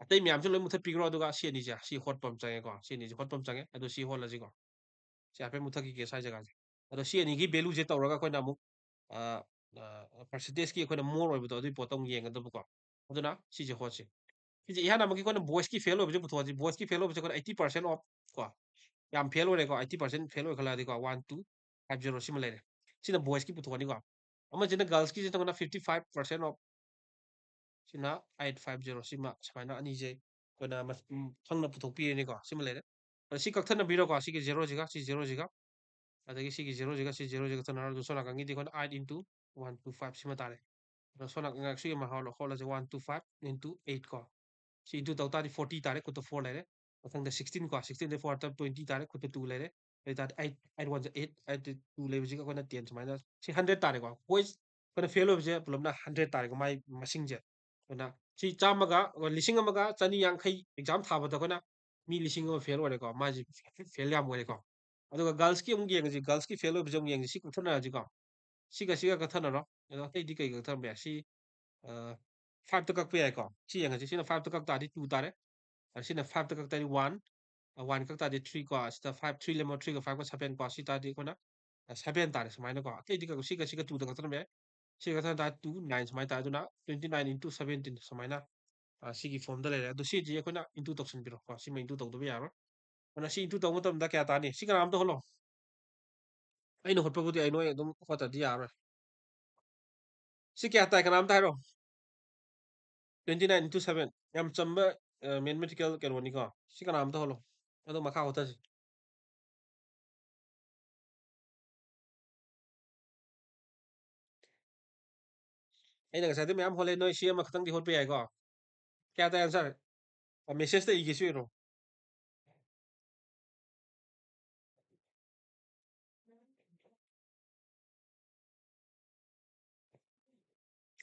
ꯑꯇꯩ ꯃꯌꯥꯝꯁꯤ ꯂꯣꯏ ꯃꯨꯊꯠꯄꯤꯈ꯭ꯔꯣ, ꯑꯗꯨꯒ ꯁꯤ ꯑꯅꯤꯁꯦ, ꯁꯤ ꯍꯣꯠꯄ ꯑꯃ ꯆꯪꯉꯦꯀꯣ꯫ ꯁꯤ ꯑꯅꯤꯁꯦ ꯍꯣꯠꯄ ꯑꯃ ꯆꯪꯉꯦ꯫ ꯑꯗꯣ ꯁꯤ ꯍꯣꯠꯂꯁꯤꯀꯣ꯫ ꯁꯤ ꯍꯥꯏꯐꯦꯠ ꯃꯨꯊꯠꯈꯤꯒꯦ ꯁ꯭ꯋꯥꯏ ꯖꯒꯥꯁꯦ꯫ ꯑꯗꯣ ꯁꯤ ꯑꯅꯤꯒꯤ value ꯁꯦ ꯇꯧꯔꯒ ꯑꯩꯈꯣꯏꯅ ꯑꯃꯨꯛ, ꯑ, ꯑ, percentage ꯀꯤ ꯑꯩꯈꯣꯏꯅ more ꯑꯣꯏꯕꯗꯣ, ꯑꯗꯨꯒꯤ ꯄꯣꯠꯇꯣ ꯑꯃꯨꯛ ꯌꯦꯡꯒꯗꯕꯀꯣ꯫ ꯑꯗꯨꯅ ꯁꯤꯁꯦ ꯍꯣꯠꯁꯤ꯫ ꯁꯤꯁꯦ ꯏꯍꯥꯟ ꯍꯥꯟꯕꯒꯤ ꯑꯩꯈꯣꯏꯅ boys ꯀꯤ fail ꯑꯣꯏꯕꯁꯦ ꯄꯨꯊꯣꯛꯑꯁꯤ꯫ Boys ꯀꯤ fail ꯑꯣꯏꯕꯁꯦ ꯑꯩꯈꯣꯏꯅ eighty percent of ꯀꯣ꯫ ꯌꯥꯝ fail ꯑꯣꯏꯔꯦꯀꯣ, eighty percent fail ꯑꯣꯏꯈꯠꯂꯛꯑꯗꯤꯀꯣ, one two five zero ꯁꯤꯃ ꯂꯩꯔꯦ꯫ ꯁꯤꯅ boys ꯀꯤ ꯄꯨꯊꯣꯛꯑꯅꯤꯀꯣ꯫ ꯑꯃꯁꯤꯅ girls ꯀꯤꯁꯤꯅ ꯑꯩꯈꯣꯏꯅ fifty five percent of, ꯁꯤꯅ eight five zero, ꯁꯤꯃ ꯁꯨꯃꯥꯏꯅ ꯑꯅꯤꯁꯦ ꯑꯩꯈꯣꯏꯅ ꯃꯁ-, ꯎꯝ, ꯈꯪꯅ ꯄꯨꯊꯣꯛꯄꯤꯔꯅꯤꯀꯣ꯫ ꯁꯤꯃ ꯂꯩꯔꯦ꯫ ꯑꯗꯣ ꯁꯤ ꯀꯛꯊꯠꯅꯕꯤꯔꯣꯀꯣ, ꯁꯤꯒꯤ zero ꯁꯤꯒ, ꯁꯤ zero ꯁꯤꯒ, ꯑꯗꯒꯤ ꯁꯤꯒꯤ zero ꯁꯤꯒ, ꯁꯤ zero ꯁꯤꯒ ꯀꯛꯊꯠꯅꯔꯣ꯫ ꯑꯗꯨ ꯁꯣꯝ ꯅꯥꯀꯟꯒꯤꯗꯤ ꯑꯩꯈꯣꯏꯅ eight into one two five ꯁꯤꯃ ꯇꯥꯔꯦ꯫ ꯑꯗꯣ ꯁꯣꯝ ꯅꯥꯀꯟ ꯁꯤꯒꯤ ꯃꯈꯥ ꯍꯣꯜꯂꯁꯦ, one two five into eight ꯀꯣ꯫ ꯁꯤ into ꯇꯧ ꯇꯥꯔꯗꯤ forty ꯇꯥꯔꯦ, ꯈꯨꯠꯇ four ꯂꯩꯔꯦ꯫ ꯃꯊꯪꯗ sixteen ꯀꯣ, sixteen ꯗꯩ four ꯍꯥꯞꯇ twenty ꯇꯥꯔꯦ, ꯈꯨꯠꯇ two ꯂꯩꯔꯦ꯫ ꯑꯗꯨ ꯑꯣꯏꯇꯥꯔꯗꯤ eight, eight ones eight, eight two ꯂꯩꯕꯁꯤꯒ ꯑꯩꯈꯣꯏꯅ ten ꯁꯨꯃꯥꯏꯅ, ꯁꯤ hundred ꯇꯥꯔꯦꯀꯣ꯫ Boys ꯑꯩꯈꯣꯏꯅ fail ꯑꯣꯏꯕꯁꯦ ꯄꯨꯂꯞꯅ hundred ꯇꯥꯔꯦꯀꯣ, ꯃꯥꯏ ꯃꯁꯤꯡꯁꯦ꯫ ꯑꯗꯨꯅ ꯁꯤ ꯆꯥꯝꯃꯒ, ꯂꯤꯁꯤꯡ ꯑꯃꯒ ꯆꯅꯤ ꯌꯥꯡꯈꯩ exam ꯊꯥꯕꯗ ꯑꯩꯈꯣꯏꯅ ꯃꯤ ꯂꯤꯁꯤꯡ ꯑꯃ fail ꯑꯣꯏꯔꯦꯀꯣ, ꯃꯥꯁꯦ fail ꯌꯥꯝ ꯑꯣꯏꯔꯦꯀꯣ꯫ ꯑꯗꯨꯒ girls ꯀꯤ ꯑꯃꯨꯛ ꯌꯦꯡꯉꯁꯤ, girls ꯀꯤ fail ꯑꯣꯏꯕꯁꯦ ꯑꯃꯨꯛ ꯌꯦꯡꯁꯤ, ꯁꯤ ꯀꯛꯊꯠꯅꯔꯁꯤꯀꯣ꯫ ꯁꯤꯒ ꯁꯤꯒ ꯀꯛꯊꯠꯅꯔꯣ꯫ ꯑꯗꯣ ꯑꯇꯩꯗꯤ ꯀꯩ ꯀꯛꯊꯠꯅꯕ ꯌꯥꯏ? ꯁꯤ, ꯑ, five ꯇ ꯀꯛꯄ ꯌꯥꯏꯀꯣ꯫ ꯁꯤ ꯌꯦꯡꯉꯁꯤ꯫ ꯁꯤꯅ five ꯇ ꯀꯛ ꯇꯥꯔꯗꯤ two ꯇꯥꯔꯦ꯫ ꯑ, ꯁꯤꯅ five ꯇ ꯀꯛ ꯇꯥꯔꯗꯤ one, ꯑ, one ꯀꯛ ꯇꯥꯔꯗꯤ three ꯀꯣ꯫ ꯁꯤꯗ five, three ꯂꯦꯝꯃꯣ, three ꯒ five ꯒ seven ꯀꯣ꯫ ꯁꯤ ꯇꯥꯔꯗꯤ ꯑꯩꯈꯣꯏꯅ, ꯑ, seven ꯇꯥꯔꯦ ꯁꯨꯃꯥꯏꯅꯀꯣ꯫ ꯑꯇꯩꯗꯤ ꯀꯛ-, ꯁꯤꯒ ꯁꯤꯒ two ꯗ ꯀꯛꯊꯠꯅꯕ ꯌꯥꯏ꯫ ꯁꯤꯒ ꯀꯛꯊꯠꯅ ꯇꯥꯔꯗꯤ two, nine ꯁꯨꯃꯥꯏꯅ ꯇꯥꯔꯦ꯫ ꯑꯗꯨꯅ twenty nine into seventeen ꯁꯨꯃꯥꯏꯅ, ꯑ, ꯁꯤꯒꯤ form ꯗ ꯂꯩꯔꯦ꯫ ꯑꯗꯣ ꯁꯤꯁꯦ ꯑꯩꯈꯣꯏꯅ into ꯇꯧꯁꯤꯟꯕꯤꯔꯣꯀꯣ꯫ ꯁꯤꯃ into ꯇꯧꯗꯕ ꯌꯥꯔꯣꯏ꯫ ꯑꯗꯨꯅ ꯁꯤ into ꯇꯧꯕ ꯃꯇꯝꯗ ꯀꯌꯥ ꯇꯥꯅꯤ? ꯁꯤ ꯀꯅꯥꯝꯇ ꯍꯣꯠꯂꯣ꯫ ꯑꯩꯅ ꯍꯣꯠꯄꯕꯨꯗꯤ ꯑꯩ ꯅꯣꯏ ꯑꯗꯨꯝ ꯍꯣꯠꯇ꯭ꯔꯗꯤ ꯌꯥꯔꯣꯏ꯫ ꯁꯤ ꯀꯌꯥ ꯇꯥꯏ? ꯀꯅꯥꯝꯇ ꯍꯥꯏꯔꯣ꯫ Twenty nine into seven꯫ ꯌꯥꯝ ꯆꯝꯕ, ꯑ, mathematical ꯀꯩꯅꯣꯅꯤꯀꯣ꯫ ꯁꯤ ꯀꯅꯥꯝꯇ ꯍꯣꯜꯂꯣ꯫ ꯑꯗꯣ ꯃꯈꯥ ꯍꯣꯠꯊꯁꯤ꯫ ꯑꯩꯅ ꯉꯁꯥꯏꯗꯩ ꯃꯌꯥꯝ ꯍꯣꯠꯂꯦ, ꯅꯣꯏ ꯁꯤ ꯑꯃꯈꯛꯇꯪꯗꯤ ꯍꯣꯠꯄ ꯌꯥꯏꯀꯣ? ꯀꯌꯥ ꯇꯥꯏ answer? ꯑ, message ꯇ ꯏꯒꯦꯁꯨ ꯏꯔꯣ꯫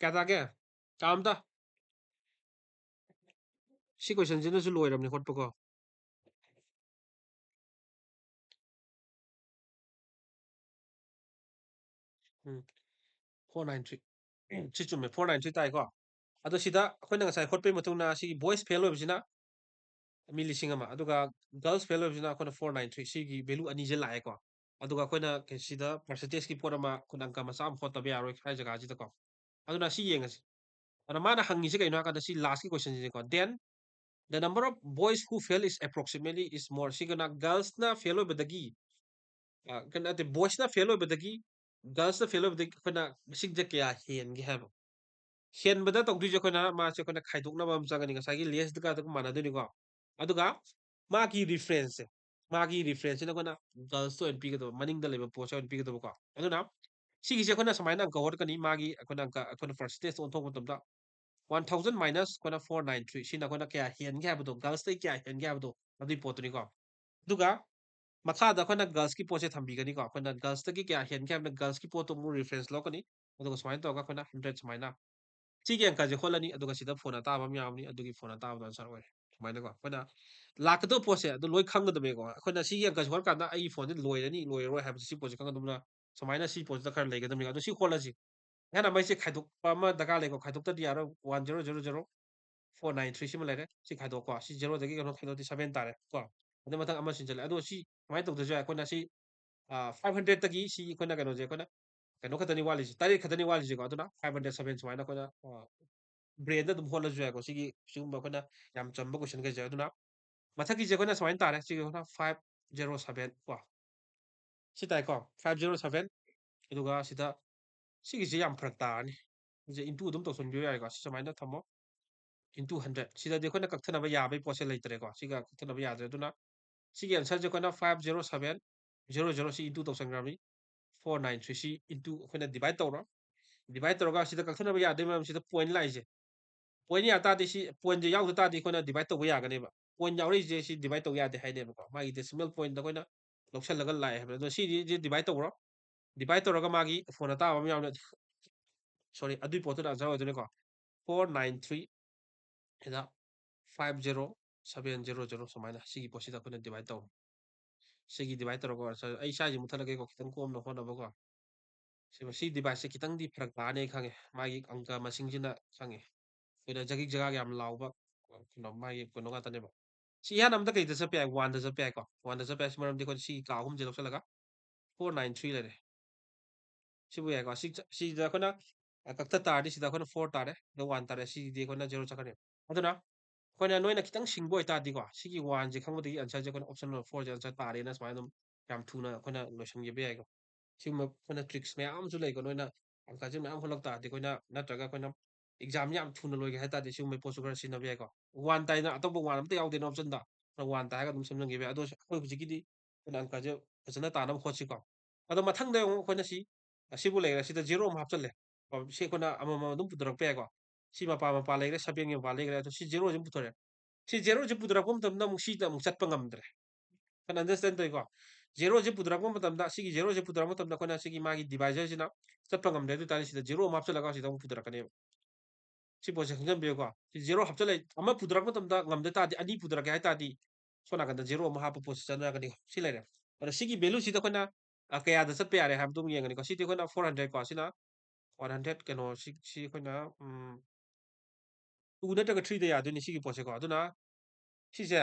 ꯀꯌꯥ ꯇꯥꯒꯦ? ꯆꯥꯝꯗ꯫ ꯁꯤ question ꯁꯤꯅꯁꯨ ꯂꯣꯏꯔꯕꯅꯤ ꯍꯣꯠꯄꯀꯣ꯫ ꯎꯝ꯫ Four nine three꯫ ꯁꯤ ꯆꯨꯝꯃꯦ, four nine three ꯇꯥꯏꯀꯣ꯫ ꯑꯗꯣ ꯁꯤꯗ ꯑꯩꯈꯣꯏꯅ ꯉꯁꯥꯏ ꯍꯣꯠꯄꯒꯤ ꯃꯇꯨꯡꯗ ꯁꯤꯒꯤ boys fail ꯑꯣꯏꯕꯁꯤꯅ ꯃꯤ ꯂꯤꯁꯤꯡ ꯑꯃ, ꯑꯗꯨꯒ girls fail ꯑꯣꯏꯕꯁꯤꯅ ꯑꯩꯈꯣꯏꯅ four nine three, ꯁꯤꯒꯤ value ꯑꯅꯤꯁꯦ ꯂꯥꯛꯑꯦꯀꯣ꯫ ꯑꯗꯨꯒ ꯑꯩꯈꯣꯏꯅ ꯀꯩ-, ꯁꯤꯗ percentage ꯀꯤ ꯄꯣꯠ ꯑꯃ ꯑꯩꯈꯣꯏꯅ ꯑꯪꯀ ꯃꯆꯥ ꯑꯃ ꯍꯣꯠꯇꯕ ꯌꯥꯔꯣꯏ ꯍꯥꯏ ꯖꯒꯥꯁꯤꯗꯀꯣ꯫ ꯑꯗꯨꯅ ꯁꯤ ꯌꯦꯡꯉꯁꯤ꯫ ꯑꯗꯨꯅ ꯃꯥꯅ ꯍꯪꯉꯤꯁꯦ ꯀꯩꯅꯣ ꯍꯥꯏ ꯀꯥꯟꯗ ꯁꯤ last ꯀꯤ question ꯁꯤꯅꯤꯀꯣ꯫ Then, "The number of boys who fail is approximately is more"꯫ ꯁꯤꯒꯅ girls ꯅ fail ꯑꯣꯏꯕꯗꯒꯤ, ꯑ, ꯀꯩꯅꯣ ꯅꯠꯇꯦ, boys ꯅ fail ꯑꯣꯏꯕꯗꯒꯤ, girls ꯅ fail ꯑꯣꯏꯕꯗꯒꯤ ꯑꯩꯈꯣꯏꯅ ꯃꯁꯤꯡꯁꯦ ꯀꯌꯥ ꯍꯦꯟꯒꯦ ꯍꯥꯏꯕ꯫ ꯍꯦꯟꯕꯗ ꯇꯧꯗꯣꯏꯁꯦ ꯑꯩꯈꯣꯏꯅ ꯃꯥꯁꯦ ꯑꯩꯈꯣꯏꯅ ꯈꯥꯏꯗꯣꯛꯅꯕ ꯑꯃ ꯆꯪꯒꯅꯤ꯫ ꯉꯁꯥꯏꯒꯤ less ꯀ ꯑꯗꯨꯒ ꯃꯥꯟꯅꯗꯣꯏꯅꯤꯀꯣ꯫ ꯑꯗꯨꯒ ꯃꯥꯒꯤ reference ꯁꯦ, ꯃꯥꯒꯤ reference ꯁꯤꯅ ꯑꯩꯈꯣꯏꯅ girls ꯇ ꯑꯣꯏꯅ ꯄꯤꯒꯗꯕ, ꯃꯅꯤꯡꯗ ꯂꯩꯕ ꯄꯣꯠꯁꯦ ꯑꯣꯏꯅ ꯄꯤꯒꯗꯕꯀꯣ꯫ ꯑꯗꯨꯅ ꯁꯤꯒꯤꯁꯦ ꯑꯩꯈꯣꯏꯅ ꯁꯨꯃꯥꯏꯅ ꯑꯪꯀ ꯍꯣꯠꯀꯅꯤ, ꯃꯥꯒꯤ ꯑꯩꯈꯣꯏꯅ ꯑꯪꯀ, ꯑꯩꯈꯣꯏꯅ percentage ꯇ ꯑꯣꯟꯊꯣꯛꯄ ꯃꯇꯝꯗ, one thousand minus ꯑꯩꯈꯣꯏꯅ four nine three, ꯁꯤꯅ ꯑꯩꯈꯣꯏꯅ ꯀꯌꯥ ꯍꯦꯟꯒꯦ ꯍꯥꯏꯕꯗꯣ, girls ꯇꯩ ꯀꯌꯥ ꯍꯦꯟꯒꯦ ꯍꯥꯏꯕꯗꯣ, ꯑꯗꯨꯒꯤ ꯄꯣꯠꯇꯨꯅꯤꯀꯣ꯫ ꯑꯗꯨꯒ ꯃꯈꯥꯗ ꯑꯩꯈꯣꯏꯅ girls ꯀꯤ ꯄꯣꯠꯁꯦ ꯊꯝꯕꯤꯒꯅꯤꯀꯣ꯫ ꯑꯩꯈꯣꯏꯅ girls ꯇꯒꯤ ꯀꯌꯥ ꯍꯦꯟꯒꯦ ꯍꯥꯏꯕꯗ girls ꯀꯤ ꯄꯣꯠꯇꯣ ꯑꯃꯨꯛ reference ꯂꯧꯔꯛꯀꯅꯤ꯫ ꯑꯗꯨꯒ ꯁꯨꯃꯥꯏꯅ ꯇꯧꯔꯒ ꯑꯩꯈꯣꯏꯅ hundred ꯁꯨꯃꯥꯏꯅ꯫ ꯁꯤꯒꯤ ꯑꯪꯀꯁꯦ ꯍꯣꯠꯂꯅꯤ, ꯑꯗꯨꯒ ꯁꯤꯗ ꯐꯣꯟ ꯑꯇꯥꯕ ꯑꯃ ꯌꯥꯎꯔꯅꯤ, ꯑꯗꯨꯒꯤ ꯐꯣꯟ ꯑꯇꯥꯕꯗꯣ answer ꯑꯣꯏꯔꯦ꯫ ꯁꯨꯃꯥꯏꯅꯀꯣ꯫ ꯑꯩꯈꯣꯏꯅ ꯂꯥꯛꯀꯗꯕ ꯄꯣꯠꯁꯦ ꯑꯗꯨ ꯂꯣꯏ ꯈꯪꯒꯗꯕꯅꯤꯀꯣ꯫ ꯑꯩꯈꯣꯏꯅ ꯁꯤꯒꯤ ꯑꯪꯀꯁꯦ ꯍꯣꯠꯂꯀꯥꯟꯗ ꯑꯩꯒꯤ ꯐꯣꯟꯁꯦ ꯂꯣꯏꯔꯅꯤ, ꯂꯣꯏꯔꯔꯣꯏ ꯍꯥꯏꯕꯁꯦ ꯁꯤ ꯄꯣꯠꯁꯦ ꯈꯪꯒꯗꯕꯅꯤꯅ ꯁꯨꯃꯥꯏꯅ ꯁꯤ ꯄꯣꯠꯁꯤꯗ ꯈꯔ ꯂꯩꯒꯗꯕꯅꯤꯀꯣ꯫ ꯑꯗꯣ ꯁꯤ ꯍꯣꯠꯂꯁꯤ꯫ ꯑꯩꯅ ꯃꯩꯁꯦ ꯈꯥꯏꯗꯣꯛꯄ ꯑꯃ ꯗꯔꯀꯥꯔ ꯂꯩꯀꯣ꯫ ꯈꯥꯏꯗꯣꯛꯇꯗꯤ ꯌꯥꯔꯣꯏ꯫ One zero zero zero four nine three ꯁꯤꯃ ꯂꯩꯔꯦ꯫ ꯁꯤ ꯈꯥꯏꯗꯣꯛꯀꯣ꯫ ꯁꯤ zero ꯗꯒꯤ ꯀꯩꯅꯣ ꯈꯥꯏꯗꯣꯛꯇꯤ seven ꯇꯥꯔꯦ ꯀꯣ꯫ ꯑꯗꯩ ꯃꯊꯪ ꯑꯃ ꯁꯤꯟꯖꯜꯂꯦ꯫ ꯑꯗꯣ ꯁꯤ ꯀꯃꯥꯏꯅ ꯇꯧꯗꯣꯏꯁꯨ ꯌꯥꯏ꯫ ꯑꯩꯈꯣꯏꯅ ꯁꯤ, ꯑ, five hundred ꯇꯒꯤ ꯁꯤ ꯑꯩꯈꯣꯏꯅ ꯀꯩꯅꯣꯁꯦ ꯑꯩꯈꯣꯏꯅ ꯀꯩꯅꯣ ꯈꯛꯇꯅꯤ ꯋꯥꯠꯂꯤꯁꯦ, ꯇꯔꯦꯠ ꯈꯛꯇꯅꯤ ꯋꯥꯠꯂꯤꯁꯦꯀꯣ꯫ ꯑꯗꯨꯅ five hundred seven ꯁꯨꯃꯥꯏꯅ ꯑꯩꯈꯣꯏꯅ, ꯑ, brain ꯗ ꯑꯗꯨꯝ ꯍꯣꯠꯂꯁꯨ ꯌꯥꯏꯀꯣ꯫ ꯁꯤꯒꯤ ꯁꯤꯒꯨꯝꯕ ꯑꯩꯈꯣꯏꯅ ꯌꯥꯝ ꯆꯝꯕ question ꯈꯩꯁꯦ꯫ ꯑꯗꯨꯅ ꯃꯊꯛꯀꯤꯁꯦ ꯑꯩꯈꯣꯏꯅ ꯁꯨꯃꯥꯏꯅ ꯇꯥꯔꯦ꯫ ꯁꯤꯒꯤ ꯑꯩꯈꯣꯏꯅ five zero seven ꯀꯣ꯫ ꯁꯤ ꯇꯥꯏꯀꯣ? Five zero seven꯫ ꯑꯗꯨꯒ ꯁꯤꯗ ꯁꯤꯒꯤꯁꯦ ꯌꯥꯝ ꯐꯔꯛ ꯇꯥꯔꯅꯤ꯫ ꯁꯤꯁꯦ into ꯑꯗꯨꯝ ꯇꯧꯁꯟꯕꯤꯕ ꯌꯥꯔꯦꯀꯣ꯫ ꯁꯤ ꯁꯨꯃꯥꯏꯅ ꯊꯝꯃꯣ꯫ Into hundred꯫ ꯁꯤꯗꯗꯤ ꯑꯩꯈꯣꯏꯅ ꯀꯛꯊꯅꯕ ꯌꯥꯕꯒꯤ ꯄꯣꯠꯁꯦ ꯂꯩꯇ꯭ꯔꯦꯀꯣ꯫ ꯁꯤꯒ ꯀꯛꯊꯅꯕ ꯌꯥꯗ꯭ꯔꯦ꯫ ꯑꯗꯨꯅ ꯁꯤꯒꯤ answer ꯁꯦ ꯑꯩꯈꯣꯏꯅ five zero seven zero zero ꯁꯤ into ꯇꯧꯁꯟꯈ꯭ꯔꯕꯅꯤ꯫ Four nine three ꯁꯤ into ꯑꯩꯈꯣꯏꯅ divide ꯇꯧꯔꯣ꯫ Divide ꯇꯧꯔꯒ ꯁꯤꯗ ꯀꯛꯊꯅꯕ ꯌꯥꯗꯣꯏ ꯃꯔꯝꯁꯤꯗ point ꯂꯥꯛꯏꯁꯦ꯫ Point ꯌꯥ ꯇꯥꯔꯗꯤ ꯁꯤ point ꯁꯦ ꯌꯥꯎꯗ ꯇꯥꯔꯗꯤ ꯑꯩꯈꯣꯏꯅ divide ꯇꯧꯕ ꯌꯥꯒꯅꯦꯕ꯫ Point ꯌꯥꯎꯔꯛꯏꯁꯦ ꯁꯤ divide ꯇꯧꯕ ꯌꯥꯗꯦ ꯍꯥꯏꯅꯦꯕꯀꯣ꯫ ꯃꯥꯒꯤ decimal point ꯑꯩꯈꯣꯏꯅ ꯂꯧꯁꯜꯂꯒ ꯂꯥꯛꯑꯦ ꯍꯥꯏꯕ꯫ ꯑꯗꯣ ꯁꯤꯗꯤ divide ꯇꯧꯔꯣ꯫ Divide ꯇꯧꯔꯒ ꯃꯥꯒꯤ ꯐꯣꯟ ꯑꯇꯥꯕ ꯑꯃ ꯌꯥꯎꯅ-, sorry, ꯑꯗꯨꯏ ꯄꯣꯠꯇꯨꯅ answer ꯑꯣꯏꯗꯣꯏꯅꯤꯀꯣ꯫ Four nine three ꯁꯤꯗ five zero seven zero zero ꯁꯨꯃꯥꯏꯅ ꯁꯤꯒꯤ ꯄꯣꯠꯁꯤꯗ ꯑꯩꯈꯣꯏꯅ divide ꯇꯧꯔꯣ꯫ ꯁꯤꯒꯤ divide ꯇꯧꯔꯒ answer ꯑꯩ ꯏꯁꯥꯁꯤ ꯃꯨꯠꯊꯠꯂꯒꯦꯀꯣ, ꯈꯤꯇꯪ ꯀꯣꯝꯅ ꯍꯣꯠꯅꯕꯀꯣ꯫ ꯁꯤ, ꯁꯤ device ꯁꯦ ꯈꯤꯇꯪꯗꯤ ꯐꯔꯛ ꯇꯥꯅꯤ ꯑꯩ ꯈꯪꯉꯦ꯫ ꯃꯥꯒꯤ ꯑꯪꯀ ꯃꯁꯤꯡꯁꯤꯅ ꯈꯪꯉꯦ꯫ ꯑꯩꯈꯣꯏꯅ ꯖꯒꯤꯛ ꯖꯒꯥꯒ ꯌꯥꯝ ꯂꯥꯎꯕ, ꯀꯩꯅꯣ, ꯃꯥꯒꯤ ꯀꯩꯅꯣ ꯉꯥꯛꯇꯅꯦꯕ꯫ ꯁꯤ ꯏꯍꯥꯟ ꯑꯃꯗ ꯀꯩꯗ ꯆꯠꯄ ꯌꯥꯏ? One ꯗ ꯆꯠꯄ ꯌꯥꯏꯀꯣ꯫ One ꯗ ꯆꯠꯄ ꯌꯥꯏ꯫ ꯁꯤ ꯃꯔꯝꯗꯤ ꯑꯩꯈꯣꯏꯅ ꯁꯤꯒꯤ ꯀꯥ ꯑꯍꯨꯝꯁꯦ ꯂꯧꯁꯜꯂꯒ four nine three ꯂꯩꯔꯦ꯫ ꯁꯤꯕꯨ ꯌꯥꯏꯀꯣ꯫ ꯁꯤ ꯆ-, ꯁꯤꯗ ꯑꯩꯈꯣꯏꯅ, ꯑ, ꯀꯛꯊꯠ ꯇꯥꯔꯗꯤ ꯁꯤꯗ ꯑꯩꯈꯣꯏꯅ four ꯇꯥꯔꯦ, ꯁꯤꯗ one ꯇꯥꯔꯦ, ꯁꯤꯗꯤ ꯑꯩꯈꯣꯏꯅ zero ꯆꯠꯈ꯭ꯔꯅꯤ꯫ ꯑꯗꯨꯅ ꯑꯩꯈꯣꯏꯅ, ꯅꯣꯏꯅ ꯈꯤꯇꯪ ꯁꯤꯡꯕ ꯑꯣꯏꯇꯥꯔꯗꯤꯀꯣ, ꯁꯤꯒꯤ one ꯁꯦ ꯈꯪꯕꯗꯒꯤ answer ꯁꯦ ꯑꯩꯈꯣꯏꯅ option number four ꯁꯦ answer ꯇꯥꯔꯦꯅ ꯁꯨꯃꯥꯏꯅ ꯑꯗꯨꯝ ꯌꯥꯝ ꯊꯨꯅ ꯑꯩꯈꯣꯏꯅ ꯂꯣꯏꯁꯤꯟꯈꯤꯕ ꯌꯥꯏꯀꯣ꯫ ꯁꯤꯒꯨꯝꯕ ꯑꯩꯈꯣꯏꯅ tricks ꯃꯌꯥꯝ ꯑꯃꯁꯨ ꯂꯩꯀꯣ꯫ ꯅꯣꯏꯅ ꯑꯪꯀꯁꯦ ꯃꯌꯥꯝ ꯍꯣꯠꯂꯛ ꯇꯥꯔꯗꯤ ꯑꯩꯈꯣꯏꯅ, ꯅꯠꯇ꯭ꯔꯒ ꯑꯩꯈꯣꯏꯅ exam ꯁꯦ ꯌꯥꯝ ꯊꯨꯅ ꯂꯣꯏꯒꯦ ꯍꯥꯏ ꯇꯥꯔꯗꯤ ꯁꯤꯒꯨꯝꯕ ꯄꯣꯠꯁꯨ ꯈꯔ ꯁꯤꯖꯤꯟꯅꯕ ꯌꯥꯏꯀꯣ꯫ One ꯇꯥꯏꯅ ꯑꯇꯣꯞꯄ one ꯑꯝꯇ ꯌꯥꯎꯗꯦꯅ option ꯗ꯫ One ꯇꯥꯏꯒ ꯑꯗꯨꯝ ꯁꯦꯝꯖꯤꯟꯈꯤꯕ ꯌꯥꯏ꯫ ꯑꯗꯣ ꯑꯩꯈꯣꯏ ꯍꯧꯖꯤꯛꯀꯤꯗꯤ ꯑꯩꯈꯣꯏꯅ ꯑꯪꯀꯁꯦ ꯐꯖꯅ ꯇꯥꯅꯕ ꯍꯣꯠꯁꯤꯀꯣ꯫ ꯑꯗꯣ ꯃꯊꯪꯗ ꯑꯃꯨꯛ ꯑꯩꯈꯣꯏꯅ ꯁꯤ, ꯑꯁꯤꯕꯨ ꯂꯩꯔꯦ, ꯁꯤꯗ zero ꯑꯃ ꯍꯥꯞꯆꯜꯂꯦ꯫ ꯁꯤ ꯑꯩꯈꯣꯏꯅ ꯑꯃꯃꯝ ꯑꯗꯨꯝ ꯄꯨꯊꯣꯔꯛꯄ ꯌꯥꯏꯀꯣ꯫ ꯁꯤ ꯃꯄꯥ ꯃꯄꯥ ꯂꯩꯈ꯭ꯔꯦ, seven ꯒꯤ ꯃꯄꯥ ꯂꯩꯈ꯭ꯔꯦ, ꯑꯗꯣ ꯁꯤ zero ꯁꯤ ꯄꯨꯊꯣꯔꯛꯑꯦ꯫ ꯁꯤ zero ꯁꯤ ꯄꯨꯊꯣꯔꯛꯄ ꯃꯇꯝꯗ ꯑꯃꯨꯛ ꯁꯤꯗ ꯑꯃꯨꯛ ꯆꯠꯄ ꯉꯝꯗ꯭ꯔꯦ꯫ ꯈꯔ understand ꯇꯧꯏꯀꯣ? Zero ꯁꯤ ꯄꯨꯊꯣꯔꯛꯄ ꯃꯇꯝꯗ, ꯁꯤꯒꯤ zero ꯁꯤ ꯄꯨꯊꯣꯔꯛꯄ ꯃꯇꯝꯗ ꯑꯩꯈꯣꯏꯅ ꯁꯤꯒꯤ ꯃꯥꯒꯤ divisor ꯁꯤꯅ ꯆꯠꯄ ꯉꯝꯗ꯭ꯔꯦ꯫ ꯑꯗꯨ ꯑꯣꯏ ꯇꯥꯔꯗꯤ ꯁꯤꯗ zero ꯑꯃ ꯍꯥꯞꯆꯜꯂꯒ ꯁꯤꯗ ꯑꯃꯨꯛ ꯄꯨꯊꯣꯔꯛꯀꯅꯦꯕ꯫ ꯁꯤ ꯄꯣꯠꯁꯦ ꯈꯪꯖꯟꯕꯤꯌꯨꯀꯣ꯫ ꯁꯤ zero ꯍꯥꯞꯆꯜꯂꯦ, ꯑꯃ ꯄꯨꯊꯣꯔꯛꯄ ꯃꯇꯝꯗ ꯉꯝꯗ ꯇꯥꯔꯗꯤ, ꯑꯅꯤ ꯄꯨꯊꯣꯔꯛꯀꯦ ꯍꯥꯏ ꯇꯥꯔꯗꯤ, ꯁꯣꯝ ꯅꯥꯀꯟꯗ zero ꯑꯃ ꯍꯥꯞꯄ ꯄꯣꯠꯁꯤ ꯆꯠꯅꯔꯛꯀꯅꯤ꯫ ꯁꯤ ꯂꯩꯔꯦ꯫ ꯑꯗꯣ ꯁꯤꯒꯤ value ꯁꯤꯗ ꯑꯩꯈꯣꯏꯅ, ꯑ, ꯀꯌꯥꯗ ꯆꯠꯄ ꯌꯥꯔꯦ ꯍꯥꯏꯕꯗꯨ ꯑꯃꯨꯛ ꯌꯦꯡꯒꯅꯤꯀꯣ꯫ ꯁꯤꯗꯤ ꯑꯩꯈꯣꯏꯅ four hundred ꯀꯣ, ꯁꯤꯅ one hundred, ꯀꯩꯅꯣ, ꯁꯤ, ꯁꯤ ꯑꯩꯈꯣꯏꯅ, ꯎꯝ, two ꯅꯠꯇ꯭ꯔꯒ three ꯗ ꯌꯥꯗꯣꯏꯅꯤ ꯁꯤꯒꯤ ꯄꯣꯠꯁꯦꯀꯣ꯫ ꯑꯗꯨꯅ ꯁꯤꯁꯦ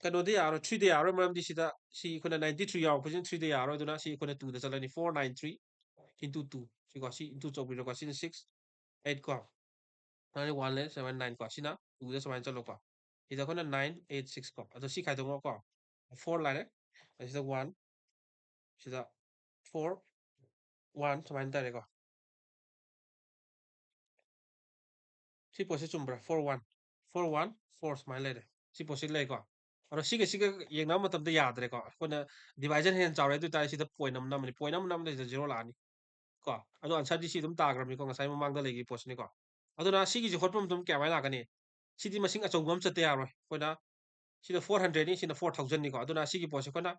ꯀꯩꯅꯣꯗ ꯌꯥꯔꯣꯏ, three ꯗ ꯌꯥꯔꯣꯏ, ꯃꯔꯝꯗꯤ ꯁꯤꯗ ꯁꯤ ꯑꯩꯈꯣꯏꯅ ninety three ꯌꯥꯎꯔꯛꯄꯁꯤꯅ three ꯗ ꯌꯥꯔꯣꯏ꯫ ꯑꯗꯨꯅ ꯁꯤ ꯑꯩꯈꯣꯏꯅ two ꯗ ꯆꯠꯂꯅꯤ, four nine three into two꯫ ꯁꯤꯀꯣ, ꯁꯤ into ꯇꯧꯕꯤꯔꯣꯀꯣ꯫ ꯁꯤꯅ six, eight ꯀꯣ, ꯁꯨꯃꯥꯏꯅ one ꯂꯩꯔꯦ, seven, nine ꯀꯣ꯫ ꯁꯤꯅ two ꯗ ꯁꯨꯃꯥꯏꯅ ꯆꯠꯂꯣꯀꯣ꯫ ꯁꯤꯗ ꯑꯩꯈꯣꯏꯅ nine, eight, six ꯀꯣ꯫ ꯑꯗꯣ ꯁꯤ ꯈꯥꯏꯗꯣꯛꯑꯣꯀꯣ꯫ Four ꯂꯥꯛꯑꯦ꯫ ꯑꯁꯤꯗ one, ꯁꯤꯗ four, one ꯁꯨꯃꯥꯏꯅ ꯇꯥꯔꯦꯀꯣ꯫ ꯁꯤ ꯄꯣꯠꯁꯤ ꯆꯨꯝꯕ꯭ꯔꯥ? Four one, four one four ꯁꯨꯃꯥꯏꯅ ꯂꯩꯔꯦ꯫ ꯁꯤ ꯄꯣꯠꯁꯤ ꯂꯩꯀꯣ꯫ ꯑꯗꯣ ꯁꯤꯒ ꯁꯤꯒ ꯌꯦꯡꯅꯕ ꯃꯇꯝꯗ ꯌꯥꯗ꯭ꯔꯦꯀꯣ꯫ ꯑꯩꯈꯣꯏꯅ division ꯍꯦꯟꯅ ꯆꯥꯎꯔꯦ ꯑꯗꯨ ꯑꯣꯏꯇꯥꯔꯗꯤ ꯁꯤꯗ point ꯑꯃ ꯅꯝꯃꯅꯤ꯫ Point ꯑꯃ ꯅꯝꯕꯗ ꯁꯤꯗ zero ꯂꯥꯛꯑꯅꯤ ꯀꯣ꯫ ꯑꯗꯣ answer ꯗꯤ ꯁꯤ ꯑꯗꯨꯝ ꯇꯥꯈ꯭ꯔꯕꯅꯤꯀꯣ, ꯉꯁꯥꯏ ꯃꯃꯥꯡꯗ ꯂꯩꯈꯤꯕ ꯄꯣꯠꯁꯤꯅꯤꯀꯣ꯫ ꯑꯗꯨꯅ ꯁꯤꯒꯤꯁꯤ ꯍꯣꯠꯄ ꯃꯇꯝꯗ ꯀꯌꯥꯃꯥꯏꯅ ꯂꯥꯛꯀꯅꯤ? ꯁꯤꯗꯤ ꯃꯁꯤꯡ ꯑꯆꯧꯕ ꯑꯃ ꯆꯠꯇ ꯌꯥꯔꯣꯏ꯫ ꯑꯩꯈꯣꯏꯅ ꯁꯤꯗ four hundred ꯅꯤ, ꯁꯤꯅ four thousand ꯅꯤꯀꯣ꯫ ꯑꯗꯨꯅ ꯁꯤꯒꯤ ꯄꯣꯠꯁꯦ ꯑꯩꯈꯣꯏꯅ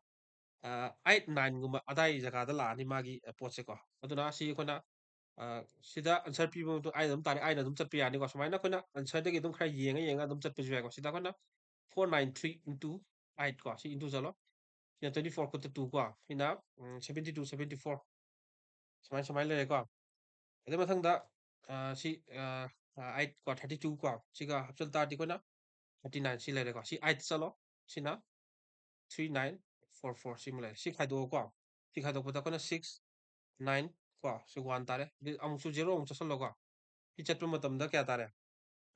ꯑ, eight, nine ꯒꯨꯝꯕ ꯑꯗꯥꯏ ꯖꯒꯥꯗ ꯂꯥꯛꯑꯅꯤ ꯃꯥꯒꯤ, ꯑ, ꯄꯣꯠꯁꯦꯀꯣ꯫ ꯑꯗꯨꯅ ꯁꯤ ꯑꯩꯈꯣꯏꯅ, ꯑ, ꯁꯤꯗ answer ꯄꯤꯕ ꯃꯇꯨꯡ ꯑꯩꯅ ꯑꯗꯨꯝ ꯇꯥꯔꯦ, ꯑꯩꯅ ꯑꯗꯨꯝ ꯆꯠꯄ ꯌꯥꯅꯤꯀꯣ꯫ ꯁꯨꯃꯥꯏꯅ ꯑꯩꯈꯣꯏꯅ answer ꯗꯒꯤ ꯑꯗꯨꯝ ꯈꯔ ꯌꯦꯡꯉ ꯌꯦꯡꯉ ꯑꯗꯨꯝ ꯆꯠꯄꯁꯨ ꯌꯥꯏꯀꯣ꯫ ꯁꯤꯗ ꯑꯩꯈꯣꯏꯅ four nine three into eight ꯀꯣ, ꯁꯤ into ꯆꯠꯂꯣ꯫ ꯁꯤꯅ twenty four ꯈꯨꯠꯇ two ꯀꯣ, ꯁꯤꯅ, ꯎꯝ, seventy two, seventy four꯫ ꯁꯨꯃꯥꯏ, ꯁꯨꯃꯥꯏꯅ ꯂꯩꯔꯦꯀꯣ꯫ ꯑꯗꯨ ꯃꯊꯪꯗ, ꯑ, ꯁꯤ, ꯑ, ꯑ, eight ꯀꯣ, thirty two ꯀꯣ, ꯁꯤꯒ ꯍꯥꯞꯆꯤꯟ ꯇꯥꯔꯗꯤ ꯑꯩꯈꯣꯏꯅ thirty nine ꯁꯤ ꯂꯩꯔꯦꯀꯣ꯫ ꯁꯤ eight ꯆꯠꯂꯣ꯫ ꯁꯤꯅ three nine four four ꯁꯤꯃ ꯂꯩꯔꯦ꯫ ꯁꯤ ꯈꯥꯏꯗꯣꯛꯑꯣꯀꯣ꯫ ꯁꯤ ꯈꯥꯏꯗꯣꯛꯄꯗ ꯑꯩꯈꯣꯏꯅ six nine ꯀꯣ, ꯁꯤ one ꯇꯥꯔꯦ꯫ ꯑꯗꯩ ꯑꯃꯨꯛꯁꯨ zero ꯑꯃꯨꯛ ꯆꯠꯁꯜꯂꯣꯀꯣ꯫ ꯁꯤ ꯆꯠꯄ ꯃꯇꯝꯗ ꯀꯌꯥ ꯇꯥꯔꯦ?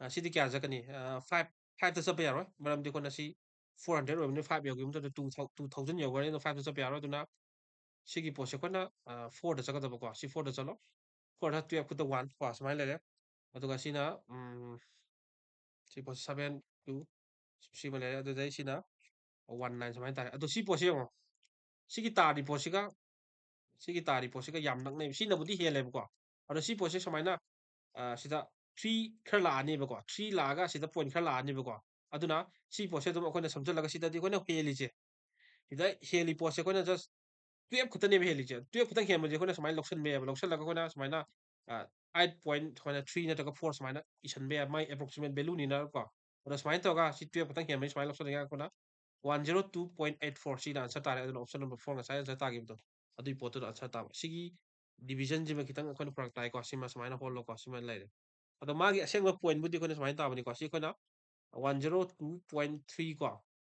ꯑ, ꯁꯤꯗꯤ ꯀꯌꯥ ꯆꯠꯀꯅꯤ? ꯑ, five, five ꯇ ꯆꯠꯄ ꯌꯥꯔꯣꯏ꯫ ꯃꯔꯝꯗꯤ ꯑꯩꯈꯣꯏꯅ ꯁꯤ four hundred ꯑꯣꯏꯕꯅꯤꯅ five ꯌꯧꯈꯤꯕ ꯃꯇꯝꯗ two thousand, two thousand ꯌꯧꯈ꯭ꯔꯅꯤ꯫ ꯑꯗꯨꯅ five ꯇ ꯆꯠꯄ ꯌꯥꯔꯣꯏ꯫ ꯑꯗꯨꯅ ꯁꯤꯒꯤ ꯄꯣꯠꯁꯦ ꯑꯩꯈꯣꯏꯅ, ꯑ, four ꯗ ꯆꯠꯀꯗꯕꯀꯣ꯫ ꯁꯤ four ꯗ ꯆꯠꯂꯣ꯫ Four ꯗ twelve ꯈꯨꯠꯇ one ꯀꯣ, ꯁꯨꯃꯥꯏꯅ ꯂꯩꯔꯦ꯫ ꯑꯗꯨꯒ ꯁꯤꯅ, ꯎꯝ, ꯁꯤ ꯄꯣꯠꯁꯦ seven two ꯁꯤꯃ ꯂꯩꯔꯦ꯫ ꯑꯗꯨꯗꯩ ꯁꯤꯅ one nine ꯁꯨꯃꯥꯏꯅ ꯇꯥꯔꯦ꯫ ꯑꯗꯣ ꯁꯤ ꯄꯣꯠꯁꯦ ꯌꯦꯡꯉꯣ꯫ ꯁꯤꯒꯤ ꯇꯥꯔꯤ ꯄꯣꯠꯁꯤꯒ, ꯁꯤꯒꯤ ꯇꯥꯔꯤ ꯄꯣꯠꯁꯤꯒ ꯌꯥꯝ ꯅꯛꯅꯩꯕ꯫ ꯁꯤꯅꯕꯨꯗꯤ ꯍꯦꯜꯂꯦꯕꯀꯣ꯫ ꯑꯗꯣ ꯁꯤ ꯄꯣꯠꯁꯦ ꯁꯨꯃꯥꯏꯅ, ꯑ, ꯁꯤꯗ three ꯈꯔ ꯂꯥꯛꯑꯅꯦꯕꯀꯣ꯫ Three ꯂꯥꯛꯑꯒ ꯁꯤꯗ point ꯈꯔ ꯂꯥꯛꯑꯅꯦꯕꯀꯣ꯫ ꯑꯗꯨꯅ ꯁꯤ ꯄꯣꯠꯁꯦ ꯑꯗꯨꯝ ꯑꯩꯈꯣꯏꯅ ꯁꯝꯖꯜꯂꯒ ꯁꯤꯗꯗꯤ ꯑꯩꯈꯣꯏꯅ ꯍꯦꯜꯂꯤꯁꯦ꯫ ꯁꯤꯗ ꯍꯦꯜꯂꯤ ꯄꯣꯠꯁꯦ ꯑꯩꯈꯣꯏꯅ just twelve ꯈꯛꯇꯅꯦꯕ ꯍꯦꯜꯂꯤꯁꯦ꯫ Twelve ꯈꯛꯇꯪ ꯍꯦꯟꯕꯁꯦ ꯑꯩꯈꯣꯏꯅ ꯁꯨꯃꯥꯏꯅ ꯂꯧꯁꯟꯕ ꯌꯥꯏꯕ꯫ ꯂꯧꯁꯜꯂꯒ ꯑꯩꯈꯣꯏꯅ ꯁꯨꯃꯥꯏꯅ, ꯑ, eight point ꯁꯨꯃꯥꯏꯅ three ꯅꯠꯇ꯭ꯔꯒ four ꯁꯨꯃꯥꯏꯅ ꯏꯁꯟꯕ ꯌꯥꯏ, ꯃꯥꯏ approximate value ꯅꯤꯅꯀꯣ꯫ ꯑꯗꯣ ꯁꯨꯃꯥꯏꯅ ꯇꯧꯔꯒ ꯁꯤ twelve ꯈꯛꯇꯪ ꯍꯦꯟꯕꯁꯦ ꯁꯨꯃꯥꯏꯅ ꯂꯧꯁꯜꯂꯒ ꯑꯩꯈꯣꯏꯅ one zero two point eight four ꯁꯤꯅ answer ꯇꯥꯔꯦ꯫ ꯑꯗꯨꯅ option number four ꯉꯁꯥꯏ answer ꯇꯥꯈꯤꯕꯗꯣ, ꯑꯗꯨꯒꯤ ꯄꯣꯠꯇꯨꯅ answer ꯇꯥꯕ꯫ ꯁꯤꯒꯤ division ꯁꯤꯃ ꯈꯤꯇꯪ ꯑꯩꯈꯣꯏꯅ ꯐꯔꯛ ꯇꯥꯏꯀꯣ꯫ ꯁꯤꯃ ꯁꯨꯃꯥꯏꯅ ꯍꯣꯠꯂꯣꯀꯣ꯫ ꯁꯤꯃ ꯂꯩꯔꯦ꯫ ꯑꯗꯣ ꯃꯥꯒꯤ ꯑꯁꯦꯡꯕ point ꯕꯨꯗꯤ ꯑꯩꯈꯣꯏꯅ ꯁꯨꯃꯥꯏꯅ ꯇꯥꯕꯅꯤꯀꯣ꯫ ꯁꯤ ꯑꯩꯈꯣꯏꯅ one zero two point three ꯀꯣ,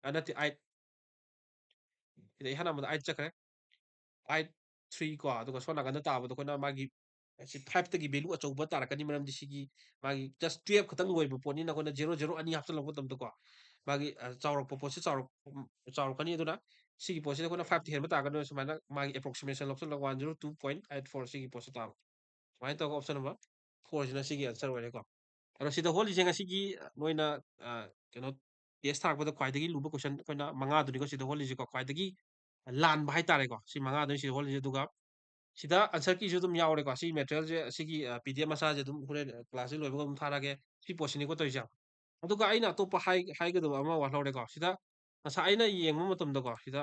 ꯑ, ꯅꯠꯇꯦ, eight, ꯁꯤꯗ ꯏꯍꯥꯟ ꯍꯥꯟꯕꯗ eight ꯆꯠꯈ꯭ꯔꯦ꯫ Eight three ꯀꯣ, ꯑꯗꯨꯒ ꯁꯣꯝ ꯅꯥꯀꯟꯗ ꯇꯥꯕꯗꯣ ꯑꯩꯈꯣꯏꯅ ꯃꯥꯒꯤ, ꯑꯁꯤ five ꯇꯒꯤ value ꯑꯆꯧꯕ ꯇꯥꯔꯛꯀꯅꯤ, ꯃꯔꯝꯗꯤ ꯁꯤꯒꯤ ꯃꯥꯒꯤ just twelve ꯈꯛꯇꯪ ꯂꯣꯏꯕ ꯄꯣꯠꯅꯤꯅ ꯑꯩꯈꯣꯏꯅ zero zero ꯑꯅꯤ ꯍꯥꯞꯆꯤꯜꯂꯛꯄ ꯃꯇꯝꯗꯀꯣ, ꯃꯥꯒꯤ, ꯑ, ꯆꯥꯎꯔꯛꯄ ꯄꯣꯠꯁꯦ ꯆꯥꯎꯔꯛ-, ꯎꯝ, ꯆꯥꯎꯔꯛꯀꯅꯤ꯫ ꯑꯗꯨꯅ ꯁꯤꯒꯤ ꯄꯣꯠꯁꯤꯗ ꯑꯩꯈꯣꯏꯅ five ꯇꯤ ꯍꯦꯟꯕ ꯇꯥꯔꯒꯗꯤ ꯁꯨꯃꯥꯏꯅ ꯃꯥꯒꯤ approximation ꯂꯧꯁꯤꯜꯂꯒ one zero two point eight four ꯁꯤꯒꯤ ꯄꯣꯠꯁꯦ ꯇꯥꯕ꯫ ꯁꯨꯃꯥꯏꯅ ꯇꯧꯔꯒ option number four ꯁꯤꯅ ꯁꯤꯒꯤ answer ꯑꯣꯏꯔꯦꯀꯣ꯫ ꯑꯗꯣ ꯁꯤꯗ ꯍꯣꯠꯂꯤꯁꯦ ꯉꯁꯤꯒꯤ, ꯑ, ꯅꯣꯏꯅ, ꯑ, ꯀꯩꯅꯣ, ꯇꯦꯁ ꯊꯥꯔꯛꯄꯗ ꯈ꯭ꯋꯥꯏꯗꯒꯤ ꯂꯨꯕ ꯀꯣꯏꯁꯟ ꯑꯩꯈꯣꯏꯅ ꯃꯉꯥꯗꯨꯅꯤꯀꯣ ꯁꯤꯗ ꯍꯣꯠꯂꯤꯁꯦꯀꯣ, ꯈ꯭ꯋꯥꯏꯗꯒꯤ ꯂꯥꯟꯕ ꯍꯥꯏꯇꯥꯔꯦꯀꯣ, ꯁꯤ ꯃꯉꯥꯗꯨꯅꯤ ꯁꯤꯗ ꯍꯣꯠꯂꯤꯁꯦ꯫ ꯑꯗꯨꯒ ꯁꯤꯗ ꯑꯟꯁꯔ ꯀꯤꯁꯨ ꯑꯗꯨꯝ ꯌꯥꯎꯔꯦꯀꯣ꯫ ꯁꯤ ꯃꯦꯇꯔꯤꯌꯦꯜꯁꯦ, ꯁꯤꯒꯤ, ꯑ, ꯄꯤ ꯗꯤ ꯑꯦꯐ ꯃꯆꯥꯁꯦ ꯑꯗꯨꯝ ꯍꯣꯔꯦꯟ ꯀ꯭ꯂꯥꯁꯁꯦ ꯂꯣꯏꯕꯒ ꯑꯗꯨꯝ ꯊꯥꯔꯛꯑꯒꯦ꯫ ꯁꯤ ꯄꯣꯠꯁꯤꯅꯤꯀꯣ ꯇꯧꯔꯤꯁꯦ꯫ ꯑꯗꯨꯒ ꯑꯩꯅ ꯑꯇꯣꯞꯄ ꯍꯥꯏ-, ꯍꯥꯏꯒꯗꯕ ꯑꯃ ꯋꯥꯠꯍꯧꯔꯦꯀꯣ꯫ ꯁꯤꯗ ꯉꯁꯥꯏ ꯑꯩꯅ ꯌꯦꯡꯕ ꯃꯇꯝꯗꯀꯣ, ꯁꯤꯗ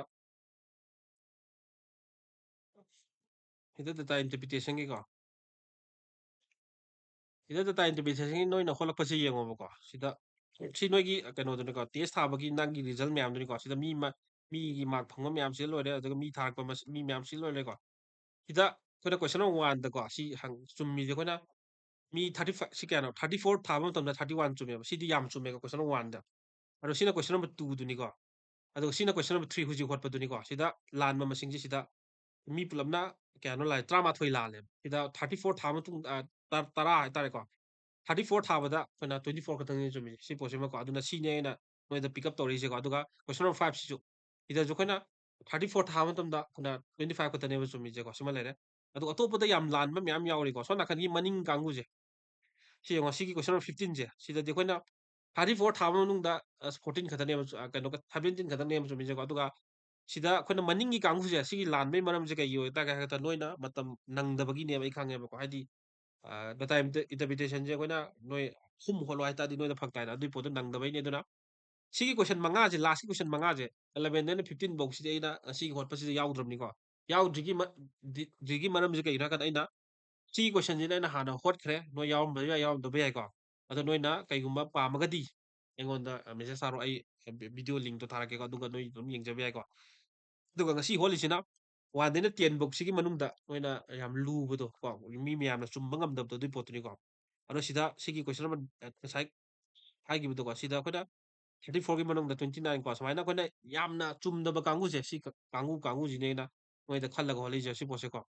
ꯁꯤꯗ ꯗꯦꯇꯥ ꯏꯟꯇꯔꯄ꯭ꯔꯤꯇꯦꯁꯟꯒꯤꯀꯣ꯫ ꯁꯤꯗ ꯗꯦꯇꯥ ꯏꯟꯇꯔꯄ꯭ꯔꯤꯇꯦꯁꯟꯒꯤ ꯅꯣꯏꯅ ꯍꯣꯠꯂꯛꯄꯁꯦ ꯌꯦꯡꯉꯣꯕꯀꯣ꯫ ꯁꯤꯗ ꯁꯤ ꯅꯣꯏꯒꯤ, ꯑ, ꯀꯩꯅꯣꯗꯨꯅꯤꯀꯣ, ꯇꯦꯁ ꯊꯥꯕꯒꯤ ꯅꯪꯒꯤ ꯔꯤꯖꯜ ꯃꯌꯥꯝꯗꯨꯅꯤꯀꯣ꯫ ꯁꯤꯗ ꯃꯤ ꯃ-, ꯃꯤꯒꯤ ꯃꯥꯔꯛ ꯐꯪꯕ ꯃꯌꯥꯝꯁꯤ ꯂꯣꯏꯔꯦ, ꯑꯗꯨꯒ ꯃꯤ ꯊꯥꯔꯛꯄ ꯃꯁ-, ꯃꯤ ꯃꯌꯥꯝꯁꯤ ꯂꯣꯏꯔꯦꯀꯣ꯫ ꯁꯤꯗ ꯑꯩꯈꯣꯏꯅ ꯀꯣꯏꯁꯟ ꯅꯝꯕꯔ ꯋꯥꯟꯗꯀꯣ, ꯁꯤ ꯍꯪ-, ꯆꯨꯝꯃꯤꯁꯦ ꯑꯩꯈꯣꯏꯅ ꯃꯤ ꯊꯥꯔꯇꯤ ꯐꯥꯏꯚ, ꯁꯤ ꯀꯌꯥꯅꯣ? ꯊꯥꯔꯇꯤ ꯐꯣꯔ ꯊꯥꯕ ꯃꯇꯝꯗ ꯊꯥꯔꯇꯤ ꯋꯥꯟ ꯆꯨꯝꯃꯦꯕ꯫ ꯁꯤꯗꯤ ꯌꯥꯝ ꯆꯨꯝꯃꯦꯀꯣ, ꯀꯣꯏꯁꯟ ꯅꯝꯕꯔ ꯋꯥꯟꯗ꯫ ꯑꯗꯣ ꯁꯤꯅ ꯀꯣꯏꯁꯟ ꯅꯝꯕꯔ ꯇꯨꯗꯨꯅꯤꯀꯣ꯫ ꯑꯗꯨꯒ ꯁꯤꯅ ꯀꯣꯏꯁꯟ ꯅꯝꯕꯔ ꯊ꯭ꯔꯤ ꯍꯧꯖꯤꯛ ꯍꯣꯠꯄꯗꯨꯅꯤꯀꯣ꯫ ꯁꯤꯗ ꯂꯥꯟꯕ ꯃꯁꯤꯡꯁꯦ ꯁꯤꯗ ꯃꯤ ꯄꯨꯂꯞꯅ ꯀꯌꯥꯅꯣ ꯂꯥꯜꯂꯦ? ꯇꯔꯥꯃꯥꯊꯣꯏ ꯂꯥꯜꯂꯦꯕ꯫ ꯁꯤꯗ ꯊꯥꯔꯇꯤ ꯐꯣꯔ ꯊꯥꯕ ꯃꯇꯨꯡ, ꯑ, ꯇ-, ꯇꯔꯥ ꯍꯥꯏꯇꯥꯔꯦꯀꯣ꯫ ꯊꯥꯔꯇꯤ ꯐꯣꯔ ꯊꯥꯕꯗ ꯑꯩꯈꯣꯏꯅ ꯇ꯭ꯋꯦꯟꯇꯤ ꯐꯣꯔ ꯈꯛꯇꯪꯅꯤ ꯆꯨꯝꯃꯤꯁꯦ꯫ ꯁꯤ ꯄꯣꯠꯁꯤꯃꯀꯣ꯫ ꯑꯗꯨꯅ ꯁꯤꯅꯤ ꯑꯩꯅ ꯅꯣꯏꯗ ꯄꯤꯛ ꯑꯞ ꯇꯧꯔꯛꯏꯁꯦꯀꯣ꯫ ꯑꯗꯨꯒ ꯀꯣꯏꯁꯟ ꯅꯝꯕꯔ ꯐꯥꯏꯚꯁꯤꯁꯨ, ꯁꯤꯗꯁꯨ ꯑꯩꯈꯣꯏꯅ ꯊꯥꯔꯇꯤ ꯐꯣꯔ ꯊꯥꯕ ꯃꯇꯝꯗ ꯑꯩꯈꯣꯏꯅ ꯇ꯭ꯋꯦꯟꯇꯤ ꯐꯥꯏꯚ ꯈꯛꯇꯅꯦꯕ ꯆꯨꯝꯃꯤꯁꯦꯀꯣ꯫ ꯁꯤꯃ ꯂꯩꯔꯦ꯫ ꯑꯗꯣ ꯑꯇꯣꯞꯄꯗ ꯌꯥꯝ ꯂꯥꯟꯕ ꯃꯌꯥꯝ ꯌꯥꯎꯔꯤꯀꯣ꯫ ꯁꯣꯝ ꯅꯥꯀꯟꯒꯤ ꯃꯅꯤꯡ ꯀꯥꯡꯕꯨꯁꯦ꯫ ꯁꯤ ꯌꯦꯡꯉꯣ, ꯁꯤꯒꯤ ꯀꯣꯏꯁꯟ ꯅꯝꯕꯔ ꯐꯤꯐꯇꯤꯟꯁꯦ꯫ ꯁꯤꯗꯗꯤ ꯑꯩꯈꯣꯏꯅ ꯊꯥꯔꯇꯤ ꯐꯣꯔ ꯊꯥꯕ ꯃꯅꯨꯡꯗ, ꯑ, ꯐꯣꯔꯇꯤꯟ ꯈꯛꯇꯅꯦꯕ ꯆꯨ-, ꯑ, ꯀꯩꯅꯣ, ꯁꯕꯦꯟꯇꯤꯟ ꯈꯛꯇꯅꯦꯕ ꯆꯨꯝꯃꯤꯁꯦꯀꯣ꯫ ꯑꯗꯨꯒ ꯁꯤꯗ ꯑꯩꯈꯣꯏꯅ ꯃꯅꯤꯡꯒꯤ ꯀꯥꯡꯕꯨꯁꯦ, ꯁꯤꯒꯤ ꯂꯥꯟꯕꯒꯤ ꯃꯔꯝꯁꯦ ꯀꯩꯒꯤ ꯑꯣꯏꯇꯥꯒꯦ ꯍꯥꯏꯕꯗ, ꯅꯣꯏꯅ ꯃꯇꯝ ꯅꯪꯗꯕꯒꯤꯅꯦꯕ, ꯑꯩ ꯈꯪꯉꯦꯕꯀꯣ꯫ ꯍꯥꯏꯗꯤ, ꯑ, ꯗꯦꯇꯥ ꯏꯟꯇ-, ꯏꯟꯇꯔꯄ꯭ꯔꯤꯇꯦꯁꯟꯁꯦ ꯑꯩꯈꯣꯏꯅ ꯅꯣꯏ ꯑꯍꯨꯝ ꯍꯣꯠꯂꯣ ꯍꯥꯏ ꯇꯥꯔꯗꯤ ꯅꯣꯏꯗ ꯐꯔꯛ ꯇꯥꯏꯅ, ꯑꯗꯨꯏ ꯄꯣꯠꯇꯣ ꯅꯪꯗꯕꯩꯅꯦ꯫ ꯑꯗꯨꯅ ꯁꯤꯒꯤ ꯀꯣꯏꯁꯟ ꯃꯉꯥꯁꯦ, ꯂꯥꯁꯀꯤ ꯀꯣꯏꯁꯟ ꯃꯉꯥꯁꯦ, ꯑꯦꯂꯦꯚꯦꯟꯗꯩꯅ ꯐꯤꯐꯇꯤꯟ ꯐꯧꯁꯤꯗꯤ ꯑꯩꯅ ꯉꯁꯤꯒꯤ ꯍꯣꯠꯄꯁꯤꯗ ꯌꯥꯎꯗ꯭ꯔꯕꯅꯤꯀꯣ꯫ ꯌꯥꯎꯗ꯭ꯔꯤꯒꯤ ꯃ-, ꯗꯤ-, ꯗ꯭ꯔꯤꯒꯤ ꯃꯔꯝꯁꯦ ꯀꯩꯒꯤꯅꯣ ꯍꯥꯏ ꯀꯥꯟꯗ, ꯑꯩꯅ ꯁꯤꯒꯤ ꯀꯣꯏꯁꯟꯁꯤꯅ ꯑꯩꯅ ꯍꯥꯟꯅ ꯍꯣꯠꯈ꯭ꯔꯦ, ꯅꯣꯏ ꯌꯥꯎꯔꯝꯕꯁꯨ ꯌꯥꯏ, ꯌꯥꯎꯔꯝꯗꯕ ꯌꯥꯏꯀꯣ꯫ ꯑꯗꯣ ꯅꯣꯏꯅ ꯀꯩꯒꯨꯝꯕ ꯄꯥꯝꯃꯒꯗꯤ ꯑꯩꯉꯣꯟꯗ, ꯑ, ꯃꯦꯁꯦꯖ ꯊꯥꯔꯣ, ꯑꯩ, ꯑ, ꯚꯤ-, ꯚꯤꯗꯤꯑꯣ ꯂꯤꯡꯛꯇꯣ ꯊꯥꯔꯛꯀꯦꯀꯣ, ꯑꯗꯨꯒ ꯅꯣꯏ ꯑꯗꯨꯝ ꯌꯦꯡꯖꯕ ꯌꯥꯏꯀꯣ꯫ ꯑꯗꯨꯒ ꯉꯁꯤ ꯍꯣꯠꯂꯤꯁꯤꯅ ꯋꯥꯟꯗꯩꯅ ꯇꯦꯟ ꯐꯧꯁꯤꯒꯤ ꯃꯅꯨꯡꯗ ꯅꯣꯏꯅ ꯌꯥꯝ ꯂꯨꯕꯗꯣ ꯀꯣ, ꯃꯤ ꯃꯌꯥꯝꯅ ꯆꯨꯝꯕ ꯉꯝꯗꯕꯗꯣ, ꯑꯗꯨꯏ ꯄꯣꯠꯇꯨꯅꯤꯀꯣ꯫ ꯑꯗꯣ ꯁꯤꯗ ꯁꯤꯒꯤ ꯀꯣꯏꯁꯟ ꯑꯃ, ꯑ, ꯉꯁꯥꯏ ꯍꯥꯏꯈꯤꯕꯗꯣꯀꯣ, ꯁꯤꯗ ꯑꯩꯈꯣꯏꯅ ꯊꯥꯔꯇꯤ ꯐꯣꯔꯒꯤ ꯃꯅꯨꯡꯗ ꯇ꯭ꯋꯦꯟꯇꯤ ꯅꯥꯏꯟ ꯀꯣ, ꯁꯨꯃꯥꯏꯅ ꯑꯩꯈꯣꯏꯅ ꯌꯥꯝꯅ ꯆꯨꯝꯗꯕ ꯀꯥꯡꯕꯨꯁꯦ, ꯁꯤ ꯀ-, ꯀꯥꯡꯕꯨ, ꯀꯥꯡꯕꯨꯁꯤꯅꯦ ꯑꯩꯅ ꯅꯣꯏꯗ ꯈꯜꯂꯒ ꯍꯣꯠꯂꯛꯏꯁꯦ, ꯁꯤ ꯄꯣꯠꯁꯦꯀꯣ꯫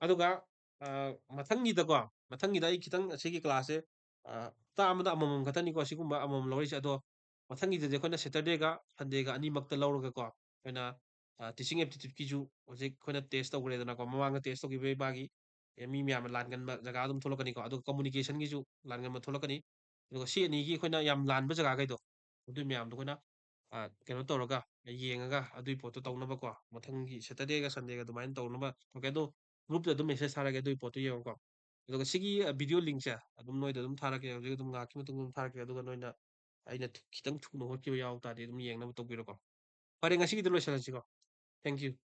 ꯑꯗꯨꯒ, ꯑ, ꯃꯊꯪꯒꯤꯗꯀꯣ, ꯃꯊꯪꯒꯤꯗ ꯑꯩ ꯈꯤꯇꯪ ꯑꯁꯤꯒꯤ ꯀ꯭ꯂꯥꯁꯁꯦ, ꯑ, ꯍꯞꯇꯥ ꯑꯃꯗ ꯑꯃꯃꯝ ꯈꯛꯇꯅꯤꯀꯣ ꯁꯤꯒꯨꯝꯕ ꯑꯃꯃꯝ ꯂꯧꯔꯤꯁꯦ꯫ ꯑꯗꯣ ꯃꯊꯪꯒꯤꯗꯗꯤ ꯑꯩꯈꯣꯏꯅ ꯁꯦꯇꯔꯗꯦꯒ ꯁꯟꯗꯦꯒ ꯑꯅꯤꯃꯛꯇ ꯂꯧꯔꯒꯀꯣ, ꯑꯩꯈꯣꯏꯅ, ꯑ, ꯇꯤꯆꯤꯡ ꯑꯦꯞꯇꯤꯇ꯭ꯌꯨꯠꯀꯤꯁꯨ ꯍꯧꯖꯤꯛ ꯑꯩꯈꯣꯏꯅ ꯇꯦꯁ ꯇꯧꯈ꯭ꯔꯦꯗꯅꯀꯣ, ꯃꯃꯥꯡꯗ ꯇꯦꯁ ꯇꯧꯈꯤꯕꯒꯤ ꯃꯥꯒꯤ, ꯑꯦ, ꯃꯤ ꯃꯌꯥꯝꯅ ꯂꯥꯟꯒꯟꯕ ꯖꯒꯥ ꯑꯗꯨꯝ ꯊꯣꯛꯂꯛꯀꯅꯤꯀꯣ꯫ ꯑꯗꯨꯒ ꯀꯝꯃꯨꯅꯤꯀꯦꯁꯟꯒꯤꯁꯨ ꯂꯥꯟꯒꯟꯕ ꯊꯣꯛꯂꯛꯀꯅꯤ꯫ ꯑꯗꯨꯒ ꯁꯤ ꯑꯅꯤꯒꯤ ꯑꯩꯈꯣꯏꯅ ꯌꯥꯝ ꯂꯥꯟꯕ ꯖꯒꯥꯈꯩꯗꯣ, ꯑꯗꯨꯏ ꯃꯌꯥꯝꯗꯣ ꯑꯩꯈꯣꯏꯅ, ꯑ, ꯀꯩꯅꯣ ꯇꯧꯔꯒ, ꯌꯦꯡꯉꯒ ꯑꯗꯨꯏ ꯄꯣꯠꯇꯣ ꯇꯧꯅꯕꯀꯣ, ꯃꯊꯪꯒꯤ Saturdayꯒ Sundayꯒ ꯑꯗꯨꯃꯥꯏꯅ ꯇꯧꯅꯕ ꯇꯧꯒꯦ꯫ ꯑꯗꯣ groupꯇ ꯑꯗꯨꯝ message ꯊꯥꯔꯛꯑꯒꯦ, ꯑꯗꯨꯒꯤ ꯄꯣꯠꯇꯣ ꯌꯦꯡꯉꯣꯀꯣ꯫ ꯑꯗꯨꯒ ꯁꯤꯒꯤ, ꯑ, video linkꯁꯦ ꯑꯗꯨꯝ ꯅꯣꯏꯗ ꯑꯗꯨꯝ ꯊꯥꯔꯛꯀꯦ, ꯍꯧꯖꯤꯛ ꯑꯗꯨꯝ ꯉꯥꯏꯍꯥꯛꯀꯤ ꯃꯇꯨꯡꯗ ꯑꯗꯨꯝ ꯊꯥꯔꯛꯀꯦ꯫ ꯑꯗꯨꯒ ꯅꯣꯏꯅ ꯑꯩꯅ ꯊꯨ-, ꯈꯤꯇꯪ ꯊꯨꯅ ꯍꯣꯠꯈꯤꯕ ꯌꯥꯎ ꯇꯥꯔꯗꯤ ꯑꯗꯨꯝ ꯌꯦꯡꯅꯕ ꯇꯧꯕꯤꯔꯣꯀꯣ꯫ ꯐꯔꯦ, ꯉꯁꯤꯒꯤꯗꯤ ꯂꯣꯏꯁꯤꯜꯂꯁꯤꯀꯣ꯫ Thank you꯫